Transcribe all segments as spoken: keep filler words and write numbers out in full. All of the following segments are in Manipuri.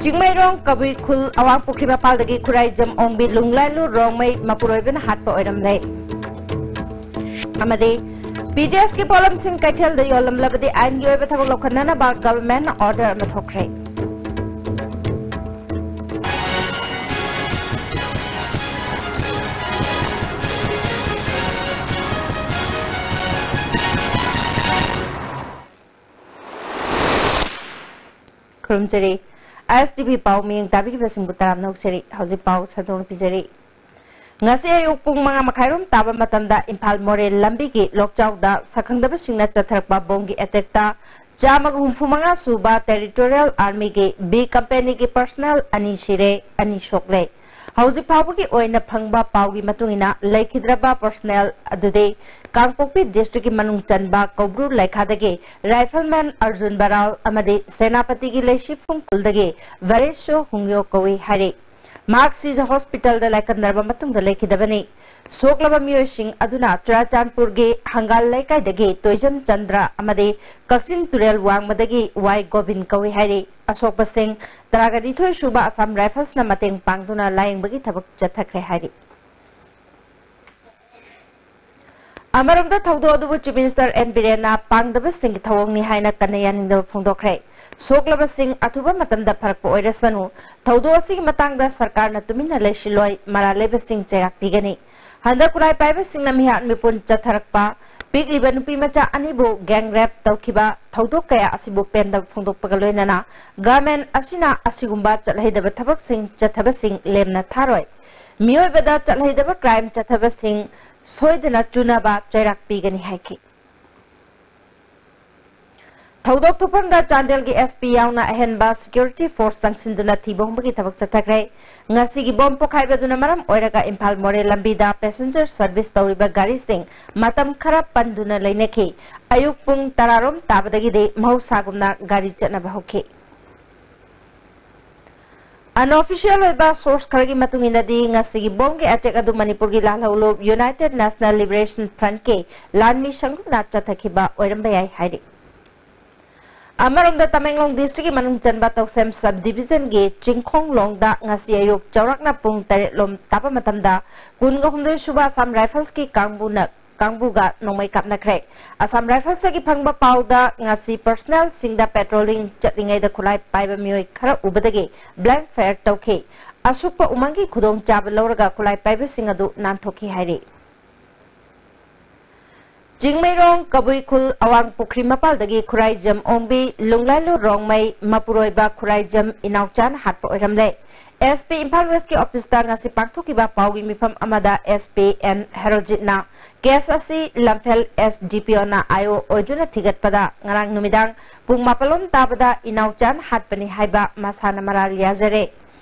ꯆꯤꯡꯃꯩꯔꯣꯡ ꯀꯕꯨꯏ ꯈꯨꯜ ꯑꯋꯥꯡ ꯄꯨꯈ꯭ꯔꯤ ꯃꯄꯥꯜꯗꯒꯤ ꯈꯨꯔꯥꯏꯖꯝ ꯑꯣꯡꯕꯤ ꯂꯨꯡꯂꯥꯏꯂꯨ ꯔꯣꯡꯃꯩ ꯃꯄꯨꯔꯣꯏꯕꯅ ꯍꯥꯠꯄ ꯑꯣꯏꯔꯝꯂꯦ꯫ ꯑꯃꯗꯤ ꯄꯤ ꯗꯤ ꯑꯦꯁꯀꯤ ꯄꯣꯠꯂꯝꯁꯤꯡ ꯀꯩꯊꯦꯜꯗ ꯌꯣꯜꯂꯝꯂꯕꯗꯤ ꯑꯥꯏꯟꯒꯤ ꯑꯣꯏꯕ ꯊꯕꯛ ꯂꯧꯈꯠꯅꯅꯕ ꯒꯚꯔꯟꯃꯦꯟꯠꯅ ꯑꯣꯔꯗꯔ ꯑꯃ ꯊꯣꯛꯈ꯭ꯔꯦ꯫ ꯈꯨꯔꯨꯝꯖꯔꯤ꯫ ꯑꯥꯏ ꯑꯦꯁ ꯇꯤ ꯚꯤ ꯄꯥꯎ ꯃꯤꯠꯌꯦꯡ ꯇꯥꯕꯤꯔꯤꯕꯁꯤꯡꯕꯨ ꯇꯔꯥꯝꯅ ꯑꯣꯛꯆꯔꯤ꯫ ꯍꯧꯖꯤꯛ ꯄꯥꯎ ꯁꯟꯗꯣꯛꯅ ꯄꯤꯖꯔꯤ꯫ ꯉꯁꯤ ꯑꯌꯨꯛ ꯄꯨꯡ ꯃꯉꯥ ꯃꯈꯥꯏꯔꯣꯝ ꯇꯥꯕ ꯃꯇꯝꯗ ꯏꯝꯐꯥꯜ ꯃꯣꯔꯦ ꯂꯝꯕꯤꯒꯤ ꯂꯣꯛꯆꯥꯎꯗ ꯁꯛꯈꯪꯗꯕꯁꯤꯡꯅ ꯆꯠꯊꯔꯛꯄ ꯕꯣꯝꯒꯤ ꯑꯦꯇꯦꯛꯇ ꯆꯥꯝꯃꯒ ꯍꯨꯝꯐꯨ ꯃꯉꯥ ꯁꯨꯕ ꯇꯦꯔꯤꯇꯣꯔꯤꯌꯦꯜ ꯑꯥꯔꯃꯤꯒꯤ ꯕꯤ ꯀꯝꯄꯦꯅꯤꯒꯤ ꯄꯔꯁꯅꯦꯜ ꯑꯅꯤ ꯁꯤꯔꯦ, ꯑꯅꯤ ꯁꯣꯛꯂꯦ꯫ ꯍꯧꯖꯤꯛ ꯐꯥꯎꯕꯒꯤ ꯑꯣꯏꯅ ꯐꯪꯕ ꯄꯥꯎꯒꯤ ꯃꯇꯨꯡ ꯏꯟꯅ, ꯂꯩꯈꯤꯗ꯭ꯔꯕ ꯄꯔꯁꯅꯦꯜ ꯑꯗꯨꯗꯤ ꯀꯥꯡꯄꯣꯛꯄꯤ ꯗꯤꯁꯇ꯭ꯔꯤꯛꯀꯤ ꯃꯅꯨꯡ ꯆꯟꯕ ꯀꯧꯕ꯭ꯔꯨ ꯂꯩꯈꯥꯗꯒꯤ ꯔꯥꯏꯐꯜꯃꯦꯟ ꯑꯔꯖꯨꯟ ꯕꯔꯥꯜ ꯑꯃꯗꯤ ꯁꯦꯅꯥꯄꯇꯤꯒꯤ ꯂꯩꯁꯤꯐꯨꯡ ꯈꯨꯜꯗꯒꯤ ꯚꯔꯦꯁꯣ ꯍꯨꯡꯌꯣ ꯀꯧꯏ ꯍꯥꯏꯔꯤ꯫ ꯃꯍꯥꯛ ꯁꯤꯖ ꯍꯣꯁꯄꯤꯇꯥꯜꯗ ꯂꯥꯏꯀꯠꯅꯔꯕ ꯃꯇꯨꯡꯗ ꯂꯩꯈꯤꯗꯕꯅꯤ꯫ ꯁꯣꯛꯂꯕ ꯃꯤꯑꯣꯏꯁꯤꯡ ꯑꯗꯨꯅ ꯆꯨꯔꯥꯆꯥꯟꯄꯨꯔꯒꯤ ꯍꯪꯒꯥꯜ ꯂꯩꯀꯥꯏꯗꯒꯤ ꯇꯣꯏꯖꯝ ꯆꯟꯗ꯭ꯔ ꯑꯃꯗꯤ ꯀꯛꯆꯤꯡ ꯇꯨꯔꯦꯜ ꯋꯥꯡꯃꯗꯒꯤ ꯋꯥꯏ ꯒꯣꯕꯤꯟ ꯀꯧꯏ ꯍꯥꯏꯔꯤ꯫ ꯑꯁꯣꯛꯄꯁꯤꯡ ꯇꯔꯥꯒ ꯅꯤꯊꯣꯏ ꯁꯨꯕ ꯑꯁꯥꯝ ꯔꯥꯏꯐꯜꯁꯅ ꯃꯇꯦꯡ ꯄꯥꯡꯗꯨꯅ ꯂꯥꯌꯦꯡꯕꯒꯤ ꯊꯕꯛ ꯆꯠꯊꯈ꯭ꯔꯦ ꯍꯥꯏꯔꯤ꯫ ꯑꯃꯔꯣꯝꯗ ꯊꯧꯗꯣꯛ ꯑꯗꯨꯕꯨ ꯆꯤꯐ ꯃꯤꯅꯤꯁꯇꯔ ꯑꯦꯟ ꯕꯤꯔꯦꯟꯅ ꯄꯥꯡꯗꯕꯁꯤꯡꯒꯤ ꯊꯧꯑꯣꯡꯅꯤ ꯍꯥꯏꯅ ꯀꯟꯅ ꯌꯥꯅꯤꯡꯗꯕ ꯐꯣꯡꯗꯣꯛꯈ꯭ꯔꯦ꯫ ꯁꯣꯛꯂꯕꯁꯤꯡ ꯑꯊꯨꯕ ꯃꯇꯝꯗ ꯐꯔꯛꯄ ꯑꯣꯏꯔꯁꯅꯨ꯫ ꯊꯧꯗꯣꯛ ꯑꯁꯤꯒꯤ ꯃꯇꯥꯡꯗ ꯁꯔꯀꯥꯔꯅ ꯇꯨꯃꯤꯟꯅ ꯂꯩꯁꯤꯜꯂꯣꯏ, ꯃꯔꯥꯜ ꯂꯩꯕꯁꯤꯡ ꯆꯩꯔꯥꯛ ꯄꯤꯒꯅꯤ꯫ ꯍꯟꯗꯛ ꯈꯨꯠꯂꯥꯏ ꯄꯥꯏꯕꯁꯤꯡꯅ ꯃꯤꯍꯥꯠ ꯃꯤꯄꯨꯟ ꯆꯠꯊꯔꯛꯄ, ꯄꯤꯛꯂꯤꯕ ꯅꯨꯄꯤ ꯃꯆꯥ ꯑꯅꯤꯕꯨ ꯒꯦꯡ ꯔꯦꯞ ꯇꯧꯈꯤꯕ ꯊꯧꯗꯣꯛ ꯀꯌꯥ ꯑꯁꯤꯕꯨ ꯄꯦꯟꯗꯕ ꯐꯣꯡꯗꯣꯛꯄꯒ ꯂꯣꯏꯅꯅ ꯒꯚꯔꯟꯃꯦꯟꯠ ꯑꯁꯤꯅ ꯑꯁꯤꯒꯨꯝꯕ ꯆꯠꯍꯩꯗꯕ ꯊꯕꯛꯁꯤꯡ ꯆꯠꯊꯕꯁꯤꯡ ꯂꯦꯝꯅ ꯊꯥꯔꯣꯏ꯫ ꯃꯤꯑꯣꯏꯕꯗ ꯆꯠꯍꯩꯗꯕ ꯀ꯭ꯔꯥꯏꯝ ꯆꯠꯊꯕꯁꯤꯡ ꯁꯣꯏꯗꯅ ꯆꯨꯅꯕ ꯆꯩꯔꯥꯛ ꯄꯤꯒꯅꯤ ꯍꯥꯏꯈꯤ꯫ ꯊꯧꯗꯣꯛ ꯊꯣꯛꯐꯝꯗ ꯆꯥꯟꯗꯦꯜꯒꯤ ꯑꯦꯁ ꯄꯤ ꯌꯥꯎꯅ ꯑꯍꯦꯟꯕ ꯁꯦꯀ꯭ꯌꯨꯔꯤꯇꯤ ꯐꯣꯔꯁ ꯆꯪꯁꯤꯟꯗꯨꯅ ꯊꯤꯕ ꯍꯨꯝꯕꯒꯤ ꯊꯕꯛ ꯆꯠꯊꯈ꯭ꯔꯦ꯫ ꯉꯁꯤꯒꯤ ꯕꯣꯝ ꯄꯣꯈꯥꯏꯕꯗꯨꯅ ꯃꯔꯝ ꯑꯣꯏꯔꯒ ꯏꯝꯐꯥꯜ ꯃꯣꯔꯦ ꯂꯝꯕꯤꯗ ꯄꯦꯁꯦꯟꯖꯔ ꯁꯔꯚꯤꯁ ꯇꯧꯔꯤꯕ ꯒꯥꯔꯤꯁꯤꯡ ꯃꯇꯝ ꯈꯔ ꯄꯟꯗꯨꯅ ꯂꯩꯅꯈꯤ꯫ ꯑꯌꯨꯛ ꯄꯨꯡ ꯇꯔꯥ ꯔꯣꯝ ꯇꯥꯕꯗꯒꯤꯗꯤ ꯃꯍꯧꯁꯥꯒꯨꯝꯅ ꯒꯥꯔꯤ ꯆꯠꯅꯕ ꯍꯧꯈꯤ꯫ ꯑꯟꯑꯣꯐꯤꯁꯤꯌꯦꯜ ꯑꯣꯏꯕ ꯁꯣꯔꯁ ꯈꯔꯒꯤ ꯃꯇꯨꯡ ꯏꯟꯅꯗꯤ, ꯉꯁꯤꯒꯤ ꯕꯣꯝꯒꯤ ꯑꯦꯇꯦꯛ ꯑꯗꯨ ꯃꯅꯤꯄꯨꯔꯒꯤ ꯂꯥꯜꯍꯧꯂꯨꯞ ꯌꯨꯅꯥꯏꯇꯦꯗ ꯅꯦꯁꯅꯦꯜ ꯂꯤꯕꯔꯦꯁꯟ ꯐ꯭ꯔꯟꯠꯀꯤ ꯂꯥꯟꯃꯤ ꯁꯪꯒꯨꯞꯅ ꯆꯠꯊꯈꯤꯕ ꯑꯣꯏꯔꯝꯕ ꯌꯥꯏ ꯍꯥꯏꯔꯤ꯫ ꯑꯃꯔꯣꯝꯗ, ꯇꯃꯦꯡꯂꯣꯡ districtꯀꯤ ꯃꯅꯨꯡ ꯆꯟꯕ ꯇꯧꯁꯦꯝ subdivisionꯒꯤ ꯆꯤꯡꯈꯣꯡꯂꯣꯡꯗ ꯉꯁꯤ ꯑꯌꯨꯛ ꯆꯥꯎꯔꯥꯛꯅ ꯄꯨꯡ ꯇꯔꯦꯠ ꯂꯣꯝ ꯇꯥꯕ ꯃꯇꯝꯗ ꯀꯨꯟꯒ ꯍꯨꯝꯗꯣꯏ ꯁꯨꯕ Assam Riflesꯀꯤ ꯀꯥꯡꯕꯨꯅ, ꯀꯥꯡꯕꯨꯒ ꯅꯣꯡꯃꯩ ꯀꯥꯞꯅꯈ꯭ꯔꯦ꯫ Assam Riflesꯇꯒꯤ ꯐꯪꯕ ꯄꯥꯎꯗ, ꯉꯁꯤ personnelꯁꯤꯡꯗ patrolling ꯆꯠꯂꯤꯉꯩꯗ ꯈꯨꯠꯂꯥꯏ ꯄꯥꯏꯕ ꯃꯤꯑꯣꯏ ꯈꯔ ꯎꯕꯗꯒꯤ blank fire ꯇꯧꯈꯤ꯫ ꯑꯁꯨꯛꯄ ꯎꯃꯪꯒꯤ ꯈꯨꯗꯣꯡꯆꯥꯕ ꯂꯧꯔꯒ ꯈꯨꯠꯂꯥꯏ ꯄꯥꯏꯕꯁꯤꯡ ꯑꯗꯨ ꯅꯥꯟꯊꯣꯛꯈꯤ ꯍꯥꯏꯔꯤ꯫ ꯆꯤꯡꯃꯩꯔꯣꯡ ꯀꯕꯨꯏ ꯈꯨꯜ ꯑꯋꯥꯡ ꯄꯨꯈ꯭ꯔꯤ ꯃꯄꯥꯜꯗꯒꯤ ꯈꯨꯔꯥꯏꯖꯝ ꯑꯣꯡꯕꯤ ꯂꯨꯡꯂꯥꯏꯂꯨ ꯔꯣꯡꯃꯩ ꯃꯄꯨꯔꯣꯏꯕ ꯈꯨꯔꯥꯏꯖꯝ ꯏꯅꯥꯎꯆꯥꯅ ꯍꯥꯠꯄ ꯑꯣꯏꯔꯝꯂꯦ꯫ SP ꯏꯝꯐꯥꯜ Westꯀꯤ officeꯇ ꯉꯁꯤ ꯄꯥꯡꯊꯣꯛꯈꯤꯕ ꯄꯥꯎꯒꯤ ꯃꯤꯐꯝ ꯑꯃꯗ SP N ꯍꯦꯔꯣꯖꯤꯠꯅ case ꯑꯁꯤ ꯂꯝꯐꯦꯜ SDPOꯅ IO ꯑꯣꯏꯗꯨꯅ ꯊꯤꯒꯠꯄꯗ ꯉꯔꯥꯡ ꯅꯨꯃꯤꯗꯥꯡ ꯄꯨꯡ ꯃꯥꯄꯜ ꯂꯣꯝ ꯇꯥꯕꯗ ꯏꯅꯥꯎꯆꯥꯅ ꯍꯥꯠꯄꯅꯤ ꯍꯥꯏꯕ ꯃꯁꯥꯅ ꯃꯔꯥꯜ ꯌꯥꯖꯔꯦ꯫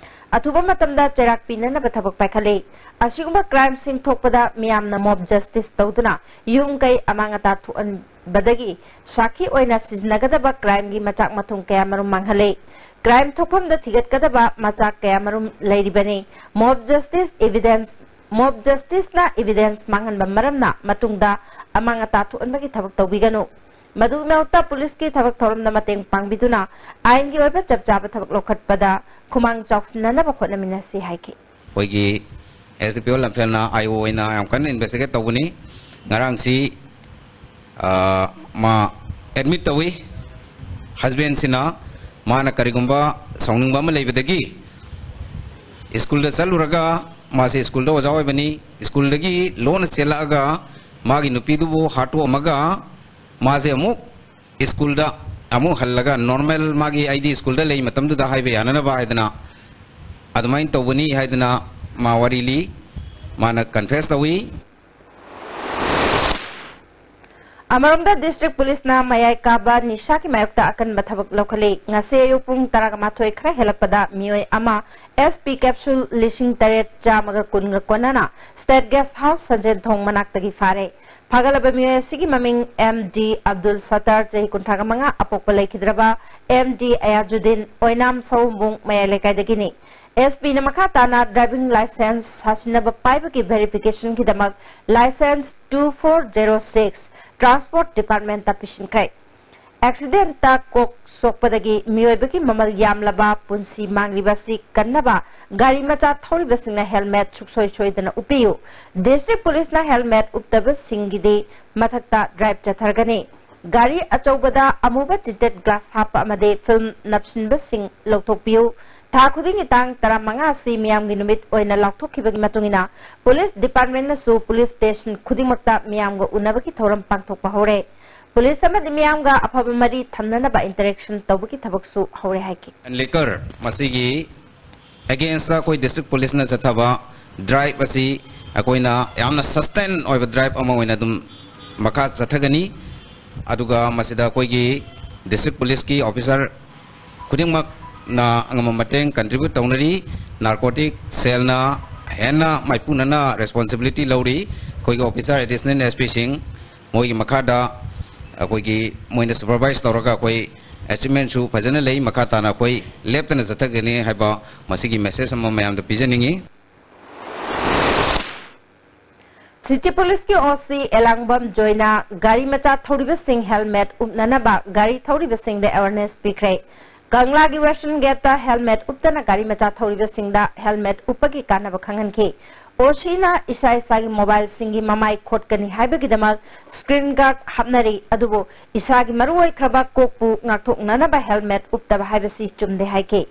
ꯑꯊꯨꯕ ꯃꯇꯝꯗ ꯆꯩꯔꯥꯛ ꯄꯤꯅꯅꯕ ꯊꯕꯛ ꯄꯥꯏꯈꯠꯂꯤ꯫ ꯑꯁꯤꯒꯨꯝꯕ crimeꯁꯤꯡ ꯊꯣꯛꯄꯗ ꯃꯤꯌꯥꯝꯅ mob justice ꯇꯧꯗꯨꯅ ꯌꯨꯝ ꯀꯩ ꯑꯃꯥꯡ ꯑꯇꯥ ꯊꯣꯛꯍꯟꯕꯗꯒꯤ ꯁꯥꯈꯤ ꯑꯣꯏꯅ ꯁꯤꯖꯤꯟꯅꯒꯗꯕ crimeꯒꯤ ꯃꯆꯥꯛ ꯃꯊꯨꯝ ꯀꯌꯥ ꯃꯔꯨꯝ ꯃꯥꯡꯍꯜꯂꯤ꯫ Crime ꯊꯣꯛꯐꯝꯗ ꯊꯤꯒꯠꯀꯗꯕ ꯃꯆꯥꯛ ꯀꯌꯥ ꯃꯔꯨꯝ ꯂꯩꯔꯤꯕꯅꯤ꯫ Mob justice evidence, mob justiceꯅ evidence ꯃꯥꯡꯍꯟꯕ ꯃꯔꯝꯅ ꯃꯇꯨꯡꯗ ꯑꯃꯥꯡ ꯑꯇꯥ ꯊꯣꯛꯍꯟꯕꯒꯤ ꯊꯕꯛ ꯇꯧꯕꯤꯒꯅꯨ꯫ ꯃꯗꯨꯒꯤ ꯃꯍꯨꯠꯇ ꯄꯨꯂꯤꯁꯀꯤ ꯊꯕꯛ ꯊꯧꯔꯝꯗ ꯃꯇꯦꯡ ꯄꯥꯡꯕꯤꯗꯨꯅ ꯑꯥꯏꯟꯒꯤ ꯑꯣꯏꯕ ꯆꯞ ꯆꯥꯕ ꯊꯕꯛ ꯂꯧꯈꯠꯄꯗ ꯈꯨꯃꯥꯡ ꯆꯥꯎꯁꯤꯟꯅꯅꯕ ꯍꯣꯠꯅꯃꯤꯟꯅꯁꯤ ꯍꯥꯏꯈꯤ꯫ ꯑꯩꯈꯣꯏꯒꯤ SDPO ꯂꯝꯐꯦꯜꯅ IO ꯑꯣꯏꯅ ꯌꯥꯝ ꯀꯟꯅ investigate ꯇꯧꯕꯅꯤ꯫ ꯉꯔꯥꯡꯁꯤ, ꯑ, ꯃꯥ admit ꯇꯧꯏ꯫ Husbandꯁꯤꯅ ꯃꯥꯅ ꯀꯔꯤꯒꯨꯝꯕ ꯁꯥꯎꯅꯤꯡꯕ ꯑꯃ ꯂꯩꯕꯗꯒꯤ ꯁ꯭ꯀꯨꯜꯗ ꯆꯠꯂꯨꯔꯒ, ꯃꯥꯁꯦ ꯁ꯭ꯀꯨꯜꯗ ꯑꯣꯖꯥ ꯑꯣꯏꯕꯅꯤ, ꯁ꯭ꯀꯨꯜꯗꯒꯤ ꯂꯣꯟꯅ ꯆꯦꯜꯂꯛꯑꯒ ꯃꯥꯒꯤ ꯅꯨꯄꯤꯗꯨꯕꯨ ꯍꯥꯠꯇꯣꯛꯑꯝꯃꯒ ꯃꯥꯁꯦ ꯑꯃꯨꯛ ꯁ꯭ꯀꯨꯜꯗ ꯑꯃꯨꯛ ꯍꯜꯂꯒ normal ꯃꯥꯒꯤ ꯑꯩꯗꯤ ꯁ꯭ꯀꯨꯜꯗ ꯂꯩ ꯃꯇꯝꯗꯨꯗ ꯍꯥꯏꯕ ꯌꯥꯅꯅꯕ ꯍꯥꯏꯗꯅ ꯑꯗꯨꯃꯥꯏꯅ ꯇꯧꯕꯅꯤ ꯍꯥꯏꯗꯅ ꯃꯥ ꯋꯥꯔꯤ ꯂꯤ꯫ ꯃꯥꯅ confess ꯇꯧꯏ꯫ ꯑꯃꯔꯣꯝꯗ, district policeꯅ ꯃꯌꯥꯏ ꯀꯥꯕ ꯅꯤꯁꯥꯒꯤ ꯃꯥꯌꯣꯛꯇ ꯑꯀꯟꯕ ꯊꯕꯛ ꯂꯧꯈꯠꯂꯤ꯫ ꯉꯁꯤ ꯑꯌꯨꯛ ꯄꯨꯡ ꯇꯔꯥꯃꯥꯊꯣꯏ ꯈꯔ ꯍꯦꯜꯂꯛꯄꯗ ꯃꯤꯑꯣꯏ ꯑꯃ SP capsule ꯂꯤꯁꯤꯡ ꯇꯔꯦꯠ ꯆꯥꯝꯃꯒ ꯀꯨꯟꯒ ꯀꯣꯟꯅꯅ State Guest House ꯁꯟꯖꯦꯟꯊꯣꯡ ꯃꯅꯥꯛꯇꯒꯤ ꯐꯥꯔꯦ꯫ ꯐꯥꯒꯠꯂꯕ ꯃꯤꯑꯣꯏ ꯑꯁꯤꯒꯤ ꯃꯃꯤꯡ MD ꯑꯕꯗꯨꯜ ꯁꯠꯇꯥꯔ, ꯆꯍꯤ ꯀꯨꯟꯊ꯭ꯔꯥ ꯃꯉꯥ, ꯑꯄꯣꯛꯄ ꯂꯩꯈꯤꯗ꯭ꯔꯕ MD ꯑꯌꯥꯖꯨꯗꯤꯟ, ꯑꯣꯏꯅꯥꯝ ꯁꯑꯣꯝꯕꯨꯡ ꯃꯌꯥꯏ ꯂꯩꯀꯥꯏꯗꯒꯤꯅꯤ꯫ SPꯅ ꯃꯈꯥ ꯇꯥꯅ driving licence ꯁꯥꯁꯤꯟꯅꯕ ꯄꯥꯏꯕꯒꯤ verificationꯒꯤꯗꯃꯛ licence two four zero six Transport Departmentꯇ ꯄꯤꯁꯤꯟꯈ꯭ꯔꯦ꯫ ꯑꯦꯛꯁꯤꯗꯦꯟꯇ ꯀꯣꯛ ꯁꯣꯛꯄꯗꯒꯤ ꯃꯤꯑꯣꯏꯕꯒꯤ ꯃꯃꯜ ꯌꯥꯝꯂꯕ ꯄꯨꯟꯁꯤ ꯃꯥꯡꯂꯤꯕ ꯑꯁꯤ ꯀꯟꯅꯕ ꯒꯥꯔꯤ ꯃꯆꯥ ꯊꯧꯔꯤꯕꯁꯤꯡꯅ ꯍꯦꯜꯃꯦꯠ ꯁꯨꯛꯁꯣꯏ ꯁꯣꯏꯗꯅ ꯎꯞꯄꯤꯌꯨ꯫ ꯗꯤꯁꯇ꯭ꯔꯤꯛ ꯄꯨꯂꯤꯁꯅ ꯍꯦꯜꯃꯦꯠ ꯎꯞꯇꯕꯁꯤꯡꯒꯤꯗꯤ ꯃꯊꯛꯇ ꯗ꯭ꯔꯥꯏꯚ ꯆꯠꯊꯔꯒꯅꯤ꯫ ꯒꯥꯔꯤ ꯑꯆꯧꯕꯗ ꯑꯃꯨꯕ ꯇꯤꯟꯇꯦꯗ ꯒ꯭ꯂꯥꯁ ꯍꯥꯞꯄ ꯑꯃꯗꯤ ꯐꯤꯜꯝ ꯅꯞꯁꯤꯟꯕꯁꯤꯡ ꯂꯧꯊꯣꯛꯄꯤꯌꯨ꯫ ꯊꯥ ꯈꯨꯗꯤꯡꯒꯤ ꯇꯥꯡ ꯇꯔꯥꯃꯉꯥ ꯑꯁꯤ ꯃꯤꯌꯥꯝꯒꯤ ꯅꯨꯃꯤꯠ ꯑꯣꯏꯅ ꯂꯥꯎꯊꯣꯛꯈꯤꯕꯒꯤ ꯃꯇꯨꯡ ꯏꯟꯅ ꯄꯨꯂꯤꯁ ꯗꯤꯄꯥꯔꯠꯃꯦꯟꯅꯁꯨ ꯄꯨꯂꯤꯁ ꯁ꯭ꯇꯦꯁꯟ ꯈꯨꯗꯤꯡꯃꯛꯇ ꯃꯤꯌꯥꯝꯒ ꯎꯅꯕꯒꯤ ꯊꯧꯔꯝ ꯄꯥꯡꯊꯣꯛꯄ ꯍꯧꯔꯦ꯫ ꯄꯨꯂꯤꯁ ꯑꯃꯗꯤ ꯃꯤꯌꯥꯝꯒ ꯑꯐꯕ ꯃꯔꯤ ꯊꯝꯅꯅꯕ ꯏꯟꯇꯔꯦꯛꯁꯟ ꯇꯧꯕꯒꯤ ꯊꯕꯛꯁꯨ ꯍꯧꯔꯦ ꯍꯥꯏꯈꯤ꯫ ꯑꯦꯟ ꯂꯤꯀꯔ ꯃꯁꯤꯒꯤ ꯑꯦꯒꯦꯟꯁꯇ ꯑꯩꯈꯣꯏ ꯗꯤꯁꯇ꯭ꯔꯤꯛ ꯄꯨꯂꯤꯁꯅ ꯆꯠꯊꯕ ꯗ꯭ꯔꯥꯏꯚ ꯑꯁꯤ ꯑꯩꯈꯣꯏꯅ ꯌꯥꯝꯅ ꯁꯁꯇꯦꯟ ꯑꯣꯏꯕ ꯗ꯭ꯔꯥꯏꯚ ꯑꯃ ꯑꯣꯏꯅ ꯑꯗꯨꯝ ꯃꯈꯥ ꯆꯠꯊꯒꯅꯤ꯫ ꯑꯗꯨꯒ ꯃꯁꯤꯗ ꯑꯩꯈꯣꯏꯒꯤ ꯗꯤꯁꯇ꯭ꯔꯤꯛ ꯄꯨꯂꯤꯁꯀꯤ ꯑꯣꯐꯤꯁꯥꯔ ꯈꯨꯗꯤꯡꯃꯛꯅ ꯑꯉꯝꯕ ꯃꯇꯦꯡ ꯀꯟꯇ꯭ꯔꯤꯕ꯭ꯌꯨꯠ ꯇꯧꯅꯔꯤ꯫ ꯅꯥꯔꯀꯣꯇꯤꯛ ꯁꯦꯜꯅ ꯍꯦꯟꯅ ꯃꯥꯏꯄꯨꯅꯅ ꯔꯦꯁꯄꯣꯟꯁꯤꯕꯤꯂꯤꯇꯤ ꯂꯧꯔꯤ꯫ ꯑꯩꯈꯣꯏꯒꯤ ꯑꯣꯐꯤꯁꯥꯔ ꯑꯦꯗꯤꯁꯅꯦꯜ ꯑꯦꯁ ꯄꯤꯁꯤꯡ ꯃꯣꯏꯒꯤ ꯃꯈꯥꯗ ꯑꯩꯈꯣꯏꯒꯤ ꯃꯣꯏꯅ ꯁꯨꯄꯔꯚꯥꯏꯁ ꯇꯧꯔꯒ ꯑꯩꯈꯣꯏ ꯑꯦꯆꯤꯞꯃꯦꯟꯁꯨ ꯐꯖꯅ ꯂꯩ꯫ ꯃꯈꯥ ꯇꯥꯅ ꯑꯩꯈꯣꯏ ꯂꯦꯞꯇꯅ ꯆꯠꯊꯒꯅꯤ ꯍꯥꯏꯕ ꯃꯁꯤꯒꯤ ꯃꯦꯁꯦꯖ ꯑꯃ ꯃꯌꯥꯝꯗ ꯄꯤꯖꯅꯤꯡꯉꯤ꯫ ꯁꯤꯇꯤ ꯄꯨꯂꯤꯁꯀꯤ ꯑꯣ ꯁꯤ ꯑꯦꯂꯥꯡꯕꯝ ꯖꯣꯏꯅ ꯒꯥꯔꯤ ꯃꯆꯥ ꯊꯧꯔꯤꯕꯁꯤꯡ ꯍꯦꯜꯃꯦꯠ ꯎꯞꯅꯅꯕ ꯒꯥꯔꯤ ꯊꯧꯔꯤꯕꯁꯤꯡꯗ ꯑꯦꯋꯥꯔꯅꯦꯁ ꯄꯤꯈ꯭ꯔꯦ꯫ ꯀꯪꯂꯥꯒꯤ ꯋꯦꯁꯇꯔꯟ ꯒꯦꯠꯇ ꯍꯦꯜꯃꯦꯠ ꯎꯞꯇꯅ ꯒꯥꯔꯤ ꯃꯆꯥ ꯊꯧꯔꯤꯕꯁꯤꯡꯗ ꯍꯦꯜꯃꯦꯠ ꯎꯞꯄꯒꯤ ꯀꯥꯟꯅꯕ ꯈꯪꯍꯟꯈꯤ꯫ ꯑꯣ ꯁꯤꯅ ꯏꯁꯥ ꯏꯁꯥꯒꯤ ꯃꯣꯕꯥꯏꯜꯁꯤꯡꯒꯤ ꯃꯃꯥꯏ ꯈꯣꯠꯀꯅꯤ ꯍꯥꯏꯕꯒꯤꯗꯃꯛ ꯁ꯭ꯀ꯭ꯔꯤꯟ ꯒꯥꯔꯗ ꯍꯥꯞꯅꯔꯤ, ꯑꯗꯨꯕꯨ ꯏꯁꯥꯒꯤ ꯃꯔꯨꯑꯣꯏꯈ꯭ꯔꯕ ꯀꯣꯛꯄꯨ ꯉꯥꯛꯊꯣꯛꯅꯅꯕ ꯍꯦꯜꯃꯦꯠ ꯎꯞꯇꯕ ꯍꯥꯏꯕꯁꯤ ꯆꯨꯝꯗꯦ ꯍꯥꯏꯈꯤ꯫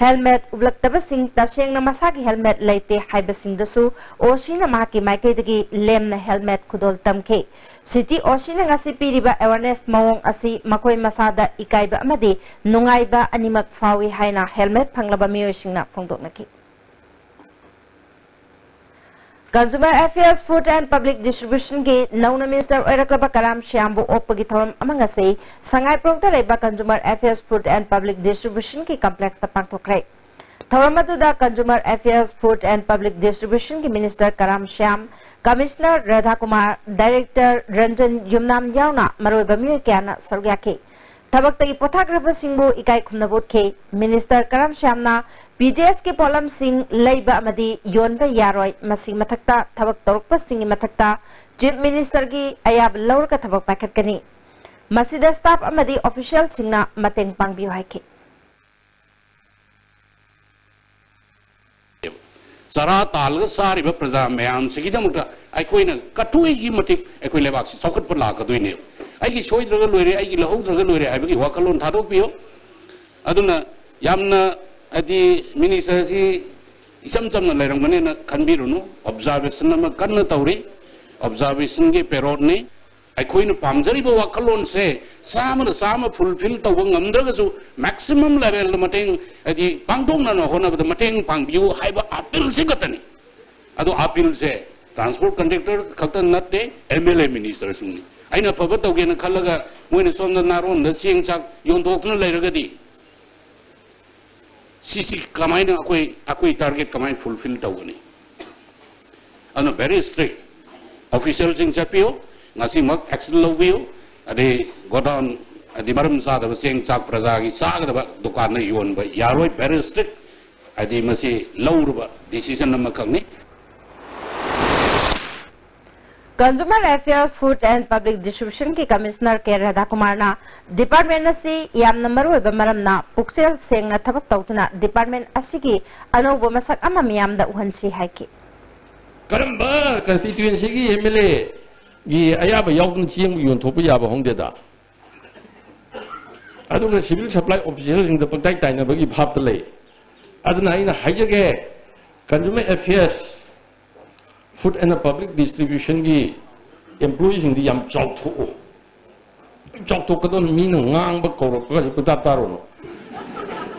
ꯍꯦꯜꯃꯦꯠ ꯎꯞꯂꯛꯇꯕꯁꯤꯡ ꯇꯁꯦꯡꯅ ꯃꯁꯥꯒꯤ ꯍꯦꯜꯃꯦꯠ ꯂꯩꯇꯦ ꯍꯥꯏꯕꯁꯤꯡꯗꯁꯨ ꯑꯣ ꯁꯤꯅ ꯃꯍꯥꯛꯀꯤ ꯃꯥꯏꯀꯩꯗꯒꯤ ꯂꯦꯝꯅ ꯍꯦꯜꯃꯦꯠ ꯈꯨꯗꯣꯜ ꯇꯝꯈꯤ꯫ ꯁꯤꯇꯤ ꯑꯣ ꯁꯤꯅ ꯉꯁꯤ ꯄꯤꯔꯤꯕ ꯑꯦꯋꯥꯔꯅꯦꯁ ꯃꯑꯣꯡ ꯑꯁꯤ ꯃꯈꯣꯏ ꯃꯁꯥꯗ ꯏꯀꯥꯏꯕ ꯑꯃꯗꯤ ꯅꯨꯡꯉꯥꯏꯕ ꯑꯅꯤꯃꯛ ꯐꯥꯎꯏ ꯍꯥꯏꯅ ꯍꯦꯜꯃꯦꯠ ꯐꯪꯂꯕ ꯃꯤꯑꯣꯏꯁꯤꯡꯅ ꯐꯣꯡꯗꯣꯛꯅꯈꯤ꯫ Consumer Affairs, Food and Public Distribution ꯒꯤ ꯅꯧꯅ ꯃꯤꯅꯤꯁꯇꯔ ꯑꯣꯏꯔꯛꯂꯕ ꯀꯔꯥꯝ ꯁ꯭ꯌꯥꯝꯕꯨ ꯑꯣꯛꯄꯒꯤ ꯊꯧꯔꯝ ꯑꯃ ꯉꯁꯤ ꯁꯉꯥꯏꯄ꯭ꯔꯧꯗ ꯂꯩꯕ Consumer Affairs, Food and Public Distribution ꯒꯤ ꯀꯝꯄ꯭ꯂꯦꯛꯁꯇ ꯄꯥꯡꯊꯣꯛꯈ꯭ꯔꯦ꯫ ꯊꯧꯔꯝ ꯑꯗꯨꯗ Consumer Affairs, Food and Public Distribution ꯒꯤ ꯃꯤꯅꯤꯁꯇꯔ ꯀꯔꯥꯝ ꯁ꯭ꯌꯥꯝ, ꯀꯃꯤꯁꯅꯔ ꯔꯥꯙꯥꯀꯨꯃꯥꯔ, ꯗꯥꯏꯔꯦꯛꯇꯔ ꯔꯟꯖꯟ ꯌꯨꯝꯅꯥꯝ ꯌꯥꯎꯅ ꯃꯔꯨꯑꯣꯏꯕ ꯃꯤꯑꯣꯏ ꯀꯌꯥꯅ ꯁꯔꯨꯛ ꯌꯥꯈꯤ꯫ ꯊꯕꯛꯇꯒꯤ ꯄꯣꯊꯥꯈ꯭ꯔꯕꯁꯤꯡꯕꯨ ꯏꯀꯥꯏ ꯈꯨꯝꯅꯕ ꯎꯠꯈꯤ꯫ ꯃꯤꯅꯤꯁꯇꯔ ꯀꯔꯥꯝ ꯁ꯭ꯌꯥꯝꯅ ꯄꯤ ꯗꯤ ꯑꯦꯁꯀꯤ ꯄꯣꯠꯂꯝꯁꯤꯡ ꯂꯩꯕ ꯑꯃꯗꯤ ꯌꯣꯟꯕ ꯌꯥꯔꯣꯏ꯫ ꯃꯁꯤꯒꯤ ꯃꯊꯛꯇ ꯊꯕꯛ ꯇꯧꯔꯛꯄꯁꯤꯡꯒꯤ ꯃꯊꯛꯇ ꯆꯤꯐ ꯃꯤꯅꯤꯁꯇꯔꯒꯤ ꯑꯌꯥꯕ ꯂꯧꯔꯒ ꯊꯕꯛ ꯄꯥꯏꯈꯠꯀꯅꯤ꯫ ꯃꯁꯤꯗ staff ꯑꯃꯗꯤ officialꯁꯤꯡꯅ ꯃꯇꯦꯡ ꯄꯥꯡꯕꯤꯌꯨ ꯍꯥꯏꯈꯤ꯫ ꯆꯔꯥ ꯇꯥꯜꯂꯒ ꯆꯥꯔꯤꯕ ꯄ꯭ꯔꯖꯥ ꯃꯌꯥꯝꯁꯤꯒꯤꯗꯃꯛꯇ ꯑꯩꯈꯣꯏꯅ ꯀꯠꯊꯣꯛꯏꯒꯤ ꯃꯇꯤꯛ ꯑꯩꯈꯣꯏ ꯂꯩꯕꯥꯛꯁꯤ ꯆꯥꯎꯈꯠꯄ ꯂꯥꯛꯀꯗꯣꯏꯅꯦꯕ꯫ ꯑꯩꯒꯤ ꯁꯣꯏꯗ꯭ꯔꯒ ꯂꯣꯏꯔꯦ, ꯑꯩꯒꯤ ꯂꯧꯍꯧꯗ꯭ꯔꯒ ꯂꯣꯏꯔꯦ ꯍꯥꯏꯕꯒꯤ ꯋꯥꯈꯜꯂꯣꯟ ꯊꯥꯗꯣꯛꯄꯤꯌꯨ꯫ ꯑꯗꯨꯅ ꯌꯥꯝꯅ, ꯍꯥꯏꯗꯤ, ministerꯁꯤ ꯏꯆꯝ ꯆꯝꯅ ꯂꯩꯔꯝꯒꯅꯦꯅ ꯈꯟꯕꯤꯔꯨꯅꯨ꯫ Observation ꯑꯃ ꯀꯟꯅ ꯇꯧꯔꯤ꯫ Observationꯒꯤ periodꯅꯤ꯫ ꯑꯩꯈꯣꯏꯅ ꯄꯥꯝꯖꯔꯤꯕ ꯋꯥꯈꯜꯂꯣꯟꯁꯦ ꯆꯥꯝꯃꯗ ꯆꯥꯝꯃ fulfil ꯇꯧꯕ ꯉꯝꯗ꯭ꯔꯒꯁꯨ maximum levelꯗ ꯃꯇꯦꯡ, ꯍꯥꯏꯗꯤ, ꯄꯥꯡꯊꯣꯛꯅꯅꯕ ꯍꯣꯠꯅꯕꯗ ꯃꯇꯦꯡ ꯄꯥꯡꯕꯤꯌꯨ ꯍꯥꯏꯕ appealꯁꯤ ꯈꯛꯇꯅꯤ꯫ ꯑꯗꯣ appealꯁꯦ transport contractor ꯈꯛꯇ ꯅꯠꯇꯦ, MLA ministerꯁꯨꯅꯤ꯫ ꯑꯩꯅ ꯑꯐꯕ ꯇꯧꯒꯦꯅ ꯈꯜꯂꯒ ꯃꯣꯏꯅ ꯁꯣꯝꯗ ꯅꯥꯔꯣꯟꯗ ꯆꯦꯡ ꯆꯥꯛ ꯌꯣꯟꯊꯣꯛꯇꯨꯅ ꯂꯩꯔꯒꯗꯤ ꯁꯤꯁꯤ ꯀꯃꯥꯏꯅ ꯑꯩꯈꯣꯏ, ꯑꯩꯈꯣꯏ target ꯀꯃꯥꯏꯅ fulfil ꯇꯧꯒꯅꯤ? ꯑꯗꯨꯅ very strict꯫ Officialꯁꯤꯡ ꯆꯠꯄꯤꯌꯨ, ꯉꯁꯤꯃꯛ action ꯂꯧꯕꯤꯌꯨ꯫ ꯑꯗꯩ godown, ꯍꯥꯏꯗꯤ ꯃꯔꯝ ꯆꯥꯗꯕ ꯆꯦꯡ ꯆꯥꯛ ꯄ꯭ꯔꯖꯥꯒꯤ ꯆꯥꯒꯗꯕ ꯗꯨꯀꯥꯟꯗ ꯌꯣꯟꯕ ꯌꯥꯔꯣꯏ, very strict꯫ ꯍꯥꯏꯗꯤ ꯃꯁꯤ ꯂꯧꯔꯕ decision ꯑꯃꯈꯛꯅꯤ꯫ Consumer Affairs, Food and Public Distributionꯒꯤ Commissioner K ꯔꯥꯙꯥꯀꯨꯃꯥꯔꯅ department ꯑꯁꯤ ꯌꯥꯝꯅ ꯃꯔꯨꯑꯣꯏꯕ ꯃꯔꯝꯅ ꯄꯨꯛꯆꯦꯜ ꯁꯦꯡꯅ ꯊꯕꯛ ꯇꯧꯗꯨꯅ department ꯑꯁꯤꯒꯤ ꯑꯅꯧꯕ ꯃꯁꯛ ꯑꯃ ꯃꯤꯌꯥꯝꯗ ꯎꯍꯟꯁꯤ ꯍꯥꯏꯈꯤ꯫ ꯀꯔꯝꯕ constituencyꯒꯤ MLAꯒꯤ ꯑꯌꯥꯕ ꯌꯥꯎꯗꯅ ꯆꯦꯡꯕꯨ ꯌꯣꯟꯊꯣꯛꯄ ꯌꯥꯕ ꯈꯪꯗꯦꯗ꯫ ꯑꯗꯨꯒ civil supply officialꯁꯤꯡꯗ ꯄꯪꯇꯥꯏ ꯇꯥꯏꯅꯕꯒꯤ ꯚꯥꯞꯇ ꯂꯩ꯫ ꯑꯗꯨꯅ ꯑꯩꯅ ꯍꯥꯏꯖꯒꯦ, Consumer Affairs, Food and Public Distributionꯒꯤ employeeꯁꯤꯡꯗꯤ ꯌꯥꯝ ꯆꯥꯎꯊꯣꯛꯎ꯫ ꯆꯥꯎꯊꯣꯛꯀꯗꯧꯅꯤ, ꯃꯤꯅ ꯉꯥꯡꯕ ꯀꯧꯔꯛꯄꯒꯁꯦ ꯀꯣꯏꯇꯥ ꯇꯥꯔꯨꯅꯨ꯫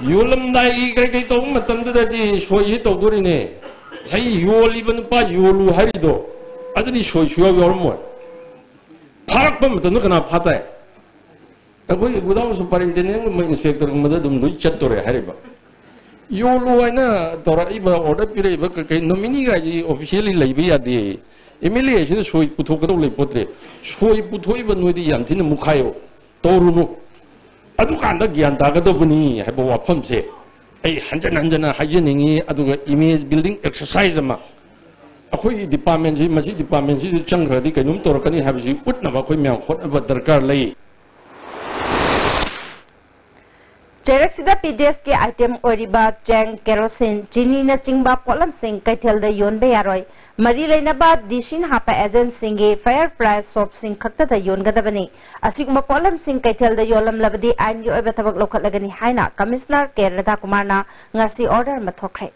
ꯌꯣꯜꯂꯝꯗꯥꯏꯒꯤ ꯀꯔꯤ ꯀꯔꯤ ꯇꯧꯕ ꯃꯇꯝꯗꯨꯗꯗꯤ ꯁꯣꯏꯁꯤ ꯇꯧꯗꯣꯔꯤꯅꯦ꯫ ꯉꯁꯥꯏ ꯌꯣꯜꯂꯤꯕ ꯅꯨꯄꯥ ꯌꯣꯜꯂꯨ ꯍꯥꯏꯔꯤꯗꯣ ꯑꯗꯨꯗꯤ ꯁꯣꯏ ꯁꯨꯌꯥꯎ ꯌꯥꯎꯔꯝꯃꯣꯏ꯫ ꯐꯥꯔꯛꯄ ꯃꯇꯝꯗ ꯀꯅꯥ ꯐꯥ ꯇꯥꯏ? ꯑꯩꯈꯣꯏꯒꯤ godown superintendentꯒꯨꯝꯕ inspectorꯒꯨꯝꯕꯗ ꯑꯗꯨꯝ ꯂꯣꯏ ꯆꯠꯇꯣꯔꯦ ꯍꯥꯏꯔꯤꯕ꯫ ꯌꯣꯜꯂꯨ ꯍꯥꯏꯅ ꯇꯧꯔꯛꯏꯕ, order ꯄꯤꯔꯛꯏꯕ ꯀꯩꯀꯩ nominee ꯒꯥꯏꯁꯤ officially ꯂꯩꯕ ꯌꯥꯗꯦ꯫ MLA ꯁꯤꯅ ꯁꯣꯏ ꯄꯨꯊꯣꯛꯀꯗꯧ ꯂꯩ ꯄꯣꯠꯇ꯭ꯔꯦ꯫ ꯁꯣꯏ ꯄꯨꯊꯣꯛꯏꯕ ꯅꯣꯏꯗꯤ ꯌꯥꯝ ꯊꯤꯅ ꯃꯨꯛꯈꯥꯏꯌꯣ, ꯇꯧꯔꯨꯅꯨ꯫ ꯑꯗꯨꯀꯥꯟꯗ ꯒ꯭ꯌꯥꯟ ꯇꯥꯒꯗꯧꯕꯅꯤ ꯍꯥꯏꯕ ꯋꯥꯐꯝꯁꯦ ꯑꯩ ꯍꯟꯖꯟ ꯍꯟꯖꯟꯅ ꯍꯥꯏꯖꯅꯤꯡꯉꯤ꯫ ꯑꯗꯨꯒ image building exercise ꯑꯃ ꯑꯩꯈꯣꯏꯒꯤ departmentꯁꯤ, ꯃꯁꯤ departmentꯁꯤꯗ ꯆꯪꯈ꯭ꯔꯗꯤ ꯀꯩꯅꯣꯝ ꯇꯧꯔꯛꯀꯅꯤ ꯍꯥꯏꯕꯁꯤ ꯎꯠꯅꯕ ꯑꯩꯈꯣꯏ ꯃꯌꯥꯝ ꯍꯣꯠꯅꯕ ꯗꯔꯀꯥꯔ ꯂꯩ꯫ ꯂꯩꯔꯛꯁꯤꯗ ꯄꯤ ꯗꯤ ꯑꯦꯁꯀꯤ item ꯑꯣꯏꯔꯤꯕ ꯆꯦꯡ, ꯀꯦꯔꯣꯁꯤꯟ, ꯆꯤꯅꯤꯅꯆꯤꯡꯕ ꯄꯣꯠꯂꯝꯁꯤꯡ ꯀꯩꯊꯦꯜꯗ ꯌꯣꯟꯕ ꯌꯥꯔꯣꯏ꯫ ꯃꯔꯤ ꯂꯩꯅꯕ ꯗꯤ ꯁꯤꯅ ꯍꯥꯞꯄ agentꯁꯤꯡꯒꯤ Fair Price shopꯁꯤꯡ ꯈꯛꯇꯗ ꯌꯣꯟꯒꯗꯕꯅꯤ꯫ ꯑꯁꯤꯒꯨꯝꯕ ꯄꯣꯠꯂꯝꯁꯤꯡ ꯀꯩꯊꯦꯜꯗ ꯌꯣꯜꯂꯝꯂꯕꯗꯤ ꯑꯥꯏꯟꯒꯤ ꯑꯣꯏꯕ ꯊꯕꯛ ꯂꯧꯈꯠꯂꯒꯅꯤ ꯍꯥꯏꯅ Commissioner ꯀꯦ ꯔꯥꯙꯥꯀꯨꯃꯥꯔꯅ ꯉꯁꯤ order ꯑꯃ ꯊꯣꯛꯈ꯭ꯔꯦ꯫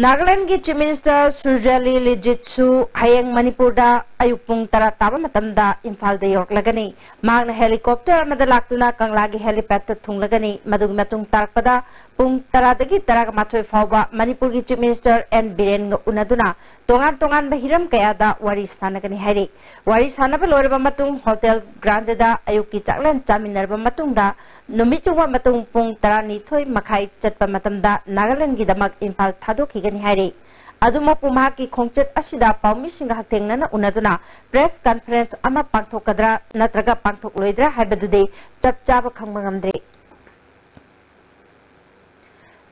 ꯅꯥꯒꯥꯂꯦꯟꯗꯒꯤ Chief Minister ꯁꯨꯔꯖꯥꯂꯤ ꯂꯤꯖꯤꯠꯁꯨ ꯍꯌꯦꯡ ꯃꯅꯤꯄꯨꯔꯗ ꯑꯌꯨꯛ ꯄꯨꯡ ꯇꯔꯥ ꯇꯥꯕ ꯃꯇꯝꯗ ꯏꯝꯐꯥꯜꯗ ꯌꯧꯔꯛꯂꯒꯅꯤ꯫ ꯃꯍꯥꯛꯅ helicopter ꯑꯃꯗ ꯂꯥꯛꯇꯨꯅ ꯀꯪꯂꯥꯒꯤ helipadꯇ ꯊꯨꯡꯂꯒꯅꯤ꯫ ꯃꯗꯨꯒꯤ ꯃꯇꯨꯡ ꯇꯥꯔꯛꯄꯗ ꯄꯨꯡ ꯇꯔꯥꯗꯒꯤ ꯇꯔꯥꯒ ꯃꯥꯊꯣꯏ ꯐꯥꯎꯕ ꯃꯅꯤꯄꯨꯔꯒꯤ Chief Minister ꯑꯦꯟ ꯕꯤꯔꯦꯟꯒ ꯎꯅꯗꯨꯅ ꯇꯣꯉꯥꯟ ꯇꯣꯉꯥꯟꯕ ꯍꯤꯔꯝ ꯀꯌꯥꯗ ꯋꯥꯔꯤ ꯁꯥꯟꯅꯒꯅꯤ ꯍꯥꯏꯔꯤ꯫ ꯋꯥꯔꯤ ꯁꯥꯟꯅꯕ ꯂꯣꯏꯔꯕ ꯃꯇꯨꯡ Hotel Grandꯗ ꯑꯌꯨꯛꯀꯤ ꯆꯥꯛꯂꯦꯟ ꯆꯥꯃꯤꯟꯅꯔꯕ ꯃꯇꯨꯡꯗ ꯅꯨꯃꯤꯠ ꯌꯨꯡꯕ ꯃꯇꯨꯡ ꯄꯨꯡ ꯇꯔꯥꯅꯤꯊꯣꯏ ꯃꯈꯥꯏ ꯆꯠꯄ ꯃꯇꯝꯗ ꯅꯥꯒꯥꯂꯦꯟꯗꯒꯤꯗꯃꯛ ꯏꯝꯐꯥꯜ ꯊꯥꯗꯣꯛꯈꯤꯒꯅꯤ ꯍꯥꯏꯔꯤ꯫ ꯑꯗꯨꯃꯛꯄꯨ ꯃꯍꯥꯛꯀꯤ ꯈꯣꯡꯆꯠ ꯑꯁꯤꯗ ꯄꯥꯎꯃꯤꯁꯤꯡꯒ ꯍꯛꯊꯦꯡꯅꯅ ꯎꯅꯗꯨꯅ press conference ꯑꯃ ꯄꯥꯡꯊꯣꯛꯀꯗ꯭ꯔꯥ ꯅꯠꯇ꯭ꯔꯒ ꯄꯥꯡꯊꯣꯛꯂꯣꯏꯗ꯭ꯔꯥ ꯍꯥꯏꯕꯗꯨꯗꯤ ꯆꯞ ꯆꯥꯕ ꯈꯪꯕ ꯉꯝꯗ꯭ꯔꯤ꯫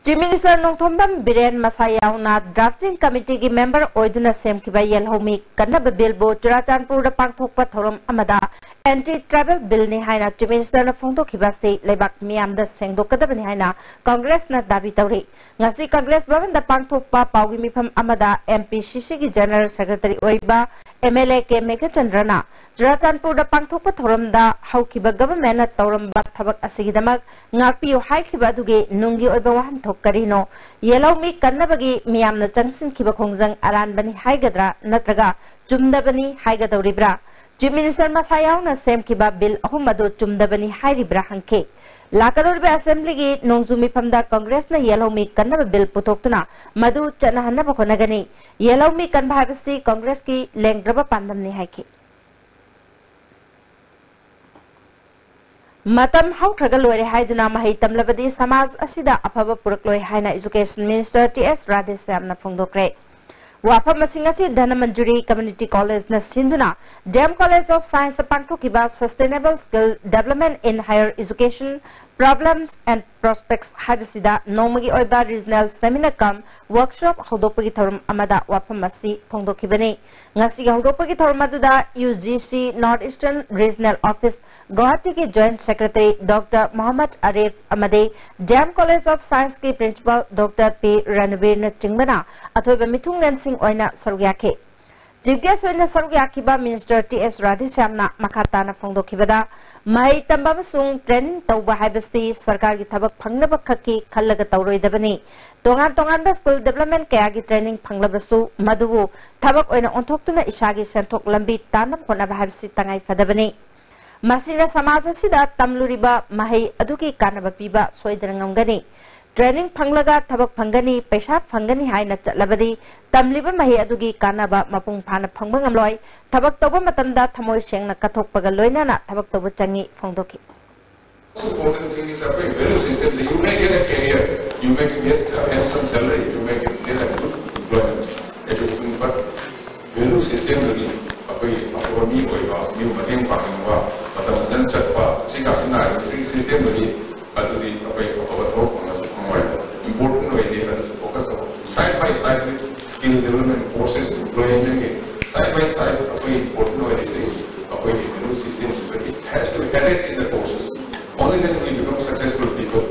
Chief Minister ꯅꯣꯡꯊꯣꯝꯕꯝ ꯕꯤꯔꯦꯟ ꯃꯁꯥ ꯌꯥꯎꯅ drafting committeeꯒꯤ member ꯑꯣꯏꯗꯨꯅ ꯁꯦꯝꯈꯤꯕ ꯌꯦꯜꯍꯧꯃꯤ ꯀꯟꯅꯕ billꯕꯨ ꯆꯨꯔꯥꯆꯥꯟꯄꯨꯔꯗ ꯄꯥꯡꯊꯣꯛꯄ ꯊꯧꯔꯝ ꯑꯃꯗ anti tribal billꯅꯤ ꯍꯥꯏꯅ Chief Ministerꯅ ꯐꯣꯡꯗꯣꯛꯈꯤꯕ ꯑꯁꯤ ꯂꯩꯕꯥꯛ ꯃꯤꯌꯥꯝꯗ ꯁꯦꯡꯗꯣꯛꯀꯗꯕꯅꯤ ꯍꯥꯏꯅ Congressꯅ ꯗꯥꯕꯤ ꯇꯧꯔꯤ꯫ ꯉꯁꯤ Congress ꯚꯕꯟꯗ ꯄꯥꯡꯊꯣꯛꯄ ꯄꯥꯎꯒꯤ ꯃꯤꯐꯝ ꯑꯃꯗ M P C Cꯒꯤ General Secretary ꯑꯣꯏꯔꯤꯕ M L A ꯀꯦ ꯃꯦꯘꯆꯟꯗ꯭ꯔꯅ ꯆꯨꯔꯥꯆꯥꯟꯄꯨꯔꯗ ꯄꯥꯡꯊꯣꯛꯄ ꯊꯧꯔꯝꯗ ꯍꯧꯈꯤꯕ governmentꯅ ꯇꯧꯔꯝꯕ ꯊꯕꯛ ꯑꯁꯤꯒꯤꯗꯃꯛ ꯉꯥꯛꯄꯤꯌꯨ ꯍꯥꯏꯈꯤꯕ ꯑꯗꯨꯒꯤ ꯅꯨꯡꯒꯤ ꯑꯣꯏꯕ ꯋꯥꯍꯟꯊꯣꯛ ꯀꯔꯤꯅꯣ? ꯌꯦꯜꯍꯧꯃꯤ ꯀꯟꯅꯕꯒꯤ ꯃꯤꯌꯥꯝꯅ ꯆꯪꯁꯤꯟꯈꯤꯕ ꯈꯣꯡꯖꯪ ꯑꯔꯥꯟꯕꯅꯤ ꯍꯥꯏꯒꯗ꯭ꯔꯥ ꯅꯠꯇ꯭ꯔꯒ ꯆꯨꯝꯗꯕꯅꯤ ꯍꯥꯏꯒꯗꯧꯔꯤꯕ꯭ꯔꯥ? Chief Minister ꯃꯁꯥ ꯌꯥꯎꯅ ꯁꯦꯝꯈꯤꯕ bill ꯑꯍꯨꯝ ꯑꯗꯨ ꯆꯨꯝꯗꯕꯅꯤ ꯍꯥꯏꯔꯤꯕ꯭ꯔꯥ ꯍꯪꯈꯤ꯫ ꯂꯥꯛꯀꯗꯧꯔꯤꯕ Assemblyꯒꯤ ꯅꯣꯡꯖꯨ ꯃꯤꯐꯝꯗ Congressꯅ ꯌꯦꯜꯍꯧꯃꯤ ꯀꯟꯅꯕ bill ꯄꯨꯊꯣꯛꯇꯨꯅ ꯃꯗꯨ ꯆꯠꯅꯍꯟꯅꯕ ꯍꯣꯠꯅꯒꯅꯤ꯫ ꯌꯦꯜꯍꯧꯃꯤ ꯀꯟꯕ ꯍꯥꯏꯕꯁꯤ Congressꯀꯤ ꯂꯦꯡꯗ꯭ꯔꯕ ꯄꯥꯟꯗꯝꯅꯤ ꯍꯥꯏꯈꯤ꯫ ꯃꯇꯝ ꯍꯧꯈ꯭ꯔꯒ ꯂꯣꯏꯔꯦ ꯍꯥꯏꯗꯨꯅ ꯃꯍꯩ ꯇꯝꯂꯕꯗꯤ ꯁꯃꯥꯖ ꯑꯁꯤꯗ ꯑꯐꯕ ꯄꯨꯔꯛꯂꯣꯏ ꯍꯥꯏꯅ Education Minister ꯇꯤ ꯑꯦꯁ ꯔꯥꯙꯦꯁ꯭ꯌꯥꯝꯅ ꯐꯣꯡꯗꯣꯛꯈ꯭ꯔꯦ꯫ ꯋꯥꯐꯝ ꯑꯁꯤꯡ ꯑꯁꯤ ꯙꯅꯃꯟꯖꯨꯔꯤ Community Collegeꯅ ꯁꯤꯟꯗꯨꯅ D M College of Scienceꯇ ꯄꯥꯡꯊꯣꯛꯈꯤꯕ Sustainable Skill Development in Higher Education Problems and Prospects ꯍꯥꯏꯕꯁꯤꯗ ꯅꯣꯡꯃꯒꯤ ꯑꯣꯏꯕ regional seminar cum workshop ꯍꯧꯗꯣꯛꯄꯒꯤ ꯊꯧꯔꯝ ꯑꯃꯗ ꯋꯥꯐꯝ ꯑꯁꯤ ꯐꯣꯡꯗꯣꯛꯈꯤꯕꯅꯤ꯫ ꯉꯁꯤꯒꯤ ꯍꯧꯗꯣꯛꯄꯒꯤ ꯊꯧꯔꯝ ꯑꯗꯨꯗ UGC North Eastern Regional Office ꯒꯨꯋꯥꯍꯥꯇꯤꯒꯤ Joint Secretary Doctor Mohammad Arif ꯑꯃꯗꯤ D M College of Science ꯀꯤ Principal Doctor P ꯔꯟꯕꯤꯔꯅꯆꯤꯡꯕꯅ ꯑꯊꯣꯏꯕ ꯃꯤꯊꯨꯡꯂꯦꯟꯁꯤꯡ ꯑꯣꯏꯅ ꯁꯔꯨꯛ ꯌꯥꯈꯤ꯫ Chief Guest ꯑꯣꯏꯅ ꯁꯔꯨꯛ ꯌꯥꯈꯤꯕ Minister T S ꯔꯥꯙꯦꯁ꯭ꯌꯥꯝꯅ ꯃꯈꯥ ꯇꯥꯅ ꯐꯣꯡꯗꯣꯛꯈꯤꯕꯗ, ꯃꯍꯩ ꯇꯝꯕ ꯑꯃꯁꯨꯡ training ꯇꯧꯕ ꯍꯥꯏꯕꯁꯤ ꯁꯔꯀꯥꯔꯒꯤ ꯊꯕꯛ ꯐꯪꯅꯕ ꯈꯛꯀꯤ ꯈꯜꯂꯒ ꯇꯧꯔꯣꯏꯗꯕꯅꯤ꯫ ꯇꯣꯉꯥꯟ ꯇꯣꯉꯥꯟꯕ skill development ꯀꯌꯥꯒꯤ training ꯐꯪꯂꯕꯁꯨ, ꯃꯗꯨꯕꯨ ꯊꯕꯛ ꯑꯣꯏꯅ ꯑꯣꯟꯊꯣꯛꯇꯨꯅ ꯏꯁꯥꯒꯤ ꯁꯦꯟꯊꯣꯛ ꯂꯝꯕꯤ ꯇꯥꯟꯅꯕ ꯍꯣꯠꯅꯕ ꯍꯥꯏꯕꯁꯤ ꯇꯉꯥꯏ ꯐꯗꯕꯅꯤ꯫ ꯃꯁꯤꯅ ꯁꯃꯥꯖ ꯑꯁꯤꯗ ꯇꯝꯂꯨꯔꯤꯕ ꯃꯍꯩ ꯑꯗꯨꯒꯤ ꯀꯥꯟꯅꯕ ꯄꯤꯕ ꯁꯣꯏꯗꯅ ꯉꯝꯒꯅꯤ꯫ Training ꯐꯪꯂꯒ ꯊꯕꯛ ꯐꯪꯒꯅꯤ, ꯄꯩꯁꯥ ꯐꯪꯒꯅꯤ ꯍꯥꯏꯅ ꯆꯠꯂꯕꯗꯤ, ꯇꯝꯂꯤꯕ ꯃꯍꯩ ꯑꯗꯨꯒꯤ ꯀꯥꯟꯅꯕ ꯃꯄꯨꯡ ꯐꯥꯅ ꯐꯪꯕ ꯉꯝꯂꯣꯏ꯫ ꯊꯕꯛ ꯇꯧꯕ ꯃꯇꯝꯗ ꯊꯃꯣꯏ ꯁꯦꯡꯅ ꯀꯠꯊꯣꯛꯄꯒ ꯂꯣꯏꯅꯅ ꯊꯕꯛ ꯇꯧꯕ ꯆꯪꯏ ꯐꯣꯡꯗꯣꯛꯈꯤ꯫ Most important thing is ꯑꯩꯈꯣꯏ value system say, you may get a career, you may get a handsome salary, you may get a good employment, education, but value system ꯗꯨꯗꯤ ꯑꯩꯈꯣꯏ ꯑꯐꯕ ꯃꯤ ꯑꯣꯏꯕ, ꯃꯤꯕꯨ ꯃꯇꯦꯡ ꯄꯥꯡꯅꯤꯡꯕ, ꯃꯇꯝ ꯐꯖꯅ ꯆꯠꯄ, ꯁꯤ ꯉꯥꯛꯁꯤ ꯅꯥꯏꯕ, ꯁꯤꯒꯤ system ꯗꯨꯗꯤ ꯑꯗꯨꯗꯤ ꯑꯩꯈꯣꯏ ꯑꯐꯕ ꯊꯕꯛ ꯐꯪꯉꯁꯨ ꯐꯪꯉꯣꯏ꯫ Important ꯑꯣꯏꯗꯦ, ꯑꯗꯨꯁꯨ focus ꯇꯧꯕ꯫ Side by side with skill development courses, employment ꯒꯤ side by side ꯑꯩꯈꯣꯏ important ꯑꯣꯏꯔꯤꯁꯤ ꯑꯩꯈꯣꯏꯒꯤ value system ꯁꯤꯗ it has to added in the courses. Only then we become successful people.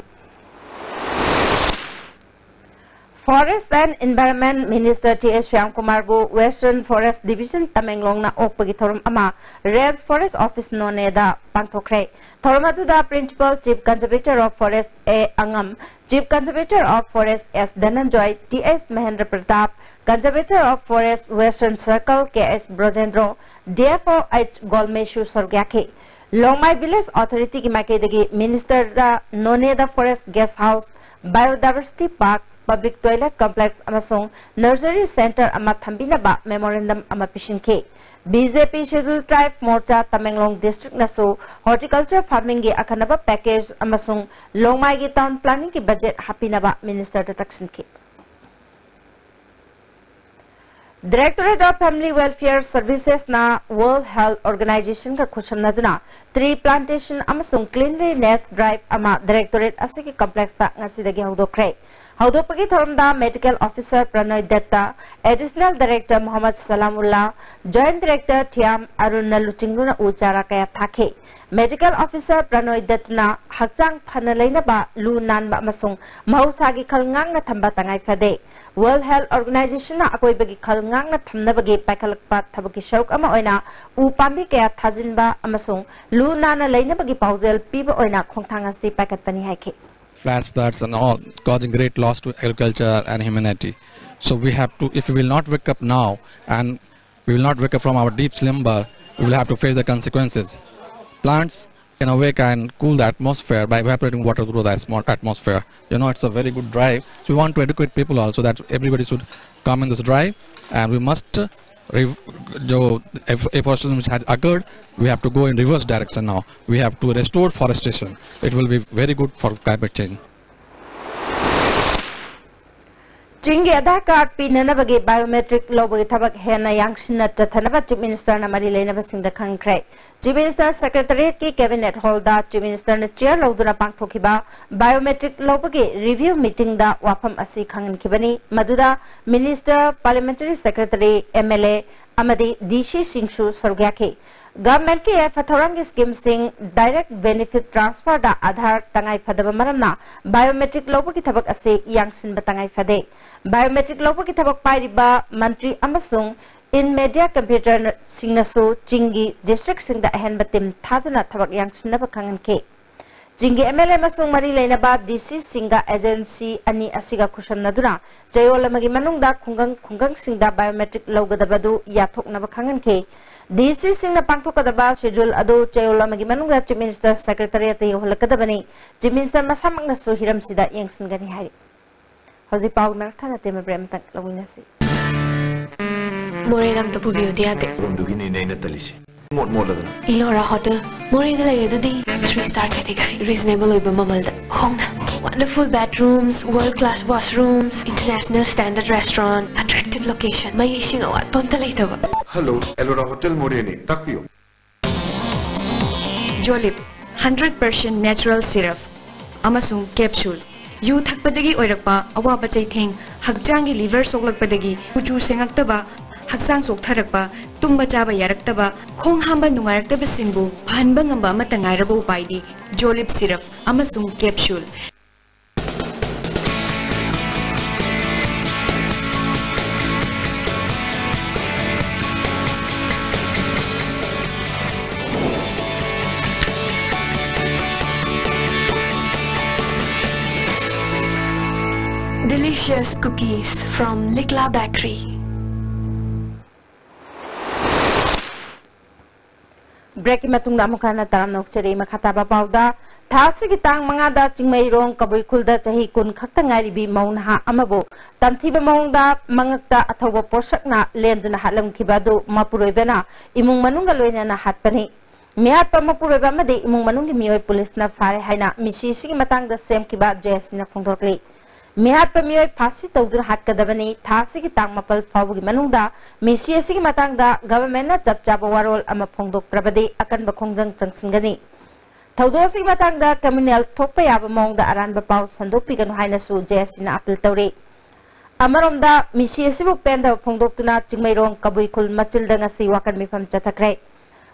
Forest and Environment Minister T S ꯁ꯭ꯌꯥꯝꯀꯨꯃꯥꯔꯕꯨ Western Forest Division ꯇꯃꯦꯡꯂꯣꯡꯅ ꯑꯣꯛꯄꯒꯤ ꯊꯧꯔꯝ ꯑꯃ Range Forest Office ꯅꯣꯅꯦꯗ ꯄꯥꯡꯊꯣꯛꯈ꯭ꯔꯦ꯫ ꯊꯧꯔꯝ ꯑꯗꯨꯗ Principal Chief Conservator of Forest A ꯑꯉꯝ, Chief Conservator of Forest S ꯙꯅꯟꯖꯣꯏ, T S Mahendra Pratap, Conservator of Forest Western Circle K S ꯕ꯭ꯔꯣꯖꯦꯟꯗ꯭ꯔꯣ, D F O H ꯒꯣꯜꯃꯦꯁꯨ ꯁꯔꯨꯛ ꯌꯥꯈꯤ꯫ ꯂꯣꯡꯃꯥꯏ Village Authority ꯒꯤ ꯃꯥꯏꯀꯩꯗꯒꯤ Minister ꯗ ꯅꯣꯅꯦꯗ Forest Guest House, Biodiversity Park, Public Toilet Complex ꯑꯃꯁꯨꯡ Nursery Center ꯑꯃ ꯊꯝꯕꯤꯅꯕ memorandum ꯑꯃ ꯄꯤꯁꯤꯟꯈꯤ꯫ B J P Scheduled Tribe Morcha Tamenglong District ꯅꯁꯨ horticulture farming ꯒꯤ ꯑꯈꯟꯅꯕ package ꯑꯃꯁꯨꯡ ꯂꯣꯡꯃꯥꯏꯒꯤ town planning ꯒꯤ budget ꯍꯥꯞꯄꯤꯅꯕ Minister the ꯇꯛꯁꯤꯟꯈꯤ꯫ Directorate of Family Welfare Services ꯅ World Health Organization ꯒ ꯈꯨꯠꯁꯝꯅꯗꯨꯅ tree plantation ꯑꯃꯁꯨꯡ cleanliness drive ꯑꯃ directorate ꯑꯁꯤꯒꯤ complex ꯇ ꯉꯁꯤꯗꯒꯤ ꯍꯧꯗꯣꯛꯈ꯭ꯔꯦ꯫ ꯍꯧꯗꯣꯛꯄꯒꯤ ꯊꯧꯔꯝꯗ Medical Officer ꯄ꯭ꯔꯅꯣꯏ ꯗꯠꯇ, Additional Director Mohammad ꯁꯂꯥꯃꯨꯜꯂꯥ, Joint Director ꯊꯤꯌꯥꯝ ꯑꯔꯨꯟꯅ ꯂꯨꯆꯤꯡꯗꯨꯅ ꯎ ꯆꯥꯔꯥ ꯀꯌꯥ ꯊꯥꯈꯤ꯫ Medical Officer ꯄ꯭ꯔꯅꯣꯏ ꯗꯠꯇꯅ ꯍꯛꯆꯥꯡ ꯐꯅ ꯂꯩꯅꯕ ꯂꯨ ꯅꯥꯟꯕ ꯑꯃꯁꯨꯡ ꯃꯍꯧꯁꯥꯒꯤ ꯈꯜ ꯉꯥꯛꯅ ꯊꯝꯕ ꯇꯉꯥꯏ ꯐꯗꯦ꯫ World Health Organization ꯅ ꯑꯀꯣꯏꯕꯒꯤ ꯈꯜ ꯉꯥꯛꯅ ꯊꯝꯅꯕꯒꯤ ꯄꯥꯏꯈꯠꯂꯛꯄ ꯊꯕꯛꯀꯤ ꯁꯔꯨꯛ ꯑꯃ ꯑꯣꯏꯅ ꯎ ꯄꯥꯝꯕꯤ ꯀꯌꯥ ꯊꯥꯖꯤꯟꯕ ꯑꯃꯁꯨꯡ ꯂꯨ ꯅꯥꯟꯅ ꯂꯩꯅꯕꯒꯤ ꯄꯥꯎꯖꯦꯜ ꯄꯤꯕ ꯑꯣꯏꯅ ꯈꯣꯡꯊꯥꯡ ꯑꯁꯤ ꯄꯥꯏꯈꯠꯄꯅꯤ ꯍꯥꯏꯈꯤ꯫ Flash floods and all, causing great loss to agriculture and humanity. So we have to, if we will not wake up now and we will not wake up from our deep slumber, we will have to face the consequences. Plants, in a way, can cool the atmosphere by evaporating water through the atmo- atmosphere. You know, it's a very good drive. So we want to educate people also that everybody should come in this drive, and we must uh, rev- जो F- afforestation which has occurred, we have to go in reverse direction now. We have to restore forestation. It will be very good for climate change. ꯆꯤꯡꯒꯤ ꯑꯥꯙꯥꯔ ꯀꯥꯔꯗ ꯄꯤꯅꯅꯕꯒꯤ biometric ꯂꯧꯕꯒꯤ ꯊꯕꯛ ꯍꯦꯟꯅ ꯌꯥꯡꯁꯤꯟꯅ ꯆꯠꯊꯅꯕ Chief Minister ꯅ ꯃꯔꯤ ꯂꯩꯅꯕꯁꯤꯡꯗ ꯈꯪꯈ꯭ꯔꯦ꯫ Chief Minister Secretariat ꯀꯤ Cabinet Hall ꯗ Chief Minister ꯅ chair ꯂꯧꯗꯨꯅ ꯄꯥꯡꯊꯣꯛꯈꯤꯕ biometric ꯂꯧꯕꯒꯤ review meeting ꯗ ꯋꯥꯐꯝ ꯑꯁꯤ ꯈꯪꯍꯟꯈꯤꯕꯅꯤ꯫ ꯃꯗꯨꯗ Minister, Parliamentary Secretary, M L A ꯑꯃꯗꯤ D C ꯁꯤꯡꯁꯨ ꯁꯔꯨꯛ ꯌꯥꯈꯤ꯫ Government ꯀꯤ ꯌꯥꯏꯐ ꯊꯧꯔꯥꯡꯒꯤ scheme ꯁꯤꯡ direct benefit transfer ꯗ ꯑꯥꯙꯥꯔ ꯇꯉꯥꯏ ꯐꯗꯕ ꯃꯔꯝꯅ biometric ꯂꯧꯕꯒꯤ ꯊꯕꯛ ꯑꯁꯤ ꯌꯥꯡꯁꯤꯟꯕ ꯇꯉꯥꯏ ꯐꯗꯦ꯫ Biometric ꯂꯧꯕꯒꯤ ꯊꯕꯛ ꯄꯥꯏꯔꯤꯕ ꯃꯟꯇ꯭ꯔꯤ ꯑꯃꯁꯨꯡ in media campaigner ꯁꯤꯡꯅꯁꯨ ꯆꯤꯡꯒꯤ district ꯁꯤꯡꯗ ꯑꯍꯦꯟꯕ team ꯊꯥꯗꯨꯅ ꯊꯕꯛ ꯌꯥꯡꯁꯤꯟꯅꯕ ꯈꯪꯍꯟꯈꯤ꯫ ꯆꯤꯡꯒꯤ M L A ꯑꯃꯁꯨꯡ ꯃꯔꯤ ꯂꯩꯅꯕ D C ꯁꯤꯡꯒ agency ꯑꯅꯤ ꯑꯁꯤꯒ ꯈꯨꯠꯁꯝꯅꯗꯨꯅ ꯆꯌꯣꯜ ꯑꯃꯒꯤ ꯃꯅꯨꯡꯗ ꯈꯨꯡꯒꯪ ꯈꯨꯡꯒꯪꯁꯤꯡꯗ biometric ꯂꯧꯒꯗꯕꯗꯨ ꯌꯥꯊꯣꯛꯅꯕ ꯈꯪꯍꯟꯈꯤ꯫ D C ꯁꯤꯡꯅ ꯄꯥꯡꯊꯣꯛꯀꯗꯕ schedule ꯑꯗꯨ ꯆꯌꯣꯜ ꯑꯃꯒꯤ ꯃꯅꯨꯡꯗ Chief Minister Secretariat ꯇ ꯌꯧꯍꯜꯂꯛꯀꯗꯕꯅꯤ꯫ Chief Minister ꯃꯁꯥꯃꯛꯅꯁꯨ ꯍꯤꯔꯝꯁꯤꯗ ꯌꯦꯡꯁꯤꯟꯒꯅꯤ ꯍꯥꯏꯔꯤ꯫ ꯍꯧꯖꯤꯛ ꯄꯥꯎ ꯃꯔꯛ ꯊꯠꯅ ꯇꯦꯟꯕ break ꯑꯃꯇꯪ ꯂꯧꯃꯤꯟꯅꯁꯤ꯫ ꯃꯣꯔꯦꯗ ꯑꯝꯇ ꯄꯨꯕꯤꯌꯨꯗ ꯌꯥꯗꯦ꯫ ꯑꯗꯣꯝꯗꯨꯒꯤꯅꯤꯅꯦ ꯑꯩꯅ ꯇꯜꯂꯤꯁꯦ꯫ ꯃꯣꯠ ꯃꯣꯠꯂꯗꯅ꯫ Elora Hotel, ꯃꯣꯔꯦꯗ ꯂꯩꯔꯦ ꯑꯗꯨꯗꯤ꯫ Three star category, reasonable ꯑꯣꯏꯕ ꯃꯃꯜꯗ ꯍꯣꯡꯅ꯫ Wonderful bedrooms, world class washrooms, international standard restaurant, attractive location, ꯃꯩ ꯏꯁꯤꯡ ꯑꯋꯥꯠꯄ ꯑꯝꯇ ꯂꯩꯇꯕ꯫ Hello, Ellora Hotel ꯃꯣꯔꯦꯅꯤ, ꯇꯥꯛꯄꯤꯌꯨ꯫ ꯖꯣꯂꯤꯞ, ꯍꯟꯗ꯭ꯔꯦꯠ ꯄꯥꯔꯁꯦꯟ ꯅꯦꯆꯔꯦꯜ ꯁꯤꯔꯞ ꯑꯃꯁꯨꯡ ꯀꯦꯞꯁꯨꯜ꯫ ꯌꯨ ꯊꯛꯄꯗꯒꯤ ꯑꯣꯏꯔꯛꯄ ꯑꯋꯥꯕ ꯆꯩꯊꯦꯡ, ꯍꯛꯆꯥꯡꯒꯤ ꯂꯤꯚꯔ ꯁꯣꯛꯂꯛꯄꯗꯒꯤ ꯀꯨꯆꯨ ꯁꯦꯡꯉꯛꯇꯕ, ꯍꯛꯆꯥꯡ ꯆꯣꯛꯊꯔꯛꯄ, ꯇꯨꯝꯕ ꯆꯥꯕ ꯌꯥꯔꯛꯇꯕ, ꯈꯣꯡ ꯍꯥꯝꯕ ꯅꯨꯡꯉꯥꯏꯔꯛꯇꯕꯁꯤꯡꯕꯨ ꯐꯍꯟꯕ ꯉꯝꯕ ꯑꯃꯠꯇ ꯉꯥꯏꯔꯕ ꯎꯄꯥꯏꯗꯤ ꯖꯣꯂꯤꯞ ꯁꯤꯔꯞ ꯑꯃꯁꯨꯡ capsule. Delicious cookies from Likla Bakery. ꯕ꯭ꯔꯦꯛꯀꯤ ꯃꯇꯨꯡꯗ ꯑꯃꯨꯛ ꯍꯟꯅ ꯇꯔꯥꯝꯅ ꯑꯣꯛꯆꯔꯤ꯫ ꯃꯈꯥ ꯇꯥꯕ ꯄꯥꯎꯗ, ꯊꯥ ꯑꯁꯤꯒꯤ ꯇꯥꯡ ꯃꯉꯥꯗ ꯆꯤꯡꯃꯩꯔꯣꯡ ꯀꯕꯨꯏ ꯈꯨꯜꯗ ꯆꯍꯤ ꯀꯨꯟ ꯈꯛꯇ ꯉꯥꯏꯔꯤꯕꯤ ꯃꯧ ꯅꯍꯥ ꯑꯃꯕꯨ ꯇꯝꯊꯤꯕ ꯃꯑꯣꯡꯗ ꯃꯉꯛꯇ ꯑꯊꯧꯕ ꯄꯣꯠꯁꯛꯅ ꯂꯦꯟꯗꯨꯅ ꯍꯥꯠꯂꯝꯈꯤꯕ ꯑꯗꯨ ꯃꯄꯨꯔꯣꯏꯕꯅ ꯏꯃꯨꯡ ꯃꯅꯨꯡꯒ ꯂꯣꯏꯅꯅ ꯍꯥꯠꯄꯅꯤ꯫ ꯃꯤꯍꯥꯠꯄ ꯃꯄꯨꯔꯣꯏꯕ ꯑꯃꯗꯤ ꯏꯃꯨꯡ ꯃꯅꯨꯡꯒꯤ ꯃꯤꯑꯣꯏ ꯄꯨꯂꯤꯁꯅ ꯐꯥꯔꯦ ꯍꯥꯏꯅ ꯃꯤꯁꯤ ꯑꯁꯤꯒꯤ ꯃꯇꯥꯡꯗ ꯁꯦꯝꯈꯤꯕ ꯖꯦ ꯑꯦꯁ ꯁꯤꯅ ꯐꯣꯡꯗꯣꯔꯛꯂꯤ꯫ ꯃꯤꯍꯥꯠꯄ ꯃꯤꯑꯣꯏ ꯐꯥꯁꯤ ꯇꯧꯗꯨꯅ ꯍꯥꯠꯀꯗꯕꯅꯤ, ꯊꯥ ꯑꯁꯤꯒꯤ ꯇꯥꯡ ꯃꯥꯄꯜ ꯐꯥꯎꯕꯒꯤ ꯃꯅꯨꯡꯗ ꯃꯤꯁꯤ ꯑꯁꯤꯒꯤ ꯃꯇꯥꯡꯗ ꯒꯚꯔꯟꯃꯦꯟꯠꯅ ꯆꯞ ꯆꯥꯕ ꯋꯥꯔꯣꯜ ꯑꯃ ꯐꯣꯡꯗꯣꯛꯇ꯭ꯔꯕꯗꯤ ꯑꯀꯟꯕ ꯈꯣꯡꯖꯪ ꯆꯪꯁꯤꯟꯒꯅꯤ꯫ ꯊꯧꯗꯣꯛ ꯑꯁꯤꯒꯤ ꯃꯇꯥꯡꯗ ꯀ꯭ꯔꯤꯃꯤꯅꯦꯜ ꯊꯣꯛꯄ ꯌꯥꯕ ꯃꯑꯣꯡꯗ ꯑꯔꯥꯟꯕ ꯄꯥꯎ ꯁꯟꯗꯣꯛꯄꯤꯒꯅꯨ ꯍꯥꯏꯅꯁꯨ ꯖꯦ ꯑꯦꯁ ꯁꯤꯅ ꯑꯄꯤꯜ ꯇꯧꯔꯤ꯫ ꯑꯃꯔꯣꯝꯗ, ꯃꯤꯁꯤ ꯑꯁꯤꯕꯨ ꯄꯦꯟꯗꯕ ꯐꯣꯡꯗꯣꯛꯇꯨꯅ ꯆꯤꯡꯃꯩꯔꯣꯡ ꯀꯕꯨꯏ ꯈꯨꯜ ꯃꯆꯤꯜꯗ ꯉꯁꯤ ꯋꯥꯀꯠ ꯃꯤꯐꯝ ꯆꯠꯊꯈ꯭ꯔꯦ꯫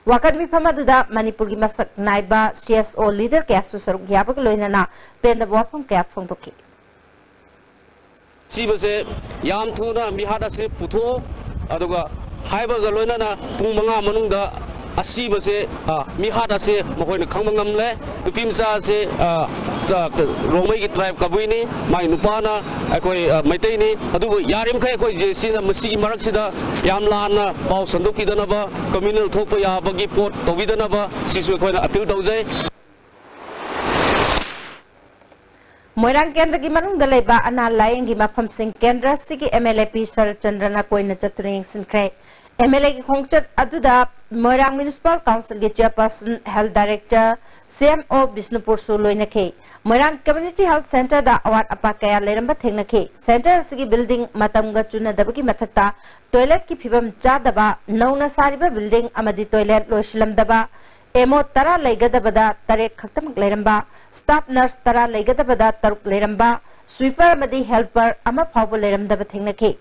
ꯋꯥꯀꯠ ꯃꯤꯐꯝ ꯑꯗꯨꯗ ꯃꯅꯤꯄꯨꯔꯒꯤ ꯃꯁꯛ ꯅꯥꯏꯕ ꯁꯤ ꯑꯦꯁ ꯑꯣ ꯂꯤꯗꯔ ꯀꯌꯥꯁꯨ ꯁꯔꯨꯛ ꯌꯥꯕꯒ ꯂꯣꯏꯅꯅ ꯄꯦꯟꯗꯕ ꯋꯥꯐꯝ ꯀꯌꯥ ꯐꯣꯡꯗꯣꯛꯈꯤ꯫ ꯑꯁꯤꯕꯁꯦ ꯌꯥꯝ ꯊꯨꯅ ꯃꯤꯍꯥꯠ ꯑꯁꯤ ꯄꯨꯊꯣꯛꯑꯣ, ꯑꯗꯨꯒ ꯍꯥꯏꯕꯒ ꯂꯣꯏꯅꯅ ꯄꯨꯡ ꯃꯉꯥ ꯃꯅꯨꯡꯗ ꯑꯁꯤꯕꯁꯦ, ꯑ, ꯃꯤꯍꯥꯠ ꯑꯁꯦ ꯃꯈꯣꯏꯅ ꯈꯪꯕ ꯉꯝꯂꯦ꯫ ꯅꯨꯄꯤ ꯃꯆꯥ ꯑꯁꯦ, ꯑ, ꯑ, ꯔꯣꯡꯃꯩꯒꯤ ꯇ꯭ꯔꯥꯏꯕ ꯀꯕꯨꯏꯅꯤ, ꯃꯥꯒꯤ ꯅꯨꯄꯥꯅ ꯑꯩꯈꯣꯏ, ꯑ, ꯃꯩꯇꯩꯅꯤ꯫ ꯑꯗꯨꯕꯨ ꯌꯥꯔꯤꯃꯈꯩ ꯑꯩꯈꯣꯏ ꯖꯦ ꯑꯦꯁ ꯁꯤꯅ ꯃꯁꯤꯒꯤ ꯃꯔꯛꯁꯤꯗ ꯌꯥꯝ ꯂꯥꯟꯅ ꯄꯥꯎ ꯁꯟꯗꯣꯛꯄꯤꯗꯅꯕ, ꯀ꯭ꯔꯤꯃꯤꯅꯦꯜ ꯊꯣꯛꯄ ꯌꯥꯕꯒꯤ ꯄꯣꯠ ꯇꯧꯕꯤꯗꯅꯕ ꯁꯤꯁꯨ ꯑꯩꯈꯣꯏꯅ ꯑꯄꯤꯜ ꯇꯧꯖꯩ꯫ ꯃꯣꯏꯔꯥꯡ ꯀꯦꯟꯗ꯭ꯔꯒꯤ ꯃꯅꯨꯡꯗ ꯂꯩꯕ ꯑꯅꯥ ꯂꯥꯌꯦꯡꯒꯤ ꯃꯐꯝꯁꯤꯡ ꯀꯦꯟꯗ꯭ꯔ ꯑꯁꯤꯒꯤ ꯑꯦꯝ ꯑꯦꯜ ꯑꯦ ꯄꯤ ꯁꯔꯠꯆꯟꯗ꯭ꯔꯅ ꯀꯣꯏꯅ ꯆꯠꯇꯨꯅ ꯌꯦꯡꯁꯤꯟꯈ꯭ꯔꯦ꯫ ꯑꯦꯝ ꯑꯦꯜ ꯑꯦꯒꯤ ꯈꯣꯡꯆꯠ ꯑꯗꯨꯗ ꯃꯣꯏꯔꯥꯡ ꯃ꯭ꯌꯨꯅꯤꯁꯤꯄꯥꯜ ꯀꯥꯎꯟꯁꯤꯜꯒꯤ ꯆꯦꯌꯔꯄꯔꯁꯟ, ꯍꯦꯜꯊ ꯗꯥꯏꯔꯦꯛꯇꯔ, ꯁꯤ ꯑꯦꯝ ꯑꯣ ꯕꯤꯁꯅꯨꯄꯨꯔꯁꯨ ꯂꯣꯏꯅꯈꯤ꯫ ꯃꯣꯏꯔꯥꯡ Community Health Centreꯗ ꯑꯋꯥꯠ ꯑꯄꯥ ꯀꯌꯥ ꯂꯩꯔꯝꯕ ꯊꯦꯡꯅꯈꯤ꯫ Centre ꯑꯁꯤꯒꯤ building ꯃꯇꯝꯒ ꯆꯨꯅꯗꯕꯒꯤ ꯃꯊꯛꯇ toiletꯀꯤ ꯐꯤꯕꯝ ꯆꯥꯗꯕ, ꯅꯧꯅ ꯁꯥꯔꯤꯕ building ꯑꯃꯗꯤ toilet ꯂꯣꯏꯁꯤꯜꯂꯝꯗꯕ, ꯑꯦꯝ ꯑꯣ ꯇꯔꯥ ꯂꯩꯒꯗꯕꯗ ꯇꯔꯦꯠ ꯈꯛꯇꯃꯛ ꯂꯩꯔꯝꯕ, staff nurse ꯇꯔꯥ ꯂꯩꯒꯗꯕꯗ ꯇꯔꯨꯛ ꯂꯩꯔꯝꯕ, sweeper ꯑꯃꯗꯤ helper ꯑꯃ ꯐꯥꯎꯕ ꯂꯩꯔꯝꯗꯕ ꯊꯦꯡꯅꯈꯤ꯫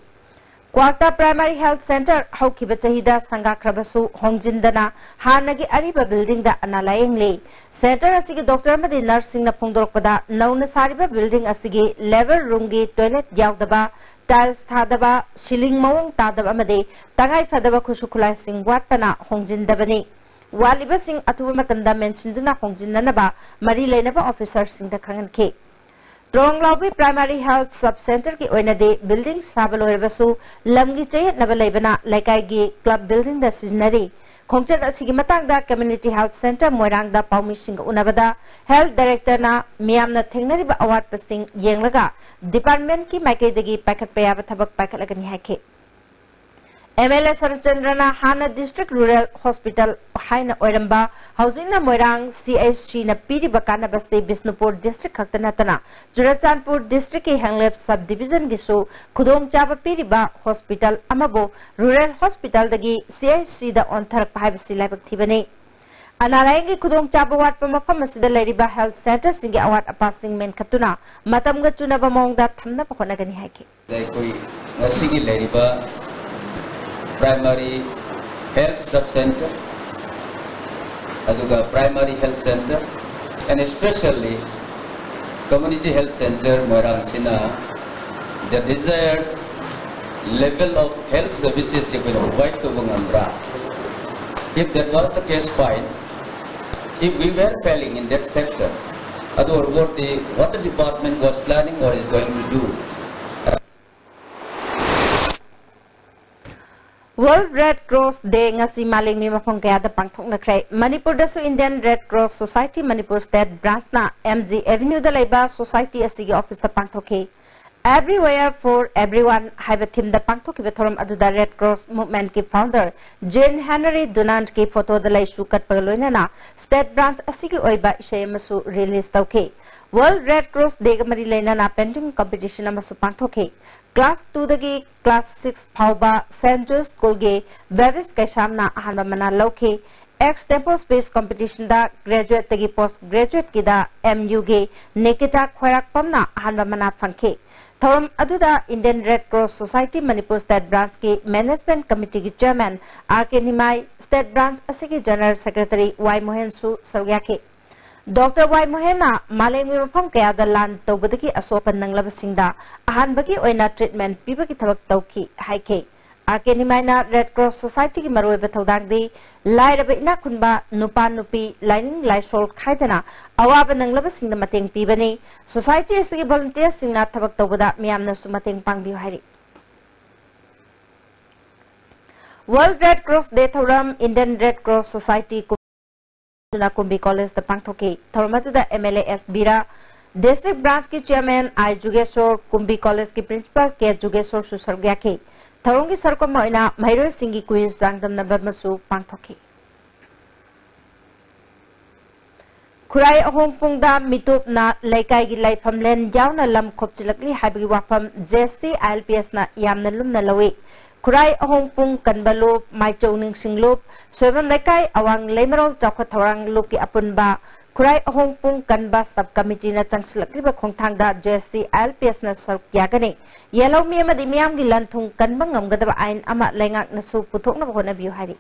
ꯀ꯭ꯋꯥꯛꯇ Primary Health Centre ꯍꯧꯈꯤꯕ ꯆꯍꯤꯗ ꯁꯪꯒꯥꯈ꯭ꯔꯕꯁꯨ ꯍꯣꯡꯖꯤꯟꯗꯅ ꯍꯥꯟꯅꯒꯤ ꯑꯔꯤꯕ buildingꯗ ꯑꯅꯥ ꯂꯥꯌꯦꯡꯂꯤ꯫ Centre ꯑꯁꯤꯒꯤ doctor ꯑꯃꯗꯤ nurseꯁꯤꯡꯅ ꯐꯣꯡꯗꯣꯔꯛꯄꯗ ꯅꯧꯅ ꯁꯥꯔꯤꯕ building ꯑꯁꯤꯒꯤ labour roomꯒꯤ toilet ꯌꯥꯎꯗꯕ, tiles ꯊꯥꯗꯕ, ceiling ꯃꯑꯣꯡ ꯇꯥꯗꯕ ꯑꯃꯗꯤ ꯇꯉꯥꯏ ꯐꯗꯕ ꯈꯨꯠꯁꯨ ꯈꯨꯠꯂꯥꯏꯁꯤꯡ ꯋꯥꯠꯄꯅ ꯍꯣꯡꯖꯤꯟꯗꯕꯅꯤ꯫ ꯋꯥꯠꯂꯤꯕꯁꯤꯡ ꯑꯊꯨꯕ ꯃꯇꯝꯗ ꯃꯦꯟꯁꯤꯟꯗꯨꯅ ꯍꯣꯡꯖꯤꯟꯅꯅꯕ ꯃꯔꯤ ꯂꯩꯅꯕ officerꯁꯤꯡꯗ ꯈꯪꯍꯟꯈꯤ꯫ ꯇ꯭ꯔꯣꯡꯂꯥꯎꯕꯤ Primary Health Sub Centreꯒꯤ ꯑꯣꯏꯅꯗꯤ building ꯁꯥꯕ ꯂꯣꯏꯔꯕꯁꯨ ꯂꯝꯒꯤ ꯆꯌꯦꯠꯅꯕ ꯂꯩꯕꯅ ꯂꯩꯀꯥꯏꯒꯤ club buildingꯗ ꯁꯤꯖꯤꯟꯅꯔꯤ꯫ ꯈꯣꯡꯆꯠ ꯑꯁꯤꯒꯤ ꯃꯇꯥꯡꯗ Community Health Centre ꯃꯣꯏꯔꯥꯡꯗ ꯄꯥꯎꯃꯤꯁꯤꯡꯒ ꯎꯅꯕꯗ health directorꯅ ꯃꯤꯌꯥꯝꯅ ꯊꯦꯡꯅꯔꯤꯕ ꯑꯋꯥꯠꯄꯁꯤꯡ ꯌꯦꯡꯂꯒ departmentꯀꯤ ꯃꯥꯏꯀꯩꯗꯒꯤ ꯄꯥꯏꯈꯠꯄ ꯌꯥꯕ ꯊꯕꯛ ꯄꯥꯏꯈꯠꯂꯒꯅꯤ ꯍꯥꯏꯈꯤ꯫ ꯑꯦꯝ ꯑꯦꯜ ꯑꯦ ꯁꯔꯠꯆꯟꯗ꯭ꯔꯅ ꯍꯥꯟꯅ District Rural Hospital ꯍꯥꯏꯅ ꯑꯣꯏꯔꯝꯕ, ꯍꯧꯖꯤꯛꯅ ꯃꯣꯏꯔꯥꯡ C H Cꯅ ꯄꯤꯔꯤꯕ ꯀꯥꯟꯅꯕꯁꯤ ꯕꯤꯁꯅꯨꯄꯨꯔ district ꯈꯛꯇ ꯅꯠꯇꯅ ꯆꯨꯔꯆꯥꯟꯄꯨꯔ districtꯀꯤ ꯍꯦꯡꯂꯦꯞ sub divisionꯒꯤꯁꯨ ꯈꯨꯗꯣꯡꯆꯥꯕ ꯄꯤꯔꯤꯕ hospital ꯑꯃꯕꯨ rural hospitalꯗꯒꯤ C H Cꯗ ꯑꯣꯟꯊꯔꯛꯄ ꯍꯥꯏꯕꯁꯤ ꯂꯥꯏꯕꯛ ꯊꯤꯕꯅꯤ꯫ ꯑꯅꯥ ꯂꯥꯌꯦꯡꯒꯤ ꯈꯨꯗꯣꯡꯆꯥꯕ ꯋꯥꯠꯄ ꯃꯐꯝ ꯑꯁꯤꯗ ꯂꯩꯔꯤꯕ health centreꯁꯤꯡꯒꯤ ꯑꯋꯥꯠ ꯑꯄꯥꯁꯤꯡ ꯃꯦꯟꯈꯠꯇꯨꯅ ꯃꯇꯝꯒ ꯆꯨꯅꯕ ꯃꯑꯣꯡꯗ ꯊꯝꯅꯕ ꯍꯣꯠꯅꯒꯅꯤ ꯍꯥꯏꯈꯤ꯫ ꯑꯩꯈꯣꯏ ꯉꯁꯤꯒꯤ ꯂꯩꯔꯤꯕ Primary Health Sub Centre, ꯑꯗꯨꯒ Primary Health Centre, and especially Community Health Centre ꯃꯣꯏꯔꯥꯡꯁꯤꯅ the desired level of health services ꯑꯩꯈꯣꯏꯅ provide ꯇꯧꯕ ꯉꯝꯕ꯭ꯔꯥ? If that was the case, fine. If we were failing in that sector, ꯑꯗꯨ ꯑꯣꯏꯔꯕꯗꯤ what the department was planning or is going to do? World Red Cross Day ꯉꯁꯤ ꯃꯥꯂꯦꯝꯒꯤ ꯃꯐꯝ ꯀꯌꯥꯗ ꯄꯥꯡꯊꯣꯛꯅꯈ꯭ꯔꯦ꯫ ꯃꯅꯤꯄꯨꯔꯗꯁꯨ Indian Red Cross Society Manipur State Branchꯅ M G Avenueꯗ ꯂꯩꯕ society ꯑꯁꯤꯒꯤ officeꯇ ꯄꯥꯡꯊꯣꯛꯈꯤ꯫ Everywhere for Everyone ꯍꯥꯏꯕ ꯊꯤꯝꯗ ꯄꯥꯡꯊꯣꯛꯈꯤꯕ ꯊꯧꯔꯝ ꯑꯗꯨꯗ ꯔꯦꯗ ꯀ꯭ꯔꯣꯁ ꯃꯨꯚꯃꯦꯟꯠꯀꯤ ꯐꯥꯎꯟꯗꯔ ꯖꯦꯟ ꯍꯦꯅꯔꯤ ꯗꯨꯅꯥꯟꯠꯀꯤ ꯐꯣꯇꯣꯗ ꯂꯩꯁꯨ ꯀꯠꯄꯒ ꯂꯣꯏꯅꯅ ꯁ꯭ꯇꯦꯠ ꯕ꯭ꯔꯥꯟꯆ ꯑꯁꯤꯒꯤ ꯑꯣꯏꯕ ꯏꯁꯩ ꯑꯃꯁꯨ ꯔꯤꯂꯤꯖ ꯇꯧꯈꯤ꯫ ꯋꯥꯔꯜꯗ ꯔꯦꯗ ꯀ꯭ꯔꯣꯁ ꯗꯦꯒ ꯃꯔꯤ ꯂꯩꯅꯅ ꯄꯦꯟꯇꯤꯡ ꯀꯝꯄꯤꯇꯤꯁꯟ ꯑꯃꯁꯨ ꯄꯥꯡꯊꯣꯛꯈꯤ꯫ ꯀ꯭ꯂꯥꯁ ꯇꯨꯗꯒꯤ ꯀ꯭ꯂꯥꯁ ꯁꯤꯛꯁ ꯐꯥꯎꯕ ꯁꯦꯟ ꯖꯣꯁ ꯁ꯭ꯀꯨꯜꯒꯤ ꯕꯦꯕꯤꯁ ꯀꯩꯁꯥꯝꯅ ꯑꯍꯥꯟꯕ ꯃꯅꯥ ꯂꯧꯈꯤ꯫ ꯑꯦꯛꯁ ꯇꯦꯝꯄꯣ ꯁ꯭ꯄꯤꯆ ꯀꯝꯄꯤꯇꯤꯁꯟꯗ ꯒ꯭ꯔꯦꯖꯨꯑꯦꯠꯇꯒꯤ ꯄꯣꯁ ꯒ꯭ꯔꯦꯖꯨꯑꯦꯠꯀꯤꯗ ꯑꯦꯝ ꯌꯨꯒꯤ ꯅꯤꯀꯤꯇꯥ ꯈ꯭ꯋꯥꯏꯔꯥꯛꯄꯝꯅ ꯑꯍꯥꯟꯕ ꯃꯅꯥ ꯐꯪꯈꯤ꯫ ꯊꯧꯔꯝ ꯑꯗꯨꯗ Indian red cross society Manipur state ꯕ꯭ꯔꯥꯟꯆꯀꯤ ꯃꯦꯅꯦꯖꯃꯦꯟꯠ ꯀꯃꯤꯇꯤꯒꯤ chairman R K Nimai, state branch ꯑꯁꯤꯒꯤ ꯖꯦꯅꯔꯦꯜ ꯁꯦꯀ꯭ꯔꯦꯇꯔꯤ ꯋꯥꯏ ꯃꯣꯍꯦꯟꯁꯨ ꯁꯔꯨꯛ ꯌꯥꯈꯤ꯫ ꯗꯣꯛꯇꯔ ꯋꯥꯏ ꯃꯣꯍꯦꯟꯅ ꯃꯥꯂꯦꯝꯒꯤ ꯃꯐꯝ ꯀꯌꯥꯗ ꯂꯥꯟ ꯇꯧꯕꯗꯒꯤ ꯑꯁꯣꯛ ꯑꯄꯟ ꯅꯪꯂꯕꯁꯤꯡꯗ ꯑꯍꯥꯟꯕꯒꯤ ꯑꯣꯏꯅ ꯇ꯭ꯔꯤꯠꯃꯦꯟꯠ ꯄꯤꯕꯒꯤ ꯊꯕꯛ ꯇꯧꯈꯤ ꯍꯥꯏꯈꯤ꯫ ꯑꯥꯔ ꯀꯦ ꯅꯤꯃꯥꯏꯅ ꯔꯦꯗ ꯀ꯭ꯔꯣꯁ ꯁꯣꯁꯥꯏꯇꯤꯒꯤ ꯃꯔꯨꯑꯣꯏꯕ ꯊꯧꯗꯥꯡꯗꯤ ꯂꯥꯏꯔꯕ ꯏꯅꯥꯛ ꯈꯨꯟꯕ, ꯅꯨꯄꯥ ꯅꯨꯄꯤ, ꯂꯥꯏꯅꯤꯡ ꯂꯥꯏꯁꯣꯜ ꯈꯥꯏꯗꯅ ꯑꯋꯥꯕ ꯅꯪꯂꯕꯁꯤꯡꯗ ꯃꯇꯦꯡ ꯄꯤꯕꯅꯤ꯫ ꯁꯣꯁꯥꯏꯇꯤ ꯑꯁꯤꯒꯤ ꯚꯣꯂꯨꯟꯇꯤꯌꯔꯁꯤꯡꯅ ꯊꯕꯛ ꯇꯧꯕꯗ ꯃꯤꯌꯥꯝꯅꯁꯨ ꯃꯇꯦꯡ ꯄꯥꯡꯕꯤꯌꯨ ꯍꯥꯏꯔꯤ꯫ ꯋꯥꯔꯜꯗ ꯔꯦꯗ ꯀ꯭ꯔꯣꯁ ꯗꯦ ꯊꯧꯔꯝ Indian red cross society Kumbi ꯀꯣꯂꯦꯖꯇ ꯄꯥꯡꯊꯣꯛꯈꯤ꯫ ꯊꯧꯔꯝ ꯑꯗꯨꯗ M L A S Bira, district ꯕ꯭ꯔꯥꯟꯆꯀꯤ ꯆꯦꯌꯔꯃꯦꯟ ꯑꯥꯏ ꯖꯨꯒꯦꯁꯣꯔ, ꯀꯨꯝꯕꯤ ꯀꯣꯂꯦꯖꯀꯤ ꯄ꯭ꯔꯤꯟꯁꯤꯄꯥꯜ ꯀꯦ ꯖꯨꯒꯦꯁꯣꯔꯁꯨ ꯁꯔꯨꯛ ꯌꯥꯈꯤ꯫ ꯊꯧꯔꯝꯒꯤ ꯁꯔꯨꯛ ꯑꯃ ꯑꯣꯏꯅ ꯃꯍꯩꯔꯣꯏꯁꯤꯡꯒꯤ ꯀ꯭ꯋꯤꯖ ꯆꯥꯡꯗꯝꯅꯕ ꯑꯃꯁꯨ ꯄꯥꯡꯊꯣꯛꯈꯤ꯫ ꯈꯨꯔꯥꯏ ꯑꯍꯣꯡꯄꯨꯡꯗ ꯃꯤꯇꯣꯞꯅ ꯂꯩꯀꯥꯏꯒꯤ ꯂꯥꯏꯐꯝꯂꯦꯟ ꯌꯥꯎꯅ ꯂꯝ ꯈꯣꯞꯆꯤꯜꯂꯛꯂꯤ ꯍꯥꯏꯕꯒꯤ ꯋꯥꯐꯝ J S C I L P ꯑꯦꯁꯅ ꯌꯥꯝꯅ ꯂꯨꯝꯅ ꯂꯧꯏ꯫ ꯈꯨꯔꯥꯏ ꯑꯍꯣꯡꯄꯨꯡ ꯀꯟꯕ ꯂꯨꯞ, ꯃꯥꯏꯆꯧ ꯅꯤꯡꯁꯤꯡ ꯂꯨꯞ, ꯁꯣꯏꯕꯝ ꯂꯩꯀꯥꯏ, ꯑꯋꯥꯡ ꯂꯩꯃꯔꯣꯜ ꯆꯥꯎꯈꯠ ꯊꯧꯔꯥꯡ ꯂꯨꯞꯀꯤ ꯑꯄꯨꯟꯕ ꯈꯨꯔꯥꯏ ꯑꯍꯣꯡꯄꯨꯡ ꯀꯟꯕ sub ꯀꯃꯤꯇꯤꯅ ꯆꯪꯁꯤꯜꯂꯛꯂꯤꯕ ꯈꯣꯡꯊꯥꯡꯗ J S C I L P ꯑꯦꯁꯅ ꯁꯔꯨꯛ ꯌꯥꯒꯅꯤ꯫ ꯌꯦꯜꯍꯧꯃꯤ ꯑꯃꯗꯤ ꯃꯤꯌꯥꯝꯒꯤ ꯂꯟ ꯊꯨꯝ ꯀꯟꯕ ꯉꯝꯒꯗꯕ ꯑꯥꯏꯟ ꯑꯃ ꯂꯩꯉꯥꯛꯅꯁꯨ ꯄꯨꯊꯣꯛꯅꯕ ꯍꯣꯠꯅꯕꯤꯌꯨ ꯍꯥꯏꯔꯤ꯫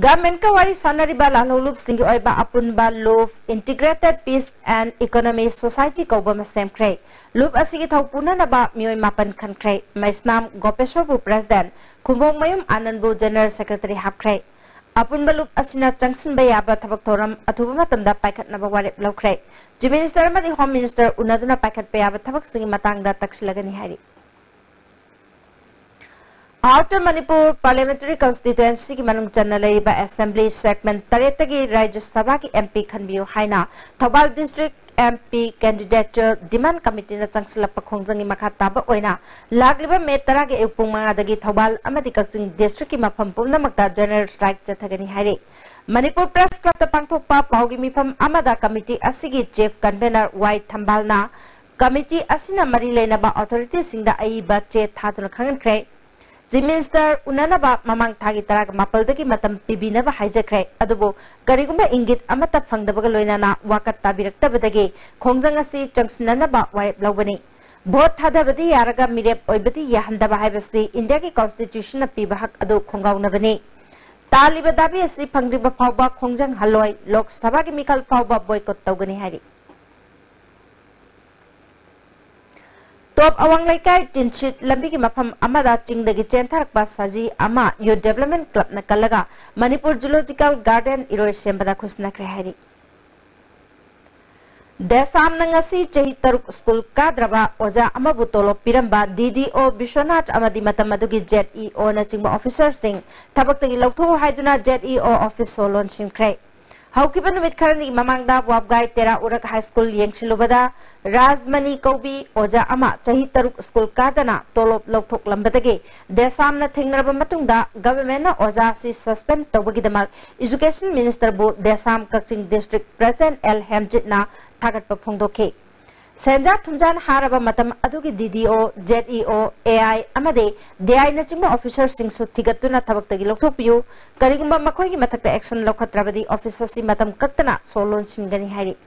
ꯒꯚꯔꯟꯃꯦꯟꯠꯀ ꯋꯥꯔꯤ ꯁꯥꯟꯅꯔꯤꯕ ꯂꯥꯜꯍꯧꯂꯨꯞꯁꯤꯡꯒꯤ ꯑꯣꯏꯕ ꯑꯄꯨꯟꯕ ꯂꯨꯞ, Integrated Peace and Economy Society ꯀꯧꯕ ꯑꯃ ꯁꯦꯝꯈ꯭ꯔꯦ꯫ ꯂꯨꯞ ꯑꯁꯤꯒꯤ ꯊꯧ ꯄꯨꯅꯅꯕ ꯃꯤꯑꯣꯏ ꯃꯥꯄꯟ ꯈꯟꯈ꯭ꯔꯦ꯫ ꯃꯩꯁꯅꯥꯝ ꯒꯣꯄꯦꯁꯣꯔꯕꯨ ꯄ꯭ꯔꯦꯁꯤꯗꯦꯟꯠ, ꯈꯨꯝꯕꯣꯡꯃꯌꯨꯝ ꯑꯥꯅꯟꯕꯨ ꯖꯦꯅꯔꯦꯜ ꯁꯦꯀ꯭ꯔꯦꯇꯔꯤ ꯍꯥꯞꯈ꯭ꯔꯦ꯫ ꯑꯄꯨꯟꯕ ꯂꯨꯞ ꯑꯁꯤꯅ ꯆꯪꯁꯤꯟꯕ ꯌꯥꯕ ꯊꯕꯛ ꯊꯧꯔꯝ ꯑꯊꯨꯕ ꯃꯇꯝꯗ ꯄꯥꯏꯈꯠꯅꯕ ꯋꯥꯔꯦꯞ ꯂꯧꯈ꯭ꯔꯦ꯫ ꯆꯤꯐ ꯃꯤꯅꯤꯁꯇꯔ ꯑꯃꯗꯤ ꯍꯣꯝ ꯃꯤꯅꯤꯁꯇꯔ ꯎꯅꯗꯨꯅ ꯄꯥꯏꯈꯠꯄ ꯌꯥꯕ ꯊꯕꯛꯁꯤꯡꯒꯤ ꯃꯇꯥꯡꯗ ꯇꯛꯁꯤꯜꯂꯒꯅꯤ ꯍꯥꯏꯔꯤ꯫ Outer Manipur Parliamentary Constituency ꯒꯤ ꯃꯅꯨꯡ ꯆꯟꯅ ꯂꯩꯔꯤꯕ Assembly segment ꯇꯔꯦꯠꯇꯒꯤ ꯔꯥꯖ꯭ꯌ ꯁꯚꯥꯒꯤ M P ꯈꯟꯕꯤꯌꯨ ꯍꯥꯏꯅ Thoubal District M P candidature demand committee ꯅ ꯆꯪꯁꯤꯜꯂꯛꯄ ꯈꯣꯡꯖꯪꯒꯤ ꯃꯈꯥ ꯇꯥꯕ ꯑꯣꯏꯅ ꯂꯥꯛꯂꯤꯕ May ꯇꯔꯥꯒꯤ ꯑꯌꯨꯛ ꯄꯨꯡ ꯃꯉꯥꯗꯒꯤ ꯊꯧꯕꯥꯜ ꯑꯃꯗꯤ ꯀꯛꯆꯤꯡ district ꯀꯤ ꯃꯐꯝ ꯄꯨꯝꯅꯃꯛꯇ general strike ꯆꯠꯊꯒꯅꯤ ꯍꯥꯏꯔꯤ꯫ ꯃꯅꯤꯄꯨꯔ Press Club ꯇ ꯄꯥꯡꯊꯣꯛꯄ ꯄꯥꯎꯒꯤ ꯃꯤꯐꯝ ꯑꯃꯗ committee ꯑꯁꯤꯒꯤ chief convener ꯋꯥꯏ ꯊꯝꯕꯥꯜꯅ committee ꯑꯁꯤꯅ ꯃꯔꯤ ꯂꯩꯅꯕ authority ꯁꯤꯡꯗ ꯑꯏꯕ ꯆꯦ ꯊꯥꯗꯨꯅ ꯈꯪꯍꯟꯈ꯭ꯔꯦ꯫ Chief Minister ꯎꯅꯅꯕ ꯃꯃꯥꯡ ꯊꯥꯒꯤ ꯇꯔꯥꯃꯥꯄꯜꯗꯒꯤ ꯃꯇꯝ ꯄꯤꯕꯤꯅꯕ ꯍꯥꯏꯖꯈ꯭ꯔꯦ꯫ ꯑꯗꯨꯕꯨ ꯀꯔꯤꯒꯨꯝꯕ ꯏꯪꯒꯤꯠ ꯑꯃꯠꯇ ꯐꯪꯗꯕꯒ ꯂꯣꯏꯅꯅ ꯋꯥꯀꯠ ꯇꯥꯕꯤꯔꯛꯇꯕꯗꯒꯤ ꯈꯣꯡꯖꯪ ꯑꯁꯤ ꯆꯪꯁꯤꯟꯅꯅꯕ ꯋꯥꯔꯦꯞ ꯂꯧꯕꯅꯤ꯫ Vote ꯊꯥꯗꯕꯗꯤ ꯌꯥꯔꯒ ꯃꯤꯔꯦꯞ ꯑꯣꯏꯕꯗꯤ ꯌꯥꯍꯟꯗꯕ ꯍꯥꯏꯕꯁꯤ India ꯒꯤ Constitution ꯅ ꯄꯤꯕ ꯍꯛ ꯑꯗꯨ ꯈꯣꯡꯒꯥꯎꯅꯕꯅꯤ꯫ ꯇꯥꯜꯂꯤꯕ ꯗꯥꯕꯤ ꯑꯁꯤ ꯐꯪꯗ꯭ꯔꯤꯕ ꯐꯥꯎꯕ ꯈꯣꯡꯖꯪ ꯍꯜꯂꯣꯏ, ꯂꯣꯛ ꯁꯚꯥꯒꯤ ꯃꯤꯈꯜ ꯐꯥꯎꯕ boycott ꯇꯧꯒꯅꯤ ꯍꯥꯏꯔꯤ꯫ ꯇꯣꯞ ꯑꯋꯥꯡ ꯂꯩꯀꯥꯏ ꯇꯤꯟꯁꯤꯠ ꯂꯝꯕꯤꯒꯤ ꯃꯐꯝ ꯑꯃꯗ ꯆꯤꯡꯗꯒꯤ ꯆꯦꯟꯊꯔꯛꯄ ꯁꯖꯤ ꯑꯃ Youth Development Club ꯅ ꯀꯜꯂꯒ ꯃꯅꯤꯄꯨꯔ Zoological Garden ꯏꯔꯣꯏ ꯁꯦꯝꯕꯗ ꯈꯨꯠꯁꯤꯟꯅꯈ꯭ꯔꯦ ꯍꯥꯏꯔꯤ꯫ ꯗꯦꯁꯥꯝꯅ ꯉꯁꯤ ꯆꯍꯤ ꯇꯔꯨꯛ ꯁ꯭ꯀꯨꯜ ꯀꯥꯗ꯭ꯔꯕ ꯑꯣꯖꯥ ꯑꯃꯕꯨ ꯇꯣꯂꯣꯞ ꯄꯤꯔꯝꯕ D D O ꯕꯤꯁ꯭ꯋꯅꯥꯊ ꯑꯃꯗꯤ ꯃꯇꯝ ꯑꯗꯨꯒꯤ Z E O ꯅꯆꯤꯡꯕ officer ꯁꯤꯡ ꯊꯕꯛꯇꯒꯤ ꯂꯧꯊꯣꯛꯎ ꯍꯥꯏꯗꯨꯅ Z E O office ꯁꯣ ꯂꯣꯟꯁꯤꯟꯈ꯭ꯔꯦ꯫ ꯍꯧꯈꯤꯕ ꯅꯨꯃꯤꯠ ꯈꯔꯅꯤꯒꯤ ꯃꯃꯥꯡꯗ ꯋꯥꯕꯒꯥꯏ ꯇꯦꯔꯥ ꯎꯔꯛ ꯍꯥꯏ ꯁ꯭ꯀꯨꯜ ꯌꯦꯡꯁꯤꯜꯂꯨꯕꯗ ꯔꯥꯖꯃꯅꯤ ꯀꯧꯕꯤ ꯑꯣꯖꯥ ꯑꯃ ꯆꯍꯤ ꯇꯔꯨꯛ ꯁ꯭ꯀꯨꯜ ꯀꯥꯗꯅ ꯇꯣꯂꯣꯞ ꯂꯧꯊꯣꯛꯂꯝꯕꯗꯒꯤ ꯗꯦꯁꯥꯝꯅ ꯊꯦꯡꯅꯔꯕ ꯃꯇꯨꯡꯗ government ꯅ ꯑꯣꯖꯥ ꯑꯁꯤ suspend ꯇꯧꯕꯒꯤꯗꯃꯛ Education Minister ꯕꯨ ꯗꯦꯁꯥꯝ ꯀꯛꯆꯤꯡ District President L ꯍꯦꯝꯖꯤꯠꯅ ꯊꯥꯒꯠꯄ ꯐꯣꯡꯗꯣꯛꯈꯤ꯫ ꯁꯦꯟꯖꯥ ꯊꯨꯝꯖꯥꯅ ꯍꯥꯔꯕ ꯃꯇꯝ ꯑꯗꯨꯒꯤ D D O, Z E O, A I ꯑꯃꯗꯤ D I ꯅꯆꯤꯡꯕ officer ꯁꯤꯡꯁꯨ ꯊꯤꯒꯠꯇꯨꯅ ꯊꯕꯛꯇꯒꯤ ꯂꯧꯊꯣꯛꯄꯤꯌꯨ꯫ ꯀꯔꯤꯒꯨꯝꯕ ꯃꯈꯣꯏꯒꯤ ꯃꯊꯛꯇ action ꯂꯧꯈꯠꯇ꯭ꯔꯕꯗꯤ office ꯑꯁꯤ ꯃꯇꯝ ꯀꯛꯇꯅ ꯁꯣ ꯂꯣꯟꯁꯤꯟꯒꯅꯤ ꯍꯥꯏꯔꯤ꯫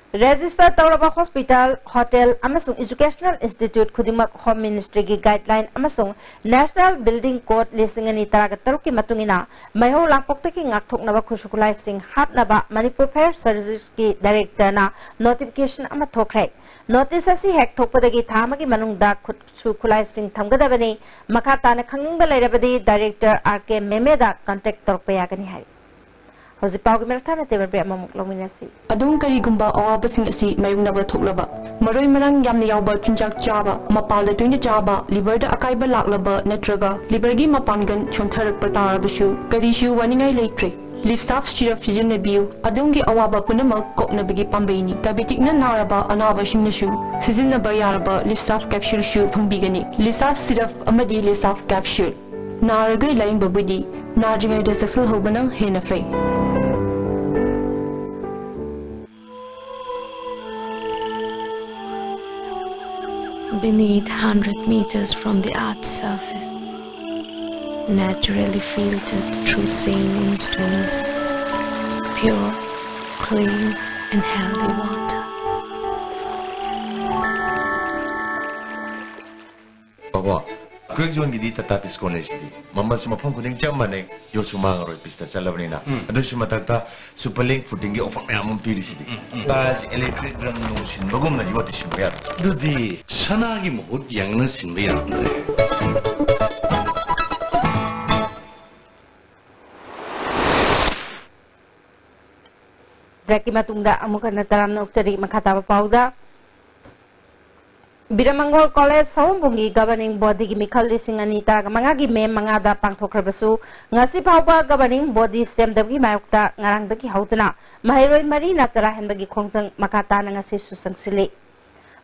Register ꯇꯧꯔꯕ hospital, hotel ꯑꯃꯁꯨꯡ educational institute ꯈꯨꯗꯤꯡꯃꯛ Home Ministry ꯒꯤ guideline ꯑꯃꯁꯨꯡ National Building Code ꯂꯤꯁꯤꯡ ꯑꯅꯤ ꯇꯔꯥꯒ ꯇꯔꯨꯛꯀꯤ ꯃꯇꯨꯡ ꯏꯟꯅ ꯃꯩꯍꯧ ꯂꯥꯡꯄꯣꯛꯇꯒꯤ ꯉꯥꯛꯊꯣꯛꯅꯕ ꯈꯨꯠꯁꯨ ꯈꯨꯠꯂꯥꯏꯁꯤꯡ ꯍꯥꯞꯅꯕ Manipur Fire Service ꯀꯤ director ꯅ notification ꯑꯃ ꯊꯣꯛꯈ꯭ꯔꯦ꯫ Notice ꯑꯁꯤ ꯍꯦꯛ ꯊꯣꯛꯄꯗꯒꯤ ꯊꯥ ꯑꯃꯒꯤ ꯃꯅꯨꯡꯗ ꯈꯨꯠꯁꯨ ꯈꯨꯠꯂꯥꯏꯁꯤꯡ ꯊꯝꯒꯗꯕꯅꯤ꯫ ꯃꯈꯥ ꯇꯥꯅ ꯈꯪꯅꯤꯡꯕ ꯂꯩꯔꯕꯗꯤ director R K ꯃꯦꯃꯦꯗ contact ꯇꯧꯔꯛꯄ ꯌꯥꯒꯅꯤ ꯍꯥꯏꯔꯤ꯫ ꯍꯧꯖꯤꯛ ꯄꯥꯎꯒꯤ ꯃꯔꯛ ꯊꯠꯅ ꯇꯦꯕꯜ ꯕ꯭ꯔꯦꯛ ꯑꯃꯃꯨꯛ ꯂꯧꯃꯤꯟꯅꯁꯤ꯫ ꯑꯗꯨꯝ ꯀꯔꯤꯒꯨꯝꯕ ꯑꯋꯥꯕꯁꯤꯡ ꯑꯁꯤ ꯃꯥꯌꯣꯛꯅꯕ ꯊꯣꯛꯂꯕ, ꯃꯔꯣꯏ ꯃꯔꯥꯡ ꯌꯥꯝꯅ ꯌꯥꯎꯕ ꯆꯤꯟꯖꯥꯛ ꯆꯥꯕ, ꯃꯄꯥꯜꯗ ꯇꯣꯏꯅ ꯆꯥꯕ, ꯂꯤꯚꯔꯗ ꯑꯀꯥꯏꯕ ꯂꯥꯛꯂꯕ ꯅꯠꯇ꯭ꯔꯒ ꯂꯤꯚꯔꯒꯤ ꯃꯄꯥꯡꯒꯜ ꯁꯣꯟꯊꯔꯛꯄ ꯇꯥꯔꯕꯁꯨ ꯀꯔꯤꯁꯨ ꯋꯥꯅꯤꯡꯉꯥꯏ ꯂꯩꯇ꯭ꯔꯦ꯫ ꯂꯤꯞꯁꯥꯐ ꯁꯤꯔꯞ ꯁꯤꯖꯤꯟꯅꯕꯤꯌꯨ, ꯑꯗꯣꯝꯒꯤ ꯑꯋꯥꯕ ꯄꯨꯝꯅꯃꯛ ꯀꯣꯛꯅꯕꯒꯤ ꯄꯥꯝꯕꯩꯅꯤ꯫ ꯗꯥꯏꯕꯦꯇꯤꯛꯅ ꯅꯥꯔꯕ ꯑꯅꯥꯕꯁꯤꯡꯅꯁꯨ ꯁꯤꯖꯤꯟꯅꯕ ꯌꯥꯔꯕ ꯂꯤꯞꯁꯥꯐ ꯀꯦꯞꯁꯨꯜꯁꯨ ꯐꯪꯕꯤꯒꯅꯤ꯫ ꯂꯤꯞꯁꯥꯐ ꯁꯤꯔꯞ ꯑꯃꯗꯤ ꯂꯤꯞꯁꯥꯐ ꯀꯦꯞꯁꯨꯜ꯫ ꯅꯥꯔꯒ ꯂꯥꯌꯦꯡꯕꯕꯨꯗꯤ ꯅꯥꯗ꯭ꯔꯤꯉꯩꯗ ꯆꯦꯛꯁꯤꯜꯍꯧꯕꯅ ꯍꯦꯟꯅ ꯐꯩ꯫ Beneath, hundred meters from the earth's surface, naturally filtered through saline stones, pure, clean, and healthy water. ꯕꯥꯕꯣ, ꯀ꯭ꯋꯦꯛ ꯖꯣꯟꯒꯤꯗꯤ ꯇꯥꯇꯥ ꯗꯤꯁꯀꯣꯟ ꯂꯩꯁꯤꯗꯤ꯫ ꯃꯃꯜꯁꯨ ꯃꯐꯝ ꯈꯨꯗꯤꯡ ꯆꯞ ꯃꯥꯟꯅꯩ, ꯌꯣꯠꯁꯨ ꯃꯥꯡꯉꯔꯣꯏ, ꯄꯤꯁꯇ ꯆꯠꯂꯕꯅꯤꯅ꯫ ꯑꯗꯨꯁꯨ ꯃꯊꯛꯇ ꯁꯨꯄꯔ ꯂꯤꯡ ꯐꯨꯇꯤꯡꯒꯤ ꯑꯣꯐꯔ ꯃꯌꯥꯝ ꯑꯃ ꯄꯤꯔꯤꯁꯤꯗꯤ꯫ ꯇꯥꯏꯜꯁ ꯏꯂꯦꯛꯇ꯭ꯔꯤꯛ ꯔꯪ ꯅꯨꯡ ꯁꯤꯟꯕꯒꯨꯝꯅ ꯌꯣꯠꯇꯤ ꯁꯤꯟꯕ ꯌꯥꯗꯦ꯫ ꯑꯗꯨꯗꯤ ꯁꯅꯥꯒꯤ ꯃꯍꯨꯠ ꯌꯥꯡꯅ ꯁꯤꯟꯕ ꯌꯥꯔꯝꯗ꯭ꯔꯦ꯫ ꯕ꯭ꯔꯦꯛꯀꯤ ꯃꯇꯨꯡꯗ ꯑꯃꯨꯛ ꯍꯟꯅ ꯇꯔꯥꯝꯅ ꯑꯣꯛꯆꯔꯤ꯫ ꯃꯈꯥ ꯇꯥꯕ ꯄꯥꯎꯗ, ꯕꯤꯔꯃꯪꯒꯣꯜ ꯀꯣꯂꯦꯖ ꯁꯑꯣꯝꯕꯨꯡꯒꯤ ꯒꯕꯔꯅꯤꯡ ꯕꯣꯗꯤꯒꯤ ꯃꯤꯈꯜ ꯂꯤꯁꯤꯡ ꯑꯅꯤ ꯇꯔꯥꯃꯉꯥꯒꯤ ꯃꯦ ꯃꯉꯥꯗ ꯄꯥꯡꯊꯣꯛꯈ꯭ꯔꯕꯁꯨ, ꯉꯁꯤ ꯐꯥꯎꯕ ꯒꯕꯔꯅꯤꯡ ꯕꯣꯗꯤ ꯁꯦꯝꯗꯕꯒꯤ ꯃꯥꯌꯣꯛꯇ ꯉꯔꯥꯡꯗꯒꯤ ꯍꯧꯗꯨꯅ ꯃꯍꯩꯔꯣꯏ ꯃꯔꯤꯅ ꯆꯔꯥ ꯍꯦꯟꯕꯒꯤ ꯈꯣꯡꯖꯪ ꯃꯈꯥ ꯇꯥꯅ ꯉꯁꯤꯁꯨ ꯆꯪꯁꯤꯜꯂꯤ꯫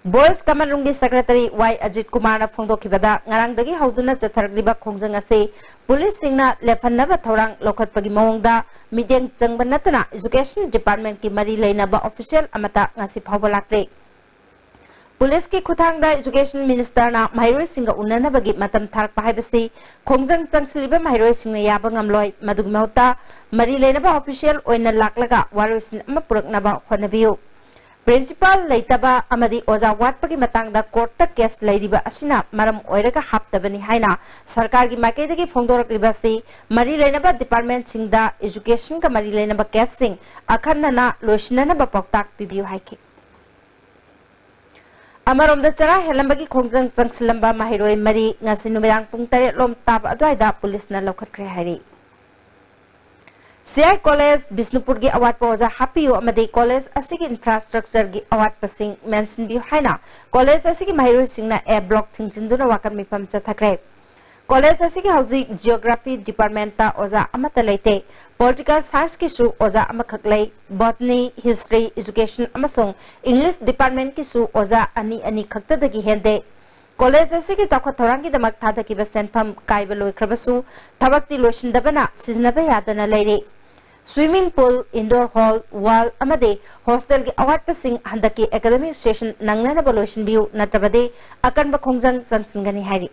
ꯕꯣꯏꯁ ꯀꯃꯟ ꯔꯨꯝꯒꯤ ꯁꯦꯀ꯭ꯔꯦꯇꯔꯤ ꯋꯥꯏ ꯑꯖꯤꯠ ꯀꯨꯃꯥꯔꯅ ꯐꯣꯡꯗꯣꯛꯈꯤꯕꯗ, ꯉꯔꯥꯡꯗꯒꯤ ꯍꯧꯗꯨꯅ ꯆꯠꯊꯔꯛꯂꯤꯕ ꯈꯣꯡꯖꯪ ꯑꯁꯤ ꯄꯨꯂꯤꯁꯁꯤꯡꯅ ꯂꯦꯞꯍꯟꯅꯕ ꯊꯧꯔꯥꯡ ꯂꯧꯈꯠꯄꯒꯤ ꯃꯑꯣꯡꯗ ꯃꯤꯠꯌꯦꯡ ꯆꯪꯕ ꯅꯠꯇꯅ ꯏꯖꯨꯀꯦꯁꯟ ꯗꯤꯄꯥꯔꯠꯃꯦꯟꯠꯀꯤ ꯃꯔꯤ ꯂꯩꯅꯕ ꯑꯣꯐꯤꯁꯤꯌꯦꯜ ꯑꯃꯠꯇ ꯉꯁꯤ ꯐꯥꯎꯕ ꯂꯥꯛꯇ꯭ꯔꯤ꯫ ꯄꯨꯂꯤꯁꯀꯤ ꯈꯨꯠꯊꯥꯡꯗ ꯏꯖꯨꯀꯦꯁꯟ ꯃꯤꯅꯤꯁꯇꯔꯅ ꯃꯍꯩꯔꯣꯏꯁꯤꯡꯒ ꯎꯅꯅꯕꯒꯤ ꯃꯇꯝ ꯊꯥꯔꯛꯄ ꯍꯥꯏꯕꯁꯤ ꯈꯣꯡꯖꯪ ꯆꯪꯁꯤꯜꯂꯤꯕ ꯃꯍꯩꯔꯣꯏꯁꯤꯡꯅ ꯌꯥꯕ ꯉꯝꯂꯣꯏ꯫ ꯃꯗꯨꯒꯤ ꯃꯍꯨꯠꯇ ꯃꯔꯤ ꯂꯩꯅꯕ ꯑꯣꯐꯤꯁꯤꯌꯦꯜ ꯑꯣꯏꯅ ꯂꯥꯛꯂꯒ ꯋꯥꯔꯣꯏꯁꯤꯟ ꯑꯃ ꯄꯨꯔꯛꯅꯕ ꯍꯣꯠꯅꯕꯤꯌꯨ꯫ ꯄ꯭ꯔꯤꯟꯁꯤꯄꯥꯜ ꯂꯩꯇꯕ ꯑꯃꯗꯤ ꯑꯣꯖꯥ ꯋꯥꯠꯄꯒꯤ ꯃꯇꯥꯡꯗ ꯀꯣꯔꯠꯇ ꯀꯦꯁ ꯂꯩꯔꯤꯕ ꯑꯁꯤꯅ ꯃꯔꯝ ꯑꯣꯏꯔꯒ ꯍꯥꯞꯇꯕꯅꯤ ꯍꯥꯏꯅ ꯁꯔꯀꯥꯔꯒꯤ ꯃꯥꯏꯀꯩꯗꯒꯤ ꯐꯣꯡꯗꯣꯔꯛꯂꯤꯕ ꯑꯁꯤ ꯃꯔꯤ ꯂꯩꯅꯕ ꯗꯤꯄꯥꯔꯠꯃꯦꯟꯠꯁꯤꯡꯗ ꯏꯖꯨꯀꯦꯁꯟꯒ ꯃꯔꯤ ꯂꯩꯅꯕ ꯀꯦꯁꯁꯤꯡ ꯑꯈꯟꯅꯅ ꯂꯣꯏꯁꯤꯟꯅꯅꯕ ꯄꯥꯎꯇꯥꯛ ꯄꯤꯕꯤꯌꯨ ꯍꯥꯏꯈꯤ꯫ ꯑꯃꯔꯣꯝꯗ, ꯆꯔꯥ ꯍꯦꯜꯂꯝꯕꯒꯤ ꯈꯣꯡꯖꯪ ꯆꯪꯁꯤꯜꯂꯝꯕ ꯃꯍꯩꯔꯣꯏ ꯃꯔꯤ ꯉꯁꯤ ꯅꯨꯃꯤꯗꯥꯡ ꯄꯨꯡ ꯇꯔꯦꯠ ꯂꯣꯝ ꯇꯥꯕ ꯑꯗꯨꯋꯥꯏꯗ ꯄꯨꯂꯤꯁꯅ ꯂꯧꯈꯠꯈ꯭ꯔꯦ ꯍꯥꯏꯔꯤ꯫ ꯁꯤ ꯑꯥꯏ ꯀꯣꯂꯦꯖ ꯕꯤꯁꯅꯨꯄꯨꯔꯒꯤ ꯑꯋꯥꯠꯄ ꯑꯣꯖꯥ ꯍꯥꯞꯄꯤꯌꯨ ꯑꯃꯗꯤ ꯀꯣꯂꯦꯖ ꯑꯁꯤꯒꯤ ꯏꯟꯐ꯭ꯔꯥꯁ꯭ꯇ꯭ꯔꯛꯆꯔꯒꯤ ꯑꯋꯥꯠꯄꯁꯤꯡ ꯃꯦꯟꯁꯤꯟꯕꯤꯌꯨ ꯍꯥꯏꯅ ꯀꯣꯂꯦꯖ ꯑꯁꯤꯒꯤ ꯃꯍꯩꯔꯣꯏꯁꯤꯡꯅ ꯑꯦ ꯕ꯭ꯂꯣꯛ ꯊꯤꯡꯖꯤꯟꯗꯨꯅ ꯋꯥꯀꯠ ꯃꯤꯐꯝ ꯆꯠꯊꯈ꯭ꯔꯦ꯫ ꯀꯣꯂꯦꯖ ꯑꯁꯤꯒꯤ ꯍꯧꯖꯤꯛ ꯖꯤꯑꯣꯒ꯭ꯔꯥꯐꯤ ꯗꯤꯄꯥꯔꯠꯃꯦꯟꯇ ꯑꯣꯖꯥ ꯑꯃꯠꯇ ꯂꯩꯇꯦ꯫ ꯄꯣꯂꯤꯇꯤꯀꯦꯜ ꯁꯥꯏꯟꯁꯀꯤꯁꯨ ꯑꯣꯖꯥ ꯑꯃꯈꯛ ꯂꯩ꯫ ꯕꯣꯇꯅꯤ, ꯍꯤꯁꯇ꯭ꯔꯤ, ꯏꯖꯨꯀꯦꯁꯟ ꯑꯃꯁꯨꯡ ꯏꯪꯂꯤꯁ ꯗꯤꯄꯥꯔꯠꯃꯦꯟꯇꯀꯤꯁꯨ ꯑꯣꯖꯥ ꯑꯅꯤ ꯑꯅꯤ ꯈꯛꯇꯗꯒꯤ ꯍꯦꯟꯗꯦ꯫ ꯀꯣꯂꯦꯖ ꯑꯁꯤꯒꯤ ꯆꯥꯎꯈꯠ ꯊꯧꯔꯥꯡꯒꯤꯗꯃꯛ ꯊꯥꯗꯈꯤꯕ ꯁꯦꯟꯐꯝ ꯀꯥꯏꯕ ꯂꯣꯏꯈ꯭ꯔꯕꯁꯨ ꯊꯕꯛꯇꯤ ꯂꯣꯏꯁꯤꯟꯗꯕꯅ ꯁꯤꯖꯤꯟꯅꯕ ꯌꯥꯗꯅ ꯂꯩꯔꯤ꯫ ꯁ꯭ꯋꯤꯃꯤꯡ ꯄꯨꯜ, ꯏꯟꯗꯣꯔ ꯍꯣꯜ, ꯋꯥꯜ ꯑꯃꯗꯤ ꯍꯣꯁꯇꯦꯜꯒꯤ ꯑꯋꯥꯠꯄꯁꯤꯡ ꯍꯟꯗꯛꯀꯤ ꯑꯦꯀꯥꯗꯃꯤꯛ ꯁꯦꯁꯟ ꯅꯪꯅꯅꯕ ꯂꯣꯏꯁꯤꯟꯕꯤꯌꯨ, ꯅꯠꯇ꯭ꯔꯕꯗꯤ ꯑꯀꯟꯕ ꯈꯣꯡꯖꯪ ꯆꯪꯁꯤꯟꯒꯅꯤ ꯍꯥꯏꯔꯤ꯫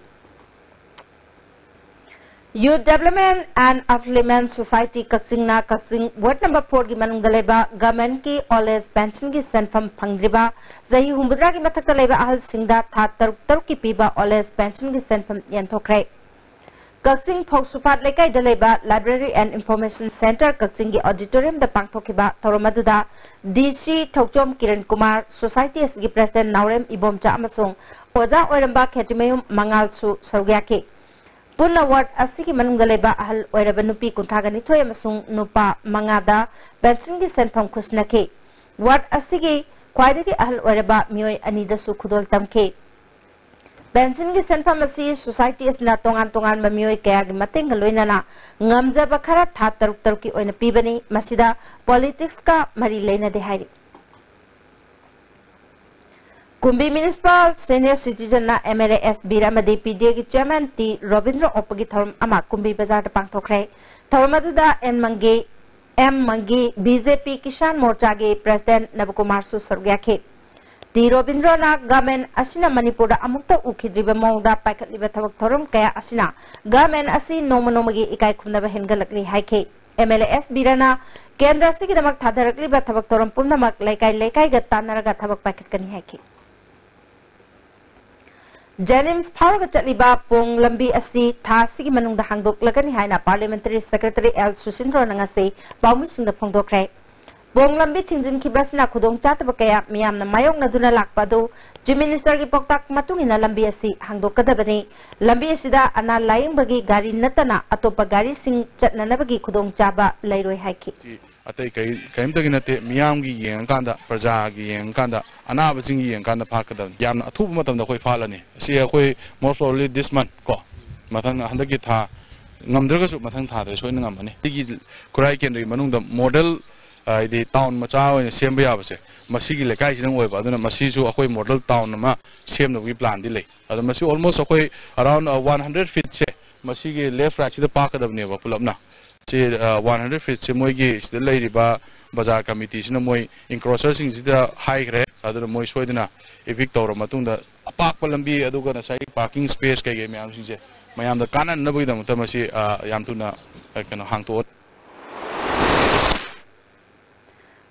Youth Development and Upliftment Society ꯀꯛꯆꯤꯡꯅ ꯀꯛꯆꯤꯡ ꯋꯥꯔꯗ ꯅꯝꯕꯔ ꯐꯣꯔꯒꯤ ꯃꯅꯨꯡꯗ ꯂꯩꯕ ꯒꯚꯔꯟꯃꯦꯟꯠꯀꯤ ꯑꯣꯜ ꯑꯦꯖ ꯄꯦꯟꯁꯟꯒꯤ ꯁꯦꯟꯐꯝ ꯐꯪꯗ꯭ꯔꯤꯕ ꯆꯍꯤ ꯍꯨꯝꯐꯨꯇꯔꯥꯒꯤ ꯃꯊꯛꯇ ꯂꯩꯕ ꯑꯍꯜꯁꯤꯡꯗ ꯊꯥ ꯇꯔꯨꯛ ꯇꯔꯨꯛꯀꯤ ꯄꯤꯕ ꯑꯣꯜ ꯑꯦꯖ ꯄꯦꯟꯁꯟꯒꯤ ꯁꯦꯟꯐꯝ ꯌꯦꯟꯊꯣꯛꯈ꯭ꯔꯦ꯫ ꯀꯛꯆꯤꯡ ꯐꯧꯁꯨꯄꯥꯠ ꯂꯩꯀꯥꯏꯗ ꯂꯩꯕ Library and Information Centre ꯀꯛꯆꯤꯡꯒꯤ ꯑꯣꯗꯤꯇꯣꯔꯤꯌꯝꯗ ꯄꯥꯡꯊꯣꯛꯈꯤꯕ ꯊꯧꯔꯝ ꯑꯗꯨꯗ ꯗꯤ ꯁꯤ ꯊꯧꯆꯣꯝ ꯀꯤꯔꯟ ꯀꯨꯃꯥꯔ, ꯁꯣꯁꯥꯏꯇꯤ ꯑꯁꯤꯒꯤ ꯄ꯭ꯔꯦꯁꯤꯗꯦꯟꯠ ꯅꯥꯎꯔꯦꯝ ꯏꯕꯣꯝꯆꯥ ꯑꯃꯁꯨꯡ ꯑꯣꯖꯥ ꯑꯣꯏꯔꯝꯕ ꯈꯦꯇ꯭ꯔꯤꯃꯌꯨꯝ ꯃꯉꯥꯜꯁꯨ ꯁꯔꯨꯛ ꯌꯥꯈꯤ꯫ ꯄꯨꯟꯅ ꯋꯥꯔꯗ ꯑꯁꯤꯒꯤ ꯃꯅꯨꯡꯗ ꯂꯩꯕ ꯑꯍꯜ ꯑꯣꯏꯔꯕ ꯅꯨꯄꯤ ꯀꯨꯟꯊ꯭ꯔꯥꯒ ꯅꯤꯊꯣꯏ ꯑꯃꯁꯨꯡ ꯅꯨꯄꯥ ꯃꯉꯥꯗ ꯄꯦꯟꯁꯟꯒꯤ ꯁꯦꯟꯐꯝ ꯈꯨꯠꯁꯤꯟꯅꯈꯤ꯫ ꯋꯥꯔꯗ ꯑꯁꯤꯒꯤ ꯈ꯭ꯋꯥꯏꯗꯒꯤ ꯑꯍꯜ ꯑꯣꯏꯔꯕ ꯃꯤꯑꯣꯏ ꯑꯅꯤꯗꯁꯨ ꯈꯨꯗꯣꯜ ꯇꯝꯈꯤ꯫ ꯄꯦꯟꯁꯟꯒꯤ ꯁꯦꯟꯐꯝ ꯑꯁꯤ ꯁꯣꯁꯥꯏꯇꯤ ꯑꯁꯤꯅ ꯇꯣꯉꯥꯟ ꯇꯣꯉꯥꯟꯕ ꯃꯤꯑꯣꯏ ꯀꯌꯥꯒꯤ ꯃꯇꯦꯡꯒ ꯂꯣꯏꯅꯅ ꯉꯝꯖꯕ ꯈꯔ ꯊꯥ ꯇꯔꯨꯛ ꯇꯔꯨꯛꯀꯤ ꯑꯣꯏꯅ ꯄꯤꯕꯅꯤ꯫ ꯃꯁꯤꯗ ꯄꯣꯂꯤꯇꯤꯛꯁꯀ ꯃꯔꯤ ꯂꯩꯅꯗꯦ ꯍꯥꯏꯔꯤ꯫ ꯀꯨꯝꯕꯤ ꯃ꯭ꯌꯨꯅꯤꯁꯤꯄꯥꯜ ꯁꯦꯅꯤꯌꯔ ꯁꯤꯇꯤꯖꯟꯅ M L A S Bira ꯑꯃꯗꯤ ꯄꯤ ꯗꯤ ꯑꯦꯒꯤ ꯆꯤꯌꯔꯃꯦꯟ ꯇꯤ ꯔꯣꯕꯤꯟꯗ꯭ꯔ ꯑꯣꯛꯄꯒꯤ ꯊꯧꯔꯝ ꯑꯃ ꯀꯨꯝꯕꯤ ꯕꯖꯥꯔꯗ ꯄꯥꯡꯊꯣꯛꯈ꯭ꯔꯦ꯫ ꯊꯧꯔꯝ ꯑꯗꯨꯗ N Mangi, M Mangi, B J P Kisan ꯃꯣꯔꯆꯥꯒꯤ ꯄ꯭ꯔꯦꯁꯤꯗꯦꯟꯠ ꯅꯕꯀꯨꯃꯥꯔꯁꯨ ꯁꯔꯨꯛ ꯌꯥꯈꯤ꯫ ꯇꯤ ꯔꯣꯕꯤꯟꯗ꯭ꯔꯅ ꯒꯚꯔꯟꯃꯦꯟꯠ ꯑꯁꯤꯅ ꯃꯅꯤꯄꯨꯔꯗ ꯑꯃꯨꯛꯇ ꯎꯈꯤꯗ꯭ꯔꯤꯕ ꯃꯑꯣꯡꯗ ꯄꯥꯏꯈꯠꯂꯤꯕ ꯊꯕꯛ ꯊꯧꯔꯝ ꯀꯌꯥ ꯑꯁꯤꯅ ꯒꯚꯔꯟꯃꯦꯟꯠ ꯑꯁꯤ ꯅꯣꯡꯃ ꯅꯣꯡꯃꯒꯤ ꯏꯀꯥꯏ ꯈꯨꯝꯅꯕ ꯍꯦꯟꯒꯠꯂꯛꯂꯤ ꯍꯥꯏꯈꯤ꯫ ꯑꯦꯝ ꯑꯦꯜ ꯑꯦ ꯑꯦꯁ ꯕꯤꯔꯅ ꯀꯦꯟꯗ꯭ꯔ ꯑꯁꯤꯒꯤꯗꯃꯛ ꯊꯥꯗꯔꯛꯂꯤꯕ ꯊꯕꯛ ꯊꯧꯔꯝ ꯄꯨꯝꯅꯃꯛ ꯂꯩꯀꯥꯏ ꯂꯩꯀꯥꯏꯒ ꯇꯥꯟꯅꯔꯒ ꯊꯕꯛ ꯄꯥꯏꯈꯠꯀꯅꯤ ꯍꯥꯏꯈꯤ꯫ ꯖꯦꯅꯤꯝꯁ ꯐꯥꯎꯔꯒ ꯆꯠꯂꯤꯕ ꯄꯣꯡ ꯂꯝꯕꯤ ꯑꯁꯤ ꯊꯥ ꯑꯁꯤꯒꯤ ꯃꯅꯨꯡꯗ ꯍꯥꯡꯗꯣꯛꯂꯒꯅꯤ ꯍꯥꯏꯅ ꯄꯥꯔꯂꯤꯌꯥꯃꯦꯟꯇꯔꯤ ꯁꯦꯀ꯭ꯔꯦꯇꯔꯤ ꯑꯦꯜ ꯁꯨꯁꯤꯟꯗ꯭ꯔꯣꯅ ꯉꯁꯤ ꯄꯥꯎꯃꯤꯁꯤꯡꯗ ꯐꯣꯡꯗꯣꯛꯈ꯭ꯔꯦ꯫ ꯕꯣꯡ ꯂꯝꯕꯤ ꯊꯤꯡꯖꯤꯟꯈꯤꯕ ꯑꯁꯤꯅ ꯈꯨꯗꯣꯡ ꯆꯥꯗꯕ ꯀꯌꯥ ꯃꯤꯌꯥꯝꯅ ꯃꯥꯌꯣꯛꯅꯗꯨꯅ ꯂꯥꯛꯄ ꯑꯗꯨ Chief Minister ꯒꯤ ꯄꯥꯎꯇꯥꯛ ꯃꯇꯨꯡ ꯏꯟꯅ ꯂꯝꯕꯤ ꯑꯁꯤ ꯍꯥꯡꯗꯣꯛꯀꯗꯕꯅꯤ꯫ ꯂꯝꯕꯤ ꯑꯁꯤꯗ ꯑꯅꯥ ꯂꯥꯌꯦꯡꯕꯒꯤ ꯒꯥꯔꯤ ꯅꯠꯇꯅ ꯑꯇꯣꯞꯄ ꯒꯥꯔꯤꯁꯤꯡ ꯆꯠꯅꯅꯕꯒꯤ ꯈꯨꯗꯣꯡꯆꯥꯕ ꯂꯩꯔꯣꯏ ꯍꯥꯏꯈꯤ꯫ ꯑꯇꯩ ꯀꯩ-, ꯀꯔꯤꯝꯇꯒꯤ ꯅꯠꯇꯦ, ꯃꯤꯌꯥꯝꯒꯤ ꯌꯦꯡꯉꯀꯥꯟꯗ, ꯄ꯭ꯔꯖꯥꯒꯤ ꯌꯦꯡꯉꯀꯥꯟꯗ, ꯑꯅꯥꯕꯁꯤꯡꯒꯤ ꯌꯦꯡꯉꯀꯥꯟꯗ ꯐꯥꯠꯀꯗꯕꯅꯤ꯫ ꯌꯥꯝꯅ ꯑꯊꯨꯕ ꯃꯇꯝꯗ ꯑꯩꯈꯣꯏ ꯐꯥꯠꯂꯅꯤ꯫ ꯑꯁꯤ ꯑꯩꯈꯣꯏ most probably this month ꯀꯣ, ꯃꯊꯪ ꯍꯟꯗꯛꯀꯤ ꯊꯥ, ꯉꯝꯗ꯭ꯔꯒꯁꯨ ꯃꯊꯪ ꯊꯥꯗ ꯁꯣꯏꯅ ꯉꯝꯃꯅꯤ꯫ ꯑꯩꯒꯤ ꯈꯨꯔꯥꯏ ꯀꯦꯟꯗ꯭ꯔꯒꯤ ꯃꯅꯨꯡꯗ ꯃꯣꯗꯦꯜ, ꯍꯥꯏꯗꯤ ꯇꯥꯎꯟ ꯃꯆꯥ ꯑꯣꯏꯅ ꯁꯦꯝꯕ ꯌꯥꯕꯁꯦ, ꯃꯁꯤꯒꯤ ꯂꯩꯀꯥꯏꯁꯤꯗꯪ ꯑꯣꯏꯕ, ꯑꯗꯨꯅ ꯃꯁꯤꯁꯨ ꯑꯩꯈꯣꯏ ꯃꯣꯗꯦꯜ ꯇꯥꯎꯟ ꯑꯃ ꯁꯦꯝꯅꯕꯒꯤ ꯄ꯭ꯂꯥꯟꯗꯤ ꯂꯩ꯫ ꯑꯗꯣ ꯃꯁꯤ almost ꯑꯩꯈꯣꯏ around, ꯑ, one hundred feet ꯁꯦ ꯃꯁꯤꯒꯤ left right ꯁꯤꯗ ꯄꯥꯛꯀꯗꯕꯅꯦꯕ ꯄꯨꯂꯞꯅ꯫ ꯁꯤ, ꯑ, one hundred feet ꯁꯦ ꯃꯣꯏꯒꯤ ꯁꯤꯗ ꯂꯩꯔꯤꯕ ꯕꯖꯥꯔ ꯀꯃꯤꯇꯤꯁꯤꯅ ꯃꯣꯏ encroacher ꯁꯤꯡꯁꯤꯗ ꯍꯥꯏꯈ꯭ꯔꯦ, ꯑꯗꯨꯅ ꯃꯣꯏ ꯁꯣꯏꯗꯅ evict ꯇꯧꯔ ꯃꯇꯨꯡꯗ ꯑꯄꯥꯛꯄ ꯂꯝꯕꯤ, ꯑꯗꯨꯒ ꯉꯁꯥꯏꯒꯤ parking space ꯀꯩꯀꯩ ꯃꯌꯥꯝꯁꯤꯡꯁꯦ ꯃꯌꯥꯝꯗ ꯀꯥꯟꯅꯅꯕꯒꯤꯗꯃꯛꯇ ꯃꯁꯤ, ꯑ, ꯌꯥꯝ ꯊꯨꯅ, ꯑ, ꯀꯩꯅꯣ, ꯍꯥꯡꯇꯣꯛꯑ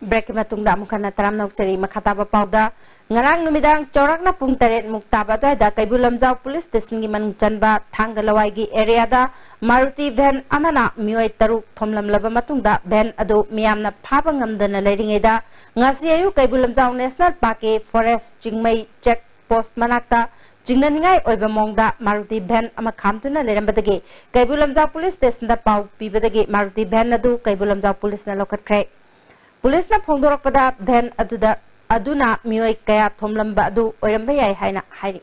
Break ꯀꯤ ꯃꯇꯨꯡꯗ ꯑꯃꯨꯛ ꯍꯟꯅ ꯇꯔꯥꯝꯅ ꯑꯣꯛꯆꯔꯤ꯫ ꯃꯈꯥ ꯇꯥꯕ ꯄꯥꯎꯗ, ꯉꯔꯥꯡ ꯅꯨꯃꯤꯗꯥꯡ ꯆꯥꯎꯔꯥꯛꯅ ꯄꯨꯡ ꯇꯔꯦꯠ ꯃꯨꯛ ꯇꯥꯕ ꯑꯗꯨꯋꯥꯏꯗ ꯀꯩꯕꯨꯜ ꯂꯝꯖꯥꯎ police station ꯒꯤ ꯃꯅꯨꯡ ꯆꯟꯕ ꯊꯥꯡꯒ ꯂꯋꯥꯏꯒꯤ area ꯗ Maruti van ꯑꯃꯅ ꯃꯤꯑꯣꯏ ꯇꯔꯨꯛ ꯊꯣꯝꯂꯝꯂꯕ ꯃꯇꯨꯡꯗ van ꯑꯗꯨ ꯃꯤꯌꯥꯝꯅ ꯐꯥꯕ ꯉꯝꯗꯅ ꯂꯩꯔꯤꯉꯩꯗ, ꯉꯁꯤ ꯑꯌꯨꯛ ꯀꯩꯕꯨꯜ ꯂꯝꯖꯥꯎ National Park ꯀꯤ forest ꯆꯤꯡꯃꯩ check post ꯃꯅꯥꯛꯇ ꯆꯤꯡꯅꯅꯤꯡꯉꯥꯏ ꯑꯣꯏꯕ ꯃꯑꯣꯡꯗ Maruti van ꯑꯃ ꯈꯥꯝꯗꯨꯅ ꯂꯩꯔꯝꯕꯗꯒꯤ ꯀꯩꯕꯨꯜ ꯂꯝꯖꯥꯎ police station ꯗ ꯄꯥꯎ ꯄꯤꯕꯗꯒꯤ Maruti van ꯑꯗꯨ ꯀꯩꯕꯨꯜ ꯂꯝꯖꯥꯎ police ꯅ ꯂꯧꯈꯠꯈ꯭ꯔꯦ꯫ Police ꯅ ꯐꯣꯡꯗꯣꯔꯛꯄꯗ van ꯑꯗꯨꯗ, ꯑꯗꯨꯅ ꯃꯤꯑꯣꯏ ꯀꯌꯥ ꯊꯣꯝꯂꯝꯕ ꯑꯗꯨ ꯑꯣꯏꯔꯝꯕ ꯌꯥꯏ ꯍꯥꯏꯅ ꯍꯥꯏꯔꯤ꯫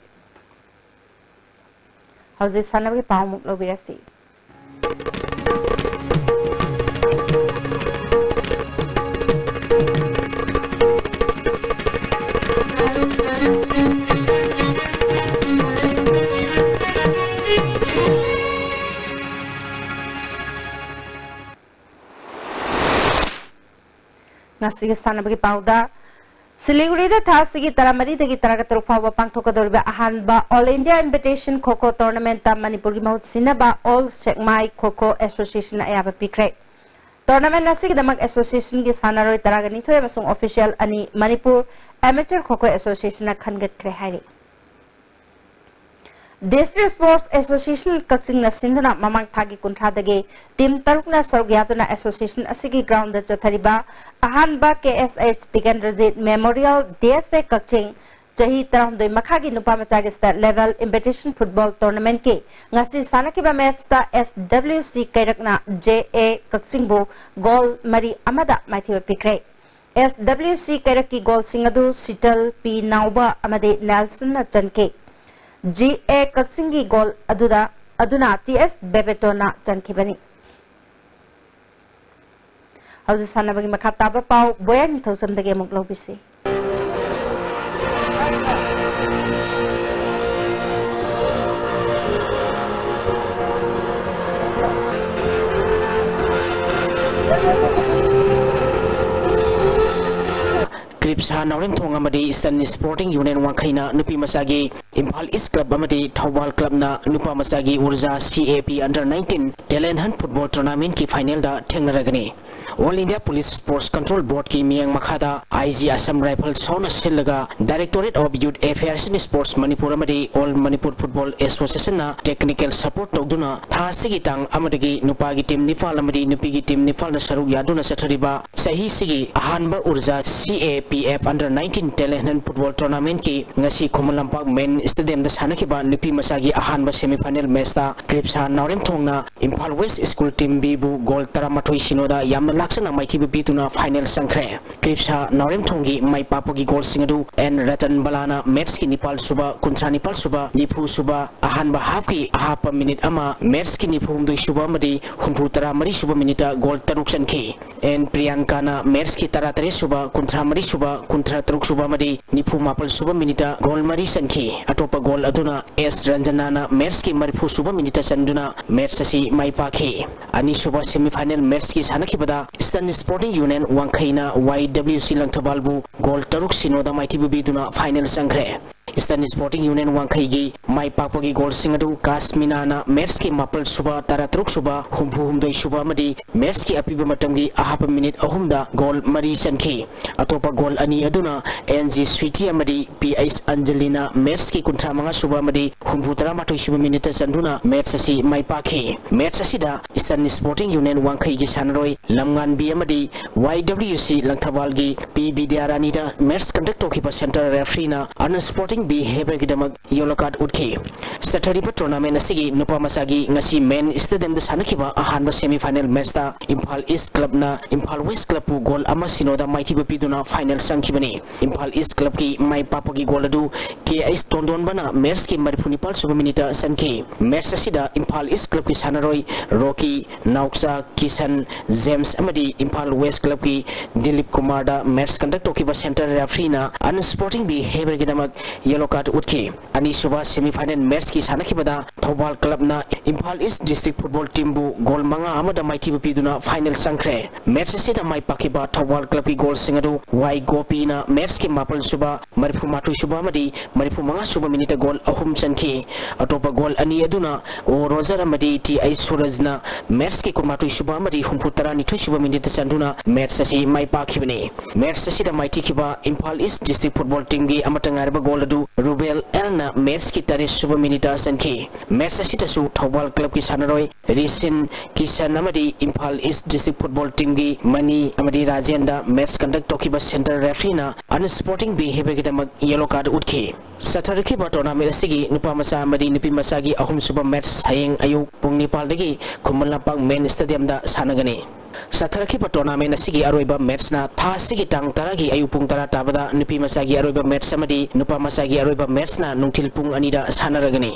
ꯍꯧꯖꯤꯛ ꯁꯥꯟꯅꯕꯒꯤ ꯄꯥꯎ ꯑꯃꯨꯛ ꯂꯧꯕꯤꯔꯁꯤ꯫ ꯉꯁꯤꯒꯤ ꯁꯥꯟꯅꯕꯒꯤ ꯄꯥꯎꯗ, ꯁꯤꯂꯤꯒꯨꯔꯤꯗ ꯊꯥ ꯑꯁꯤꯒꯤ ꯇꯔꯥꯃꯔꯤꯗꯒꯤ ꯇꯔꯥꯇꯔꯨꯛ ꯐꯥꯎꯕ ꯄꯥꯡꯊꯣꯛꯀꯗꯧꯔꯤꯕ ꯑꯍꯥꯟꯕ All India Invitation ꯈꯣ ꯈꯣ tournament ꯇ ꯃꯅꯤꯄꯨꯔꯒꯤ ꯃꯍꯨꯠ ꯁꯤꯟꯅꯕ All ꯁꯦꯛꯃꯥꯏ ꯈꯣ ꯈꯣ Association ꯅ ꯑꯌꯥꯕ ꯄꯤꯈ꯭ꯔꯦ꯫ Tournament ꯑꯁꯤꯒꯤꯗꯃꯛ association ꯒꯤ ꯁꯥꯟꯅꯔꯣꯏ ꯇꯔꯥꯒ ꯅꯤꯊꯣꯏ ꯑꯃꯁꯨꯡ official ꯑꯅꯤ ꯃꯅꯤꯄꯨꯔ Amateur ꯈꯣ ꯈꯣ Association ꯅ ꯈꯟꯒꯠꯈ꯭ꯔꯦ ꯍꯥꯏꯔꯤ꯫ District Sports Association ꯀꯛꯆꯤꯡꯅ ꯁꯤꯟꯗꯨꯅ ꯃꯃꯥꯡ ꯊꯥꯒꯤ ꯀꯨꯟꯊ꯭ꯔꯥꯗꯒꯤ team ꯇꯔꯨꯛꯅ ꯁꯔꯨꯛ ꯌꯥꯗꯨꯅ association ꯑꯁꯤꯒꯤ groundꯗ ꯆꯠꯊꯔꯤꯕ ꯑꯍꯥꯟꯕ K S H Tikendrajit Memorial D S A ꯀꯛꯆꯤꯡ ꯆꯍꯤ ꯇꯔꯥꯍꯨꯝꯗꯣꯏ ꯃꯈꯥꯒꯤ ꯅꯨꯄꯥ ꯃꯆꯥꯒꯤ state level invitation football tournamentꯀꯤ ꯉꯁꯤ ꯁꯥꯟꯅꯈꯤꯕ matchꯇ S W C ꯀꯩꯔꯛꯅ J A ꯀꯛꯆꯤꯡꯕꯨ goal ꯃꯔꯤ ꯑꯃꯗ ꯃꯥꯏꯊꯤꯕ ꯄꯤꯈ꯭ꯔꯦ꯫ S W C ꯀꯩꯔꯛꯀꯤ goalꯁꯤꯡ ꯑꯗꯨ ꯁꯤꯇꯜ ꯄꯤ ꯅꯥꯎꯕ ꯑꯃꯗꯤ ꯅꯦꯜꯁꯟꯅ ꯆꯟꯈꯤ꯫ J A ꯀꯛꯆꯤꯡꯒꯤ goal ꯑꯗꯨꯗ, ꯑꯗꯨꯅ T S ꯕꯦꯕꯦꯇꯣꯅ ꯆꯟꯈꯤꯕꯅꯤ꯫ ꯍꯧꯖꯤꯛ ꯁꯥꯟꯅꯕꯒꯤ ꯃꯈꯥ ꯇꯥꯕ ꯄꯥꯎ ꯕꯣꯌꯥ ꯅꯤꯡꯊꯧꯖꯝꯗꯒꯤ ꯑꯃꯨꯛ ꯂꯧꯕꯤꯁꯤ꯫ ꯀ꯭ꯔꯤꯞꯁꯥ ꯅꯥꯎꯔꯦꯝꯊꯣꯡ ꯑꯃꯗꯤ Eastern Sporting Union ꯋꯥꯡꯈꯩꯅ ꯅꯨꯄꯤ ꯃꯆꯥꯒꯤ ꯏꯝꯐꯥꯜ East Club ꯑꯃꯗꯤ ꯊꯧꯕꯥꯜ Clubꯅ ꯅꯨꯄꯥ ꯃꯆꯥꯒꯤ Urja C A P Under nineteen Talent Hunt Football Tournamentꯀꯤ finalꯗ ꯊꯦꯡꯅꯔꯒꯅꯤ꯫ All India Police Sports Control Boardꯀꯤ ꯃꯤꯠꯌꯦꯡ ꯃꯈꯥꯗ I G Assam Rifles ꯁꯥꯎꯅ ꯁꯤꯜꯂꯒ Directorate of Youth Affairs and Sports Manipur ꯑꯃꯗꯤ All Manipur Football Associationꯅ technical support ꯇꯧꯗꯨꯅ ꯊꯥ ꯑꯁꯤꯒꯤ ꯇꯥꯡ ꯑꯃꯗꯒꯤ ꯅꯨꯄꯥꯒꯤ team ꯅꯤꯄꯥꯜ ꯑꯃꯗꯤ ꯅꯨꯄꯤꯒꯤ team ꯅꯤꯄꯥꯜꯅ ꯁꯔꯨꯛ ꯌꯥꯗꯨꯅ ꯆꯠꯊꯔꯤꯕ ꯆꯍꯤꯁꯤꯒꯤ ꯑꯍꯥꯟꯕ Urja C A P F Under nineteen Talent Hunt Football Tournamentꯀꯤ ꯉꯁꯤ ꯈꯨꯃꯟ ꯂꯝꯄꯥꯛ Main Stadiumꯗ ꯁꯥꯟꯅꯈꯤꯕ ꯅꯨꯄꯤ ꯃꯆꯥꯒꯤ ꯑꯍꯥꯟꯕ semi final matchꯇ ꯀ꯭ꯔꯤꯞꯁꯥ ꯅꯥꯎꯔꯦꯝꯊꯣꯡꯅ Imphal West School Team Bꯕꯨ goal ꯇꯔꯥꯃꯥꯊꯣꯏ ꯁꯤꯅꯣꯗ ꯌꯥꯝꯅ ꯂꯥꯛꯆꯅ ꯃꯥꯏꯊꯤꯕ ꯄꯤꯗꯨꯅ final ꯆꯪꯈ꯭ꯔꯦ꯫ ꯀ꯭ꯔꯤꯞꯁꯥ ꯅꯥꯎꯔꯦꯝꯊꯣꯡꯒꯤ ꯃꯥꯏ ꯄꯥꯛꯄꯒꯤ goalꯁꯤꯡ ꯑꯗꯨ N Ratan Balana matchꯀꯤ ꯅꯤꯄꯥꯜ ꯁꯨꯕ, ꯀꯨꯟꯊ꯭ꯔꯥ ꯅꯤꯄꯥꯜ ꯁꯨꯕ, ꯅꯤꯐꯨ ꯁꯨꯕ, ꯑꯍꯥꯟꯕ halfꯀꯤ ꯑꯍꯥꯞꯄ minute ꯑꯃ, matchꯀꯤ ꯅꯤꯐꯨ ꯍꯨꯝꯗꯣꯏ ꯁꯨꯕ ꯑꯃꯗꯤ ꯍꯨꯝꯐꯨ ꯇꯔꯥ ꯃꯔꯤ ꯁꯨꯕ minuteꯇ goal ꯇꯔꯨꯛ ꯆꯟꯈꯤ꯫ N Priyankana matchꯀꯤ ꯇꯔꯥ ꯇꯔꯦꯠ ꯁꯨꯕ, ꯀꯨꯟꯊ꯭ꯔꯥ ꯃꯔꯤ ꯁꯨꯕ, ꯀꯨꯟꯊ꯭ꯔꯥ ꯇꯔꯨꯛ ꯁꯨꯕ ꯑꯃꯗꯤ ꯅꯤꯐꯨ ꯃꯥꯄꯜ ꯁꯨꯕ minuteꯇ goal ꯃꯔꯤ ꯆꯟꯈꯤ꯫ ꯑꯇꯣꯞꯄ goal ꯑꯗꯨꯅ S Ranjanana matchꯀꯤ ꯃꯔꯤꯐꯨ ꯁꯨꯕ minuteꯇ ꯆꯟꯗꯨꯅ match ꯑꯁꯤ ꯃꯥꯏ ꯄꯥꯛꯈꯤ꯫ ꯑꯅꯤꯁꯨꯕ semi final matchꯀꯤ ꯁꯥꯟꯅꯈꯤꯕꯗ Eastern Sporting Union ꯋꯥꯡꯈꯩꯅ Y W C ꯂꯪꯊꯕꯥꯜꯕꯨ goal ꯇꯔꯨꯛ ꯁꯤꯅꯣꯗ ꯃꯥꯏꯊꯤꯕ ꯄꯤꯗꯨꯅ final ꯆꯪꯈ꯭ꯔꯦ꯫ Eastern Sporting Union ꯋꯥꯡꯈꯩꯒꯤ ꯃꯥꯏ ꯄꯥꯛꯄꯒꯤ ꯒꯣꯜꯁꯤꯡ ꯑꯗꯨ ꯀꯥꯁꯃꯤꯅꯥꯅ ꯃꯦꯠꯁꯀꯤ ꯃꯥꯄꯜ ꯁꯨꯕ, ꯇꯔꯥꯇꯔꯨꯛ ꯁꯨꯕ, ꯍꯨꯝꯐꯨ ꯍꯨꯝꯗꯣꯏ ꯁꯨꯕ ꯑꯃꯗꯤ ꯃꯦꯠꯁꯀꯤ ꯑꯄꯤꯕ ꯃꯇꯝꯒꯤ ꯑꯍꯥꯞꯄ ꯃꯤꯅꯤꯠ ꯑꯍꯨꯝꯗ ꯒꯣꯜ ꯃꯔꯤ ꯆꯟꯈꯤ꯫ ꯑꯇꯣꯞꯄ ꯒꯣꯜ ꯑꯅꯤ ꯑꯗꯨꯅ ꯑꯦꯟ ꯖꯤ ꯁ꯭ꯋꯤꯇꯤ ꯑꯃꯗꯤ ꯄꯤ ꯑꯩꯆ ꯑꯟꯖꯂꯤꯅ ꯃꯦꯠꯁꯀꯤ ꯀꯨꯟꯊ꯭ꯔꯥ ꯃꯉꯥ ꯁꯨꯕ ꯑꯃꯗꯤ ꯍꯨꯝꯐꯨ ꯇꯔꯥ ꯃꯥꯊꯣꯏ ꯁꯨꯕ ꯃꯤꯅꯤꯠꯇ ꯆꯟꯗꯨꯅ ꯃꯦꯠꯁ ꯑꯁꯤ ꯃꯥꯏ ꯄꯥꯛꯈꯤ꯫ ꯃꯦꯠꯁ ꯑꯁꯤꯗ Eastern Sporting Union ꯋꯥꯡꯈꯩꯒꯤ ꯁꯥꯟꯅꯔꯣꯏ ꯂꯝꯉꯥꯟꯕꯤ ꯑꯃꯗꯤ ꯋꯥꯏ ꯗꯕ꯭ꯂꯤꯎ ꯁꯤ ꯂꯪꯊꯕꯥꯜꯒꯤ ꯄꯤ ꯕꯤꯗ꯭ꯌꯥꯔꯥꯅꯤꯗ ꯃꯦꯠꯁ ꯀꯟꯗꯛ ꯇꯧꯈꯤꯕ ꯁꯦꯟꯇꯔ ꯔꯦꯐ꯭ꯔꯤꯅ unsporting behaviourꯒꯤꯗꯃꯛ ꯌꯦꯂꯣ ꯀꯥꯔꯗ ꯎꯠꯈꯤ꯫ ꯆꯠꯊꯔꯤꯕ ꯇꯣꯔꯅꯥꯃꯦꯟ ꯑꯁꯤꯒꯤ ꯅꯨꯄꯥ ꯃꯆꯥꯒꯤ ꯉꯁꯤ ꯃꯦꯟ ꯁ꯭ꯇꯦꯗꯤꯌꯝꯗ ꯁꯥꯟꯅꯈꯤꯕ ꯑꯍꯥꯟꯕ ꯁꯦꯃꯤ ꯐꯥꯏꯅꯦꯜ ꯃꯦꯠꯁꯇ ꯏꯝꯐꯥꯜ ꯏꯁ ꯀ꯭ꯂꯕꯅ ꯏꯝꯐꯥꯜ ꯋꯦꯁ ꯀ꯭ꯂꯕꯄꯨ ꯒꯣꯜ ꯑꯃ ꯁꯤꯅꯣꯗ ꯃꯥꯏꯊꯤꯕ ꯄꯤꯗꯨꯅ ꯐꯥꯏꯅꯦꯜ ꯆꯪꯈꯤꯕꯅꯤ꯫ ꯏꯝꯐꯥꯜ ꯏꯁ ꯀ꯭ꯂꯕꯀꯤ ꯃꯥꯏ ꯄꯥꯛꯄꯒꯤ ꯒꯣꯜ ꯑꯗꯨ ꯀꯦ ꯑꯩꯆ ꯇꯣꯟꯗꯣꯟꯕꯅ ꯃꯦꯠꯁꯀꯤ ꯃꯔꯤꯐꯨ ꯅꯤꯄꯥꯜ ꯁꯨꯕ ꯃꯤꯅꯤꯠꯇ ꯆꯟꯈꯤ꯫ ꯃꯦꯠꯁ ꯑꯁꯤꯗ ꯏꯝꯐꯥꯜ ꯏꯁ ꯀ꯭ꯂꯕꯀꯤ ꯁꯥꯟꯅꯔꯣꯏ ꯔꯣꯀꯤ, ꯅꯥꯎꯆꯥ, ꯀꯤꯁꯟ, ꯖꯦꯝꯁ ꯑꯃꯗꯤ ꯏꯝꯐꯥꯜ ꯋꯦꯁ ꯀ꯭ꯂꯕꯀꯤ ꯗꯤꯂꯤꯞ ꯀꯨꯃꯥꯔꯗ ꯃꯦꯠꯁ ꯀꯟꯗꯛ ꯇꯧꯈꯤꯕ ꯁꯦꯟꯇꯔ ꯔꯦꯐ꯭ꯔꯤꯅ unsporting behaviourꯒꯤꯗꯃꯛ ꯌꯦꯂꯣ ꯀꯥꯔꯗ ꯎꯠꯈꯤ꯫ ꯑꯅꯤꯁꯨꯕ semi final ꯃꯦꯠꯁꯀꯤ ꯁꯥꯟꯅꯈꯤꯕꯗ Thoubal ꯀ꯭ꯂꯕꯅ Imphal east district football ꯇꯤꯝꯕꯨ goal ꯃꯉꯥ ꯑꯃꯗ ꯃꯥꯏꯊꯤꯕ ꯄꯤꯗꯨꯅ ꯐꯥꯏꯅꯦꯜ ꯆꯪꯈ꯭ꯔꯦ꯫ ꯃꯦꯠꯁ ꯑꯁꯤꯗ ꯃꯥꯏ ꯄꯥꯛꯈꯤꯕ ꯊꯧꯕꯥꯜ ꯀ꯭ꯂꯕꯀꯤ ꯒꯣꯜꯁꯤꯡ ꯑꯗꯨ ꯋꯥꯏ ꯒꯣꯄꯤꯅ ꯃꯦꯠꯁꯀꯤ ꯃꯥꯄꯜ ꯁꯨꯕ, ꯃꯔꯤꯐꯨ ꯃꯥꯊꯣꯏ ꯁꯨꯕ ꯑꯃꯗꯤ ꯃꯔꯤꯐꯨ ꯃꯉꯥ ꯁꯨꯕ ꯃꯤꯅꯤꯠꯇ ꯒꯣꯜ ꯑꯍꯨꯝ ꯆꯟꯈꯤ꯫ ꯑꯇꯣꯞꯄ ꯒꯣꯜ ꯑꯅꯤ ꯑꯗꯨꯅ ꯑꯣ ꯔꯣꯖꯔ ꯑꯃꯗꯤ ꯇꯤ ꯑꯩꯆ ꯁꯨꯔꯖꯅ ꯃꯦꯠꯁꯀꯤ ꯀꯨꯟꯃꯥꯊꯣꯏ ꯁꯨꯕ ꯑꯃꯗꯤ ꯍꯨꯝꯐꯨ ꯇꯔꯥꯅꯤꯊꯣꯏ ꯁꯨꯕ ꯃꯤꯅꯤꯠꯇ ꯆꯟꯗꯨꯅ ꯃꯦꯠꯁ ꯑꯁꯤ ꯃꯥꯏ ꯄꯥꯛꯈꯤꯕꯅꯤ꯫ ꯃꯦꯠꯁ ꯑꯁꯤꯗ ꯃꯥꯏꯊꯤꯈꯤꯕ ꯏꯝꯐꯥꯜ ꯏꯁ ꯗꯤꯁꯇ꯭ꯔꯤꯛ ꯐꯨꯠꯕꯣꯜ ꯇꯤꯝꯒꯤ ꯑꯃꯠꯇ ꯉꯥꯏꯔꯕ ꯒꯣꯜ ꯑꯗꯨ ꯔꯨꯕꯦꯜ ꯑꯦꯜꯅ ꯃꯦꯠꯁꯀꯤ ꯇꯔꯦꯠ ꯁꯨꯕ ꯃꯤꯅꯤꯠꯇ ꯆꯟꯈꯤ꯫ ꯃꯦꯠꯁ ꯑꯁꯤꯗꯁꯨ ꯊꯧꯕꯥꯜ ꯀ꯭ꯂꯕꯀꯤ ꯁꯥꯟꯅꯔꯣꯏ ꯔꯤꯁꯤꯟ ꯀꯤꯁꯟ ꯑꯃꯗꯤ ꯏꯝꯐꯥꯜ ꯏꯁ ꯗꯤꯁꯇ꯭ꯔꯤꯛ ꯐꯨꯠꯕꯣꯜ ꯇꯤꯝꯒꯤ ꯃꯅꯤ ꯑꯃꯗꯤ ꯔꯥꯖꯦꯟꯗ ꯃꯦꯠꯁ ꯀꯟꯗꯛ ꯇꯧꯈꯤꯕ ꯁꯦꯟꯇꯔ ꯔꯦꯐ꯭ꯔꯤꯅ unsporting behaviourꯒꯤꯗꯃꯛ ꯌꯦꯂꯣ ꯀꯥꯔꯗ ꯎꯠꯈꯤ꯫ ꯆꯠꯊꯔꯛꯈꯤꯕ ꯇꯣꯔꯅꯥꯃꯦꯟ ꯑꯁꯤꯒꯤ ꯅꯨꯄꯥ ꯃꯆꯥ ꯑꯃꯗꯤ ꯅꯨꯄꯤ ꯃꯆꯥꯒꯤ ꯑꯍꯨꯝꯁꯨꯕ ꯃꯦꯠꯁ ꯍꯌꯦꯡ ꯑꯌꯨꯛ ꯄꯨꯡ ꯅꯤꯄꯥꯜꯗꯒꯤ ꯈꯨꯃꯟ ꯂꯝꯄꯥꯛ ꯃꯦꯟ ꯁ꯭ꯇꯦꯗꯤꯌꯝꯗ ꯁꯥꯟꯅꯒꯅꯤ꯫ ꯆꯠꯊꯔꯛꯈꯤꯕ ꯇꯣꯔꯅꯥꯃꯦꯟ ꯑꯁꯤꯒꯤ ꯑꯔꯣꯏꯕ ꯃꯦꯠꯁꯅ ꯊꯥ ꯑꯁꯤꯒꯤ ꯇꯥꯡ ꯇꯔꯥꯒꯤ ꯑꯌꯨꯛ ꯄꯨꯡ ꯇꯔꯥ ꯇꯥꯕꯗ ꯅꯨꯄꯤ ꯃꯆꯥꯒꯤ ꯑꯔꯣꯏꯕ ꯃꯦꯠꯁ ꯑꯃꯗꯤ ꯅꯨꯄꯥ ꯃꯆꯥꯒꯤ ꯑꯔꯣꯏꯕ ꯃꯦꯠꯁꯅ ꯅꯨꯡꯊꯤꯜ ꯄꯨꯡ ꯑꯅꯤꯗ ꯁꯥꯟꯅꯔꯒꯅꯤ꯫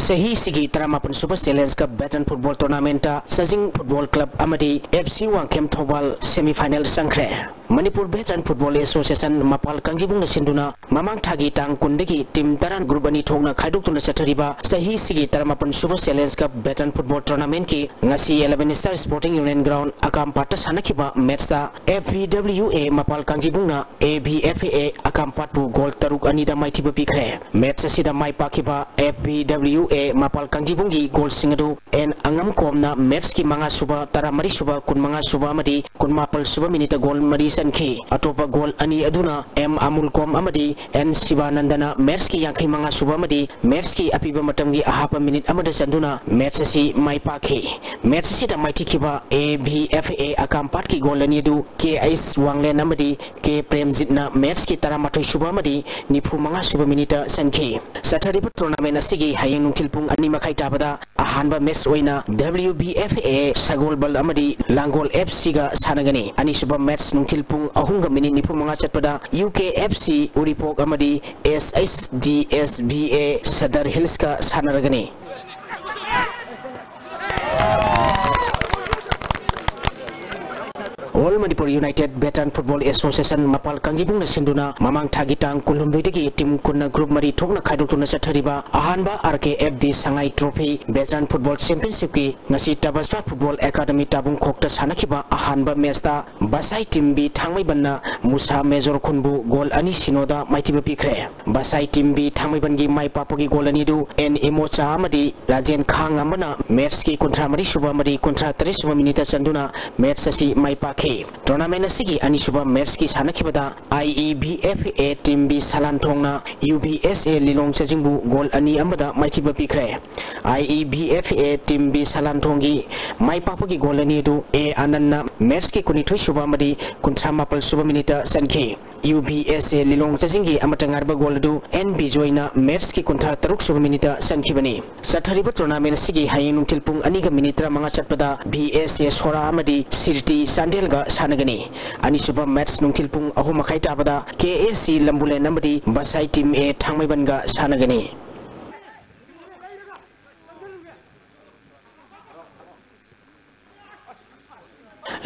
ꯆꯍꯤꯁꯤꯒꯤ ꯇꯔꯥꯃꯥꯄꯟ ꯁꯨꯕ ꯆꯦꯂꯦꯟꯖ ꯀꯞ ꯕꯦꯇꯟ ꯐꯨꯠꯕꯣꯜ ꯇꯣꯔꯅꯥꯃꯦꯟꯇ ꯆꯥꯖꯤꯡ ꯐꯨꯠꯕꯣꯜ ꯀ꯭ꯂꯕ ꯑꯃꯗꯤ F C Wangkhem Thoubal semi final ꯆꯪꯈ꯭ꯔꯦ꯫ Manipur Veteran Football Association ꯃꯄꯥꯜ ꯀꯥꯡꯖꯤꯕꯨꯡꯅ ꯁꯤꯟꯗꯨꯅ ꯃꯃꯥꯡ ꯊꯥꯒꯤ ꯇꯥꯡ ꯀꯨꯟꯗꯒꯤ team ꯇꯔꯥ group ꯑꯅꯤ ꯊꯣꯛꯅ ꯈꯥꯏꯗꯣꯛꯇꯨꯅ ꯆꯠꯊꯔꯤꯕ ꯆꯍꯤꯁꯤꯒꯤ ꯇꯔꯥꯃꯥꯄꯟ ꯁꯨꯕ Challenge Cup Veteran Football Tournamentꯀꯤ ꯉꯁꯤ Eleven Star Sporting Union Ground ꯑꯀꯥꯝꯄꯥꯠꯇ ꯁꯥꯟꯅꯈꯤꯕ matchꯇ F V W A ꯃꯄꯥꯜ ꯀꯥꯡꯖꯤꯕꯨꯡꯅ A V F A ꯑꯀꯥꯝꯄꯥꯠꯄꯨ goal ꯇꯔꯨꯛ ꯑꯅꯤꯗ ꯃꯥꯏꯊꯤꯕ ꯄꯤꯈ꯭ꯔꯦ꯫ Match ꯑꯁꯤꯗ ꯃꯥꯏ ꯄꯥꯛꯈꯤꯕ F V W A ꯃꯄꯥꯜ ꯀꯥꯡꯖꯤꯕꯨꯡꯒꯤ goalꯁꯤꯡ ꯑꯗꯨ N ꯑꯉꯝꯀꯣꯝꯅ matchꯀꯤ ꯃꯉꯥ ꯁꯨꯕ, ꯇꯔꯥꯃꯔꯤ ꯁꯨꯕ, ꯀꯨꯟꯃꯉꯥ ꯁꯨꯕ ꯑꯃꯗꯤ ꯀꯨꯟꯃꯥꯄꯜ ꯁꯨꯕ minuteꯇ goal ꯃꯔꯤ ꯆꯟꯈꯤ꯫ ꯑꯇꯣꯞꯄ goal ꯑꯅꯤ ꯑꯗꯨꯅ M ꯑꯃꯨꯜꯀꯣꯝ ꯑꯃꯗꯤ N ꯁꯤꯕꯥꯅꯟꯗꯅ matchꯀꯤ ꯌꯥꯡꯈꯩ ꯃꯉꯥ ꯁꯨꯕ ꯑꯃꯗꯤ matchꯀꯤ ꯑꯄꯤꯕ ꯃꯇꯝꯒꯤ ꯑꯍꯥꯞꯄ minute ꯑꯃꯗ ꯆꯟꯗꯨꯅ match ꯑꯁꯤ ꯃꯥꯏ ꯄꯥꯛꯈꯤ꯫ Match ꯑꯁꯤꯗ ꯃꯥꯏꯊꯤꯈꯤꯕ A V F A ꯑꯀꯥꯝꯄꯥꯠꯀꯤ goal ꯑꯅꯤ ꯑꯗꯨ K H ꯋꯥꯡꯂꯦꯟ ꯑꯃꯗꯤ K ꯄ꯭ꯔꯦꯝꯖꯤꯠꯅ matchꯀꯤ ꯇꯔꯥꯃꯥꯊꯣꯏ ꯁꯨꯕ ꯑꯃꯗꯤ ꯅꯤꯐꯨ ꯃꯉꯥ ꯁꯨꯕ minuteꯇ ꯆꯟꯈꯤ꯫ ꯆꯠꯊꯔꯤꯕ tournament ꯑꯁꯤꯒꯤ ꯍꯌꯦꯡ ꯅꯨꯡꯊꯤꯜ ꯄꯨꯡ ꯑꯅꯤ ꯃꯈꯥꯏ ꯇꯥꯕꯗ ꯑꯍꯥꯟꯕ match ꯑꯣꯏꯅ W B F A ꯁꯒꯣꯜꯕꯜ ꯑꯃꯗꯤ ꯂꯥꯡꯒꯣꯜ F Cꯒ ꯁꯥꯟꯅꯒꯅꯤ꯫ ꯑꯅꯤꯁꯨꯕ match ꯅꯨꯡꯊꯤꯜ ꯄꯨꯡ ꯑꯍꯨꯝꯒ minute ꯅꯤꯐꯨ ꯃꯉꯥ ꯆꯠꯄꯗ U K F C ꯎꯔꯤꯄꯣꯛ ꯑꯃꯗꯤ S H D S B A Sadar ꯍꯤꯜꯁꯀ ꯁꯥꯟꯅꯔꯒꯅꯤ꯫ All Manipur United Veteran Football Association ꯃꯄꯥꯜ ꯀꯥꯡꯖꯤꯕꯨꯡꯅ ꯁꯤꯟꯗꯨꯅ ꯃꯃꯥꯡ ꯊꯥꯒꯤ ꯇꯥꯡ ꯀꯨꯟꯍꯨꯝꯗꯣꯏꯗꯒꯤ team ꯀꯨꯟꯅ group ꯃꯔꯤ ꯊꯣꯛꯅ ꯈꯥꯏꯗꯣꯛꯇꯨꯅ ꯆꯠꯊꯔꯤꯕ ꯑꯍꯥꯟꯕ R K F D ꯁꯉꯥꯏ Trophy Veteran Football Championshipꯀꯤ ꯉꯁꯤ Tabaspa Football Academy ꯇꯥꯕꯨꯡꯈꯣꯛꯇ ꯁꯥꯟꯅꯈꯤꯕ ꯑꯍꯥꯟꯕ matchꯇ ꯕꯁꯥꯏ team B ꯊꯥꯡꯃꯩꯕꯟꯅ Musa major ꯈꯨꯟꯕꯨ goal ꯑꯅꯤ ꯁꯤꯅꯣꯗ ꯃꯥꯏꯊꯤꯕ ꯄꯤꯈ꯭ꯔꯦ꯫ ꯕꯁꯥꯏ team B ꯊꯥꯡꯃꯩꯕꯟꯒꯤ ꯃꯥꯏ ꯄꯥꯛꯄꯒꯤ goal ꯑꯅꯤꯗꯨ N ꯏꯃꯣꯆꯥ ꯑꯃꯗꯤ ꯔꯥꯖꯦꯟ ꯈꯥꯡꯉꯝꯕꯅ matchꯀꯤ ꯀꯨꯟꯊ꯭ꯔꯥ ꯃꯔꯤ ꯁꯨꯕ ꯑꯃꯗꯤ ꯀꯨꯟꯊ꯭ꯔꯥ ꯇꯔꯦꯠ ꯁꯨꯕ minuteꯇ ꯆꯟꯗꯨꯅ match ꯑꯁꯤ ꯃꯥꯏ ꯄꯥꯛꯈꯤ꯫ Tournament ꯑꯁꯤꯒꯤ ꯑꯅꯤꯁꯨꯕ matchꯀꯤ ꯁꯥꯟꯅꯈꯤꯕꯗ I E B F A team B ꯁꯂꯥꯟꯊꯣꯡꯅ U B S A Lilong ꯆꯥꯖꯤꯡꯕꯨ goal ꯑꯅꯤ ꯑꯃꯗ ꯃꯥꯏꯊꯤꯕ ꯄꯤꯈ꯭ꯔꯦ꯫ I E B F A team B ꯁꯂꯥꯟꯊꯣꯡꯒꯤ my ꯄꯥꯛꯄꯒꯤ goal ꯑꯅꯤ ꯑꯗꯨ A ꯑꯅꯟꯅ matchꯀꯤ ꯀꯨꯟꯅꯤꯊꯣꯏ ꯁꯨꯕ ꯑꯃꯗꯤ ꯀꯨꯟꯊ꯭ꯔꯥ ꯃꯥꯄꯜ ꯁꯨꯕ minuteꯇ ꯆꯟꯈꯤ꯫ U B S A ꯂꯤꯂꯣꯡ ꯆꯥꯖꯤꯡꯒꯤ ꯑꯃꯠꯇ ꯉꯥꯏꯔꯕ goal ꯑꯗꯨ N ꯕꯤꯖꯣꯏꯅ matchꯀꯤ ꯀꯨꯟꯊ꯭ꯔꯥ ꯇꯔꯨꯛ ꯁꯨꯕ minuteꯇ ꯆꯟꯈꯤꯕꯅꯤ꯫ ꯆꯠꯊꯔꯤꯕ tournament ꯑꯁꯤꯒꯤ ꯍꯌꯦꯡ ꯅꯨꯡꯊꯤꯜ ꯄꯨꯡ ꯑꯅꯤꯒ minute ꯇꯔꯥꯃꯉꯥ ꯆꯠꯄꯗ V S A ꯁꯣꯔꯥ ꯑꯃꯗꯤ ꯁꯤꯔꯇꯤ ꯆꯥꯟꯗꯦꯜꯒ ꯁꯥꯟꯅꯒꯅꯤ꯫ ꯑꯅꯤꯁꯨꯕ match ꯅꯨꯡꯊꯤꯜ ꯄꯨꯡ ꯑꯍꯨꯝ ꯃꯈꯥꯏ ꯇꯥꯕꯗ K A C ꯂꯝꯕꯨꯂꯦꯟ ꯑꯃꯗꯤ ꯕꯁꯥꯏ team A ꯊꯥꯡꯃꯩꯕꯟꯒ ꯁꯥꯟꯅꯒꯅꯤ꯫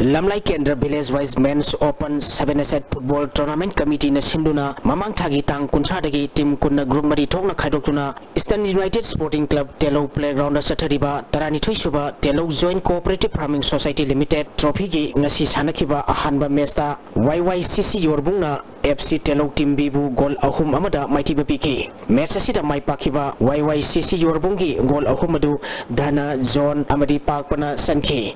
ꯂꯝꯂꯥꯏ ꯀꯦꯟꯗ꯭ꯔ Village Wise Men's Open Seven-a-Side Football Tournament Committeeꯅ ꯁꯤꯟꯗꯨꯅ ꯃꯃꯥꯡ ꯊꯥꯒꯤ ꯇꯥꯡ ꯀꯨꯟꯊ꯭ꯔꯥꯗꯒꯤ team ꯀꯨꯟꯅ group ꯃꯔꯤ ꯊꯣꯛꯅ ꯈꯥꯏꯗꯣꯛꯇꯨꯅ Eastern United Sporting Club ꯇꯦꯂꯧ playgroundꯗ ꯆꯠꯊꯔꯤꯕ ꯇꯔꯥꯅꯤꯊꯣꯏ ꯁꯨꯕ ꯇꯦꯂꯧ Joint Cooperative Farming Society Limited trophyꯒꯤ ꯉꯁꯤ ꯁꯥꯟꯅꯈꯤꯕ ꯑꯍꯥꯟꯕ matchꯇ Y Y C C ꯌꯣꯔꯕꯨꯡꯅ F C ꯇꯦꯂꯧ Team Bꯕꯨ goal ꯑꯍꯨꯝ ꯑꯃꯗ ꯃꯥꯏꯊꯤꯕ ꯄꯤꯈꯤ꯫ Match ꯑꯁꯤꯗ ꯃꯥꯏ ꯄꯥꯛꯈꯤꯕ Y Y C C ꯌꯣꯔꯕꯨꯡꯒꯤ goal ꯑꯍꯨꯝ ꯑꯗꯨ ꯙꯅ, ꯖꯣꯟ ꯑꯃꯗꯤ ꯄꯥꯛꯄꯅ ꯆꯟꯈꯤ꯫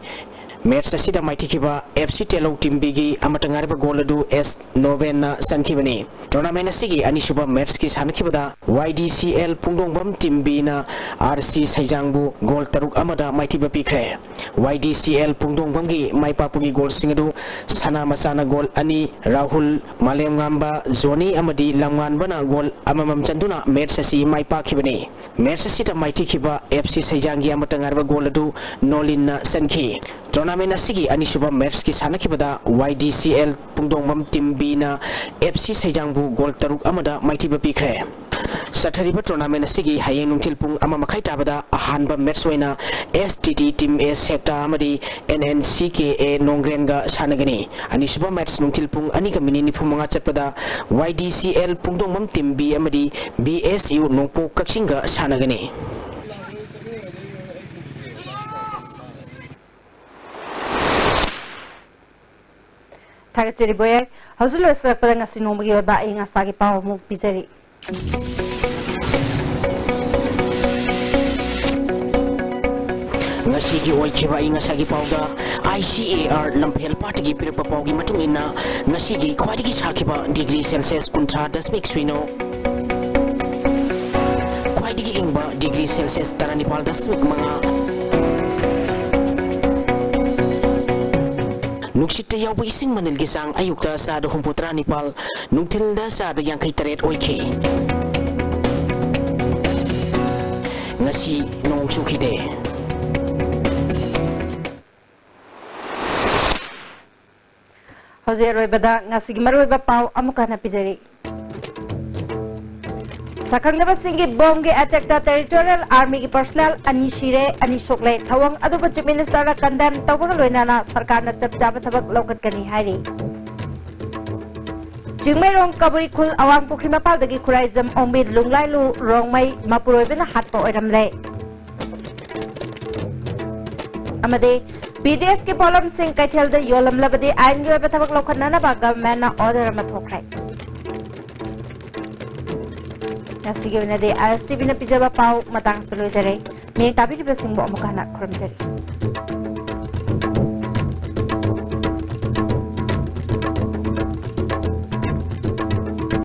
Match ꯑꯁꯤꯗ ꯃꯥꯏꯊꯤꯈꯤꯕ F C ꯇꯦꯂꯧ Team Bꯒꯤ ꯑꯃꯠꯇ ꯉꯥꯏꯔꯕ goal ꯑꯗꯨ S ꯅꯣꯕꯦꯟꯅ ꯆꯟꯈꯤꯕꯅꯤ꯫ Tournament ꯑꯁꯤꯒꯤ ꯑꯅꯤꯁꯨꯕ matchꯀꯤ ꯁꯥꯟꯅꯈꯤꯕꯗ Y D C L ꯄꯨꯡꯗꯣꯡꯕꯝ Team Bꯅ R C ꯁꯩꯖꯥꯡꯕꯨ goal ꯇꯔꯨꯛ ꯑꯃꯗ ꯃꯥꯏꯊꯤꯕ ꯄꯤꯈ꯭ꯔꯦ꯫ Y D C L ꯄꯨꯡꯗꯣꯡꯕꯝꯒꯤ ꯃꯥꯏ ꯄꯥꯛꯄꯒꯤ goalꯁꯤꯡ ꯑꯗꯨ ꯁꯅꯥ ꯃꯆꯥꯅ goal ꯑꯅꯤ, ꯔꯥꯍꯨꯜ, ꯃꯥꯂꯦꯝꯉꯥꯝꯕ, ꯖꯣꯅꯤ ꯑꯃꯗꯤ ꯂꯝꯉꯥꯟꯕꯅ goal ꯑꯃꯃꯝ ꯆꯟꯗꯨꯅ match ꯑꯁꯤ ꯃꯥꯏ ꯄꯥꯛꯈꯤꯕꯅꯤ꯫ Match ꯑꯁꯤꯗ ꯃꯥꯏꯊꯤꯈꯤꯕ F C ꯁꯩꯖꯥꯡꯒꯤ ꯑꯃꯠꯇ ꯉꯥꯏꯔꯕ goal ꯑꯗꯨ ꯅꯣꯂꯤꯟꯅ ꯆꯟꯈꯤ꯫ Tournament ꯑꯁꯤꯒꯤ ꯑꯅꯤꯁꯨꯕ matchꯀꯤ ꯁꯥꯟꯅꯈꯤꯕꯗ Y D C L ꯄꯨꯡꯗꯣꯡꯕꯝ Team Bꯅ F C ꯁꯩꯖꯥꯡꯕꯨ goal ꯇꯔꯨꯛ ꯑꯃꯗ ꯃꯥꯏꯊꯤꯕ ꯄꯤꯈ꯭ꯔꯦ꯫ ꯆꯠꯊꯔꯤꯕ tournament ꯑꯁꯤꯒꯤ ꯍꯌꯦꯡ ꯅꯨꯡꯊꯤꯜ ꯄꯨꯡ ꯑꯃ ꯃꯈꯥꯏ ꯇꯥꯕꯗ ꯑꯍꯥꯟꯕ match ꯑꯣꯏꯅ S T T Team A ꯁꯦꯛꯇꯥ ꯑꯃꯗꯤ N N C K A ꯅꯣꯡꯒ꯭ꯔꯦꯟꯒ ꯁꯥꯟꯅꯒꯅꯤ꯫ ꯑꯅꯤꯁꯨꯕ match ꯅꯨꯡꯊꯤꯜ ꯄꯨꯡ ꯑꯅꯤꯒ minute ꯅꯤꯐꯨ ꯃꯉꯥ ꯆꯠꯄꯗ Y D C L ꯄꯨꯡꯗꯣꯡꯕꯝ Team B ꯑꯃꯗꯤ B S U ꯅꯣꯡꯄꯣꯛ ꯀꯛꯆꯤꯡꯒ ꯁꯥꯟꯅꯒꯅꯤ꯫ ꯊꯥꯒꯠꯆꯔꯤ ꯕꯣꯌꯥꯏ꯫ ꯍꯧꯖꯤꯛ ꯂꯣꯏꯁꯤꯜꯂꯛꯄꯗ ꯉꯁꯤ ꯅꯣꯡꯃꯒꯤ ꯑꯣꯏꯕ ꯑꯏꯪ ꯑꯁꯥꯒꯤ ꯄꯥꯎ ꯑꯃꯨꯛ ꯄꯤꯖꯔꯤ꯫ ꯉꯁꯤꯒꯤ ꯑꯣꯏꯈꯤꯕ ꯑꯏꯪ ꯑꯁꯥꯒꯤ ꯄꯥꯎꯗ I C A R ꯂꯝꯐꯦꯜ ꯄꯥꯠꯇꯒꯤ ꯄꯤꯔꯛꯄ ꯄꯥꯎꯒꯤ ꯃꯇꯨꯡ ꯏꯟꯅ, ꯉꯁꯤꯒꯤ ꯈ꯭ꯋꯥꯏꯗꯒꯤ ꯁꯥꯈꯤꯕ degree Celsius ꯀꯨꯟꯊ꯭ꯔꯥ ꯗꯁꯃꯤꯛ ꯁꯤꯅꯣ, ꯈ꯭ꯋꯥꯏꯗꯒꯤ ꯏꯪꯕ degree Celsius ꯇꯔꯥꯅꯤꯄꯥꯜ ꯗꯁꯃꯤꯛ ꯃꯉꯥ꯫ ꯅꯨꯡꯁꯤꯠꯇ ꯌꯥꯎꯕ ꯏꯁꯤꯡ ꯃꯅꯤꯜꯒꯤ ꯆꯥꯡ ꯑꯌꯨꯛꯇ ꯆꯥꯗ ꯍꯨꯝꯐꯨ ꯇꯔꯥ ꯅꯤꯄꯥꯜ, ꯅꯨꯡꯊꯤꯜꯗ ꯆꯥꯗ ꯌꯥꯡꯈꯩ ꯇꯔꯦꯠ ꯑꯣꯏꯈꯤ꯫ ꯉꯁꯤ ꯅꯣꯡ ꯆꯨꯈꯤꯗꯦ꯫ ꯍꯧꯖꯤꯛ ꯑꯔꯣꯏꯕꯗ ꯉꯁꯤꯒꯤ ꯃꯔꯨꯑꯣꯏꯕ ꯄꯥꯎ ꯑꯃꯨꯛ ꯍꯟꯅ ꯄꯤꯖꯔꯤ꯫ ꯇꯥꯈꯪꯅꯕꯁꯤꯡꯒꯤ ꯕꯣꯝꯒꯤ ꯑꯦꯇꯦꯛꯇ ꯇꯦꯔꯤꯇꯣꯔꯤꯌꯦꯜ ꯑꯥꯔꯃꯤꯒꯤ ꯄꯔꯁꯅꯦꯜ ꯑꯅꯤ ꯁꯤꯔꯦ, ꯑꯅꯤ ꯁꯣꯛꯂꯦ꯫ ꯊꯧꯑꯣꯡ ꯑꯗꯨꯕꯨ ꯆꯤꯐ ꯃꯤꯅꯤꯁꯇꯔꯅ ꯀꯟꯗꯦꯝ ꯇꯧꯕꯒ ꯂꯣꯏꯅꯅ ꯁꯔꯀꯥꯔꯅ ꯆꯞ ꯆꯥꯕ ꯊꯕꯛ ꯂꯧꯈꯠꯀꯅꯤ ꯍꯥꯏꯔꯤ꯫ ꯆꯤꯡꯃꯩꯔꯣꯡ ꯀꯕꯨꯏ ꯈꯨꯜ ꯑꯋꯥꯡ ꯄꯨꯈ꯭ꯔꯤ ꯃꯄꯥꯜꯗꯒꯤ ꯈꯨꯔꯥꯏꯖꯝ ꯑꯣꯡꯕꯤ ꯂꯨꯡꯂꯥꯏꯂꯨ ꯔꯣꯡꯃꯩ ꯃꯄꯨꯔꯣꯏꯕꯅ ꯍꯥꯠꯄ ꯑꯣꯏꯔꯝꯂꯦ꯫ ꯑꯃꯗꯤ ꯕꯤ ꯗꯤ ꯑꯦꯁꯀꯤ ꯄꯣꯠꯂꯝꯁꯤꯡ ꯀꯩꯊꯦꯜꯗ ꯌꯣꯜꯂꯝꯂꯕꯗꯤ ꯑꯥꯏꯟꯒꯤ ꯑꯣꯏꯕ ꯊꯕꯛ ꯂꯧꯈꯠꯅꯅꯕ ꯒꯚꯔꯟꯃꯦꯟꯠꯅ ꯑꯣꯔꯗꯔ ꯑꯃ ꯊꯣꯛꯈ꯭ꯔꯦ꯫ ꯉꯁꯤꯒꯤ ꯑꯣꯏꯅꯗꯤ ꯑꯥꯏ ꯑꯦꯁ ꯇꯤ ꯚꯤꯅ ꯄꯤꯖꯕ ꯄꯥꯎ ꯃꯇꯥꯡꯁꯤꯗ ꯂꯣꯏꯖꯔꯦ꯫ ꯃꯤꯠꯌꯦꯡ ꯇꯥꯕꯤꯔꯤꯕꯁꯤꯡꯕꯨ ꯑꯃꯨꯛ ꯍꯟꯅ ꯈꯨꯔꯨꯝꯖꯔꯤ꯫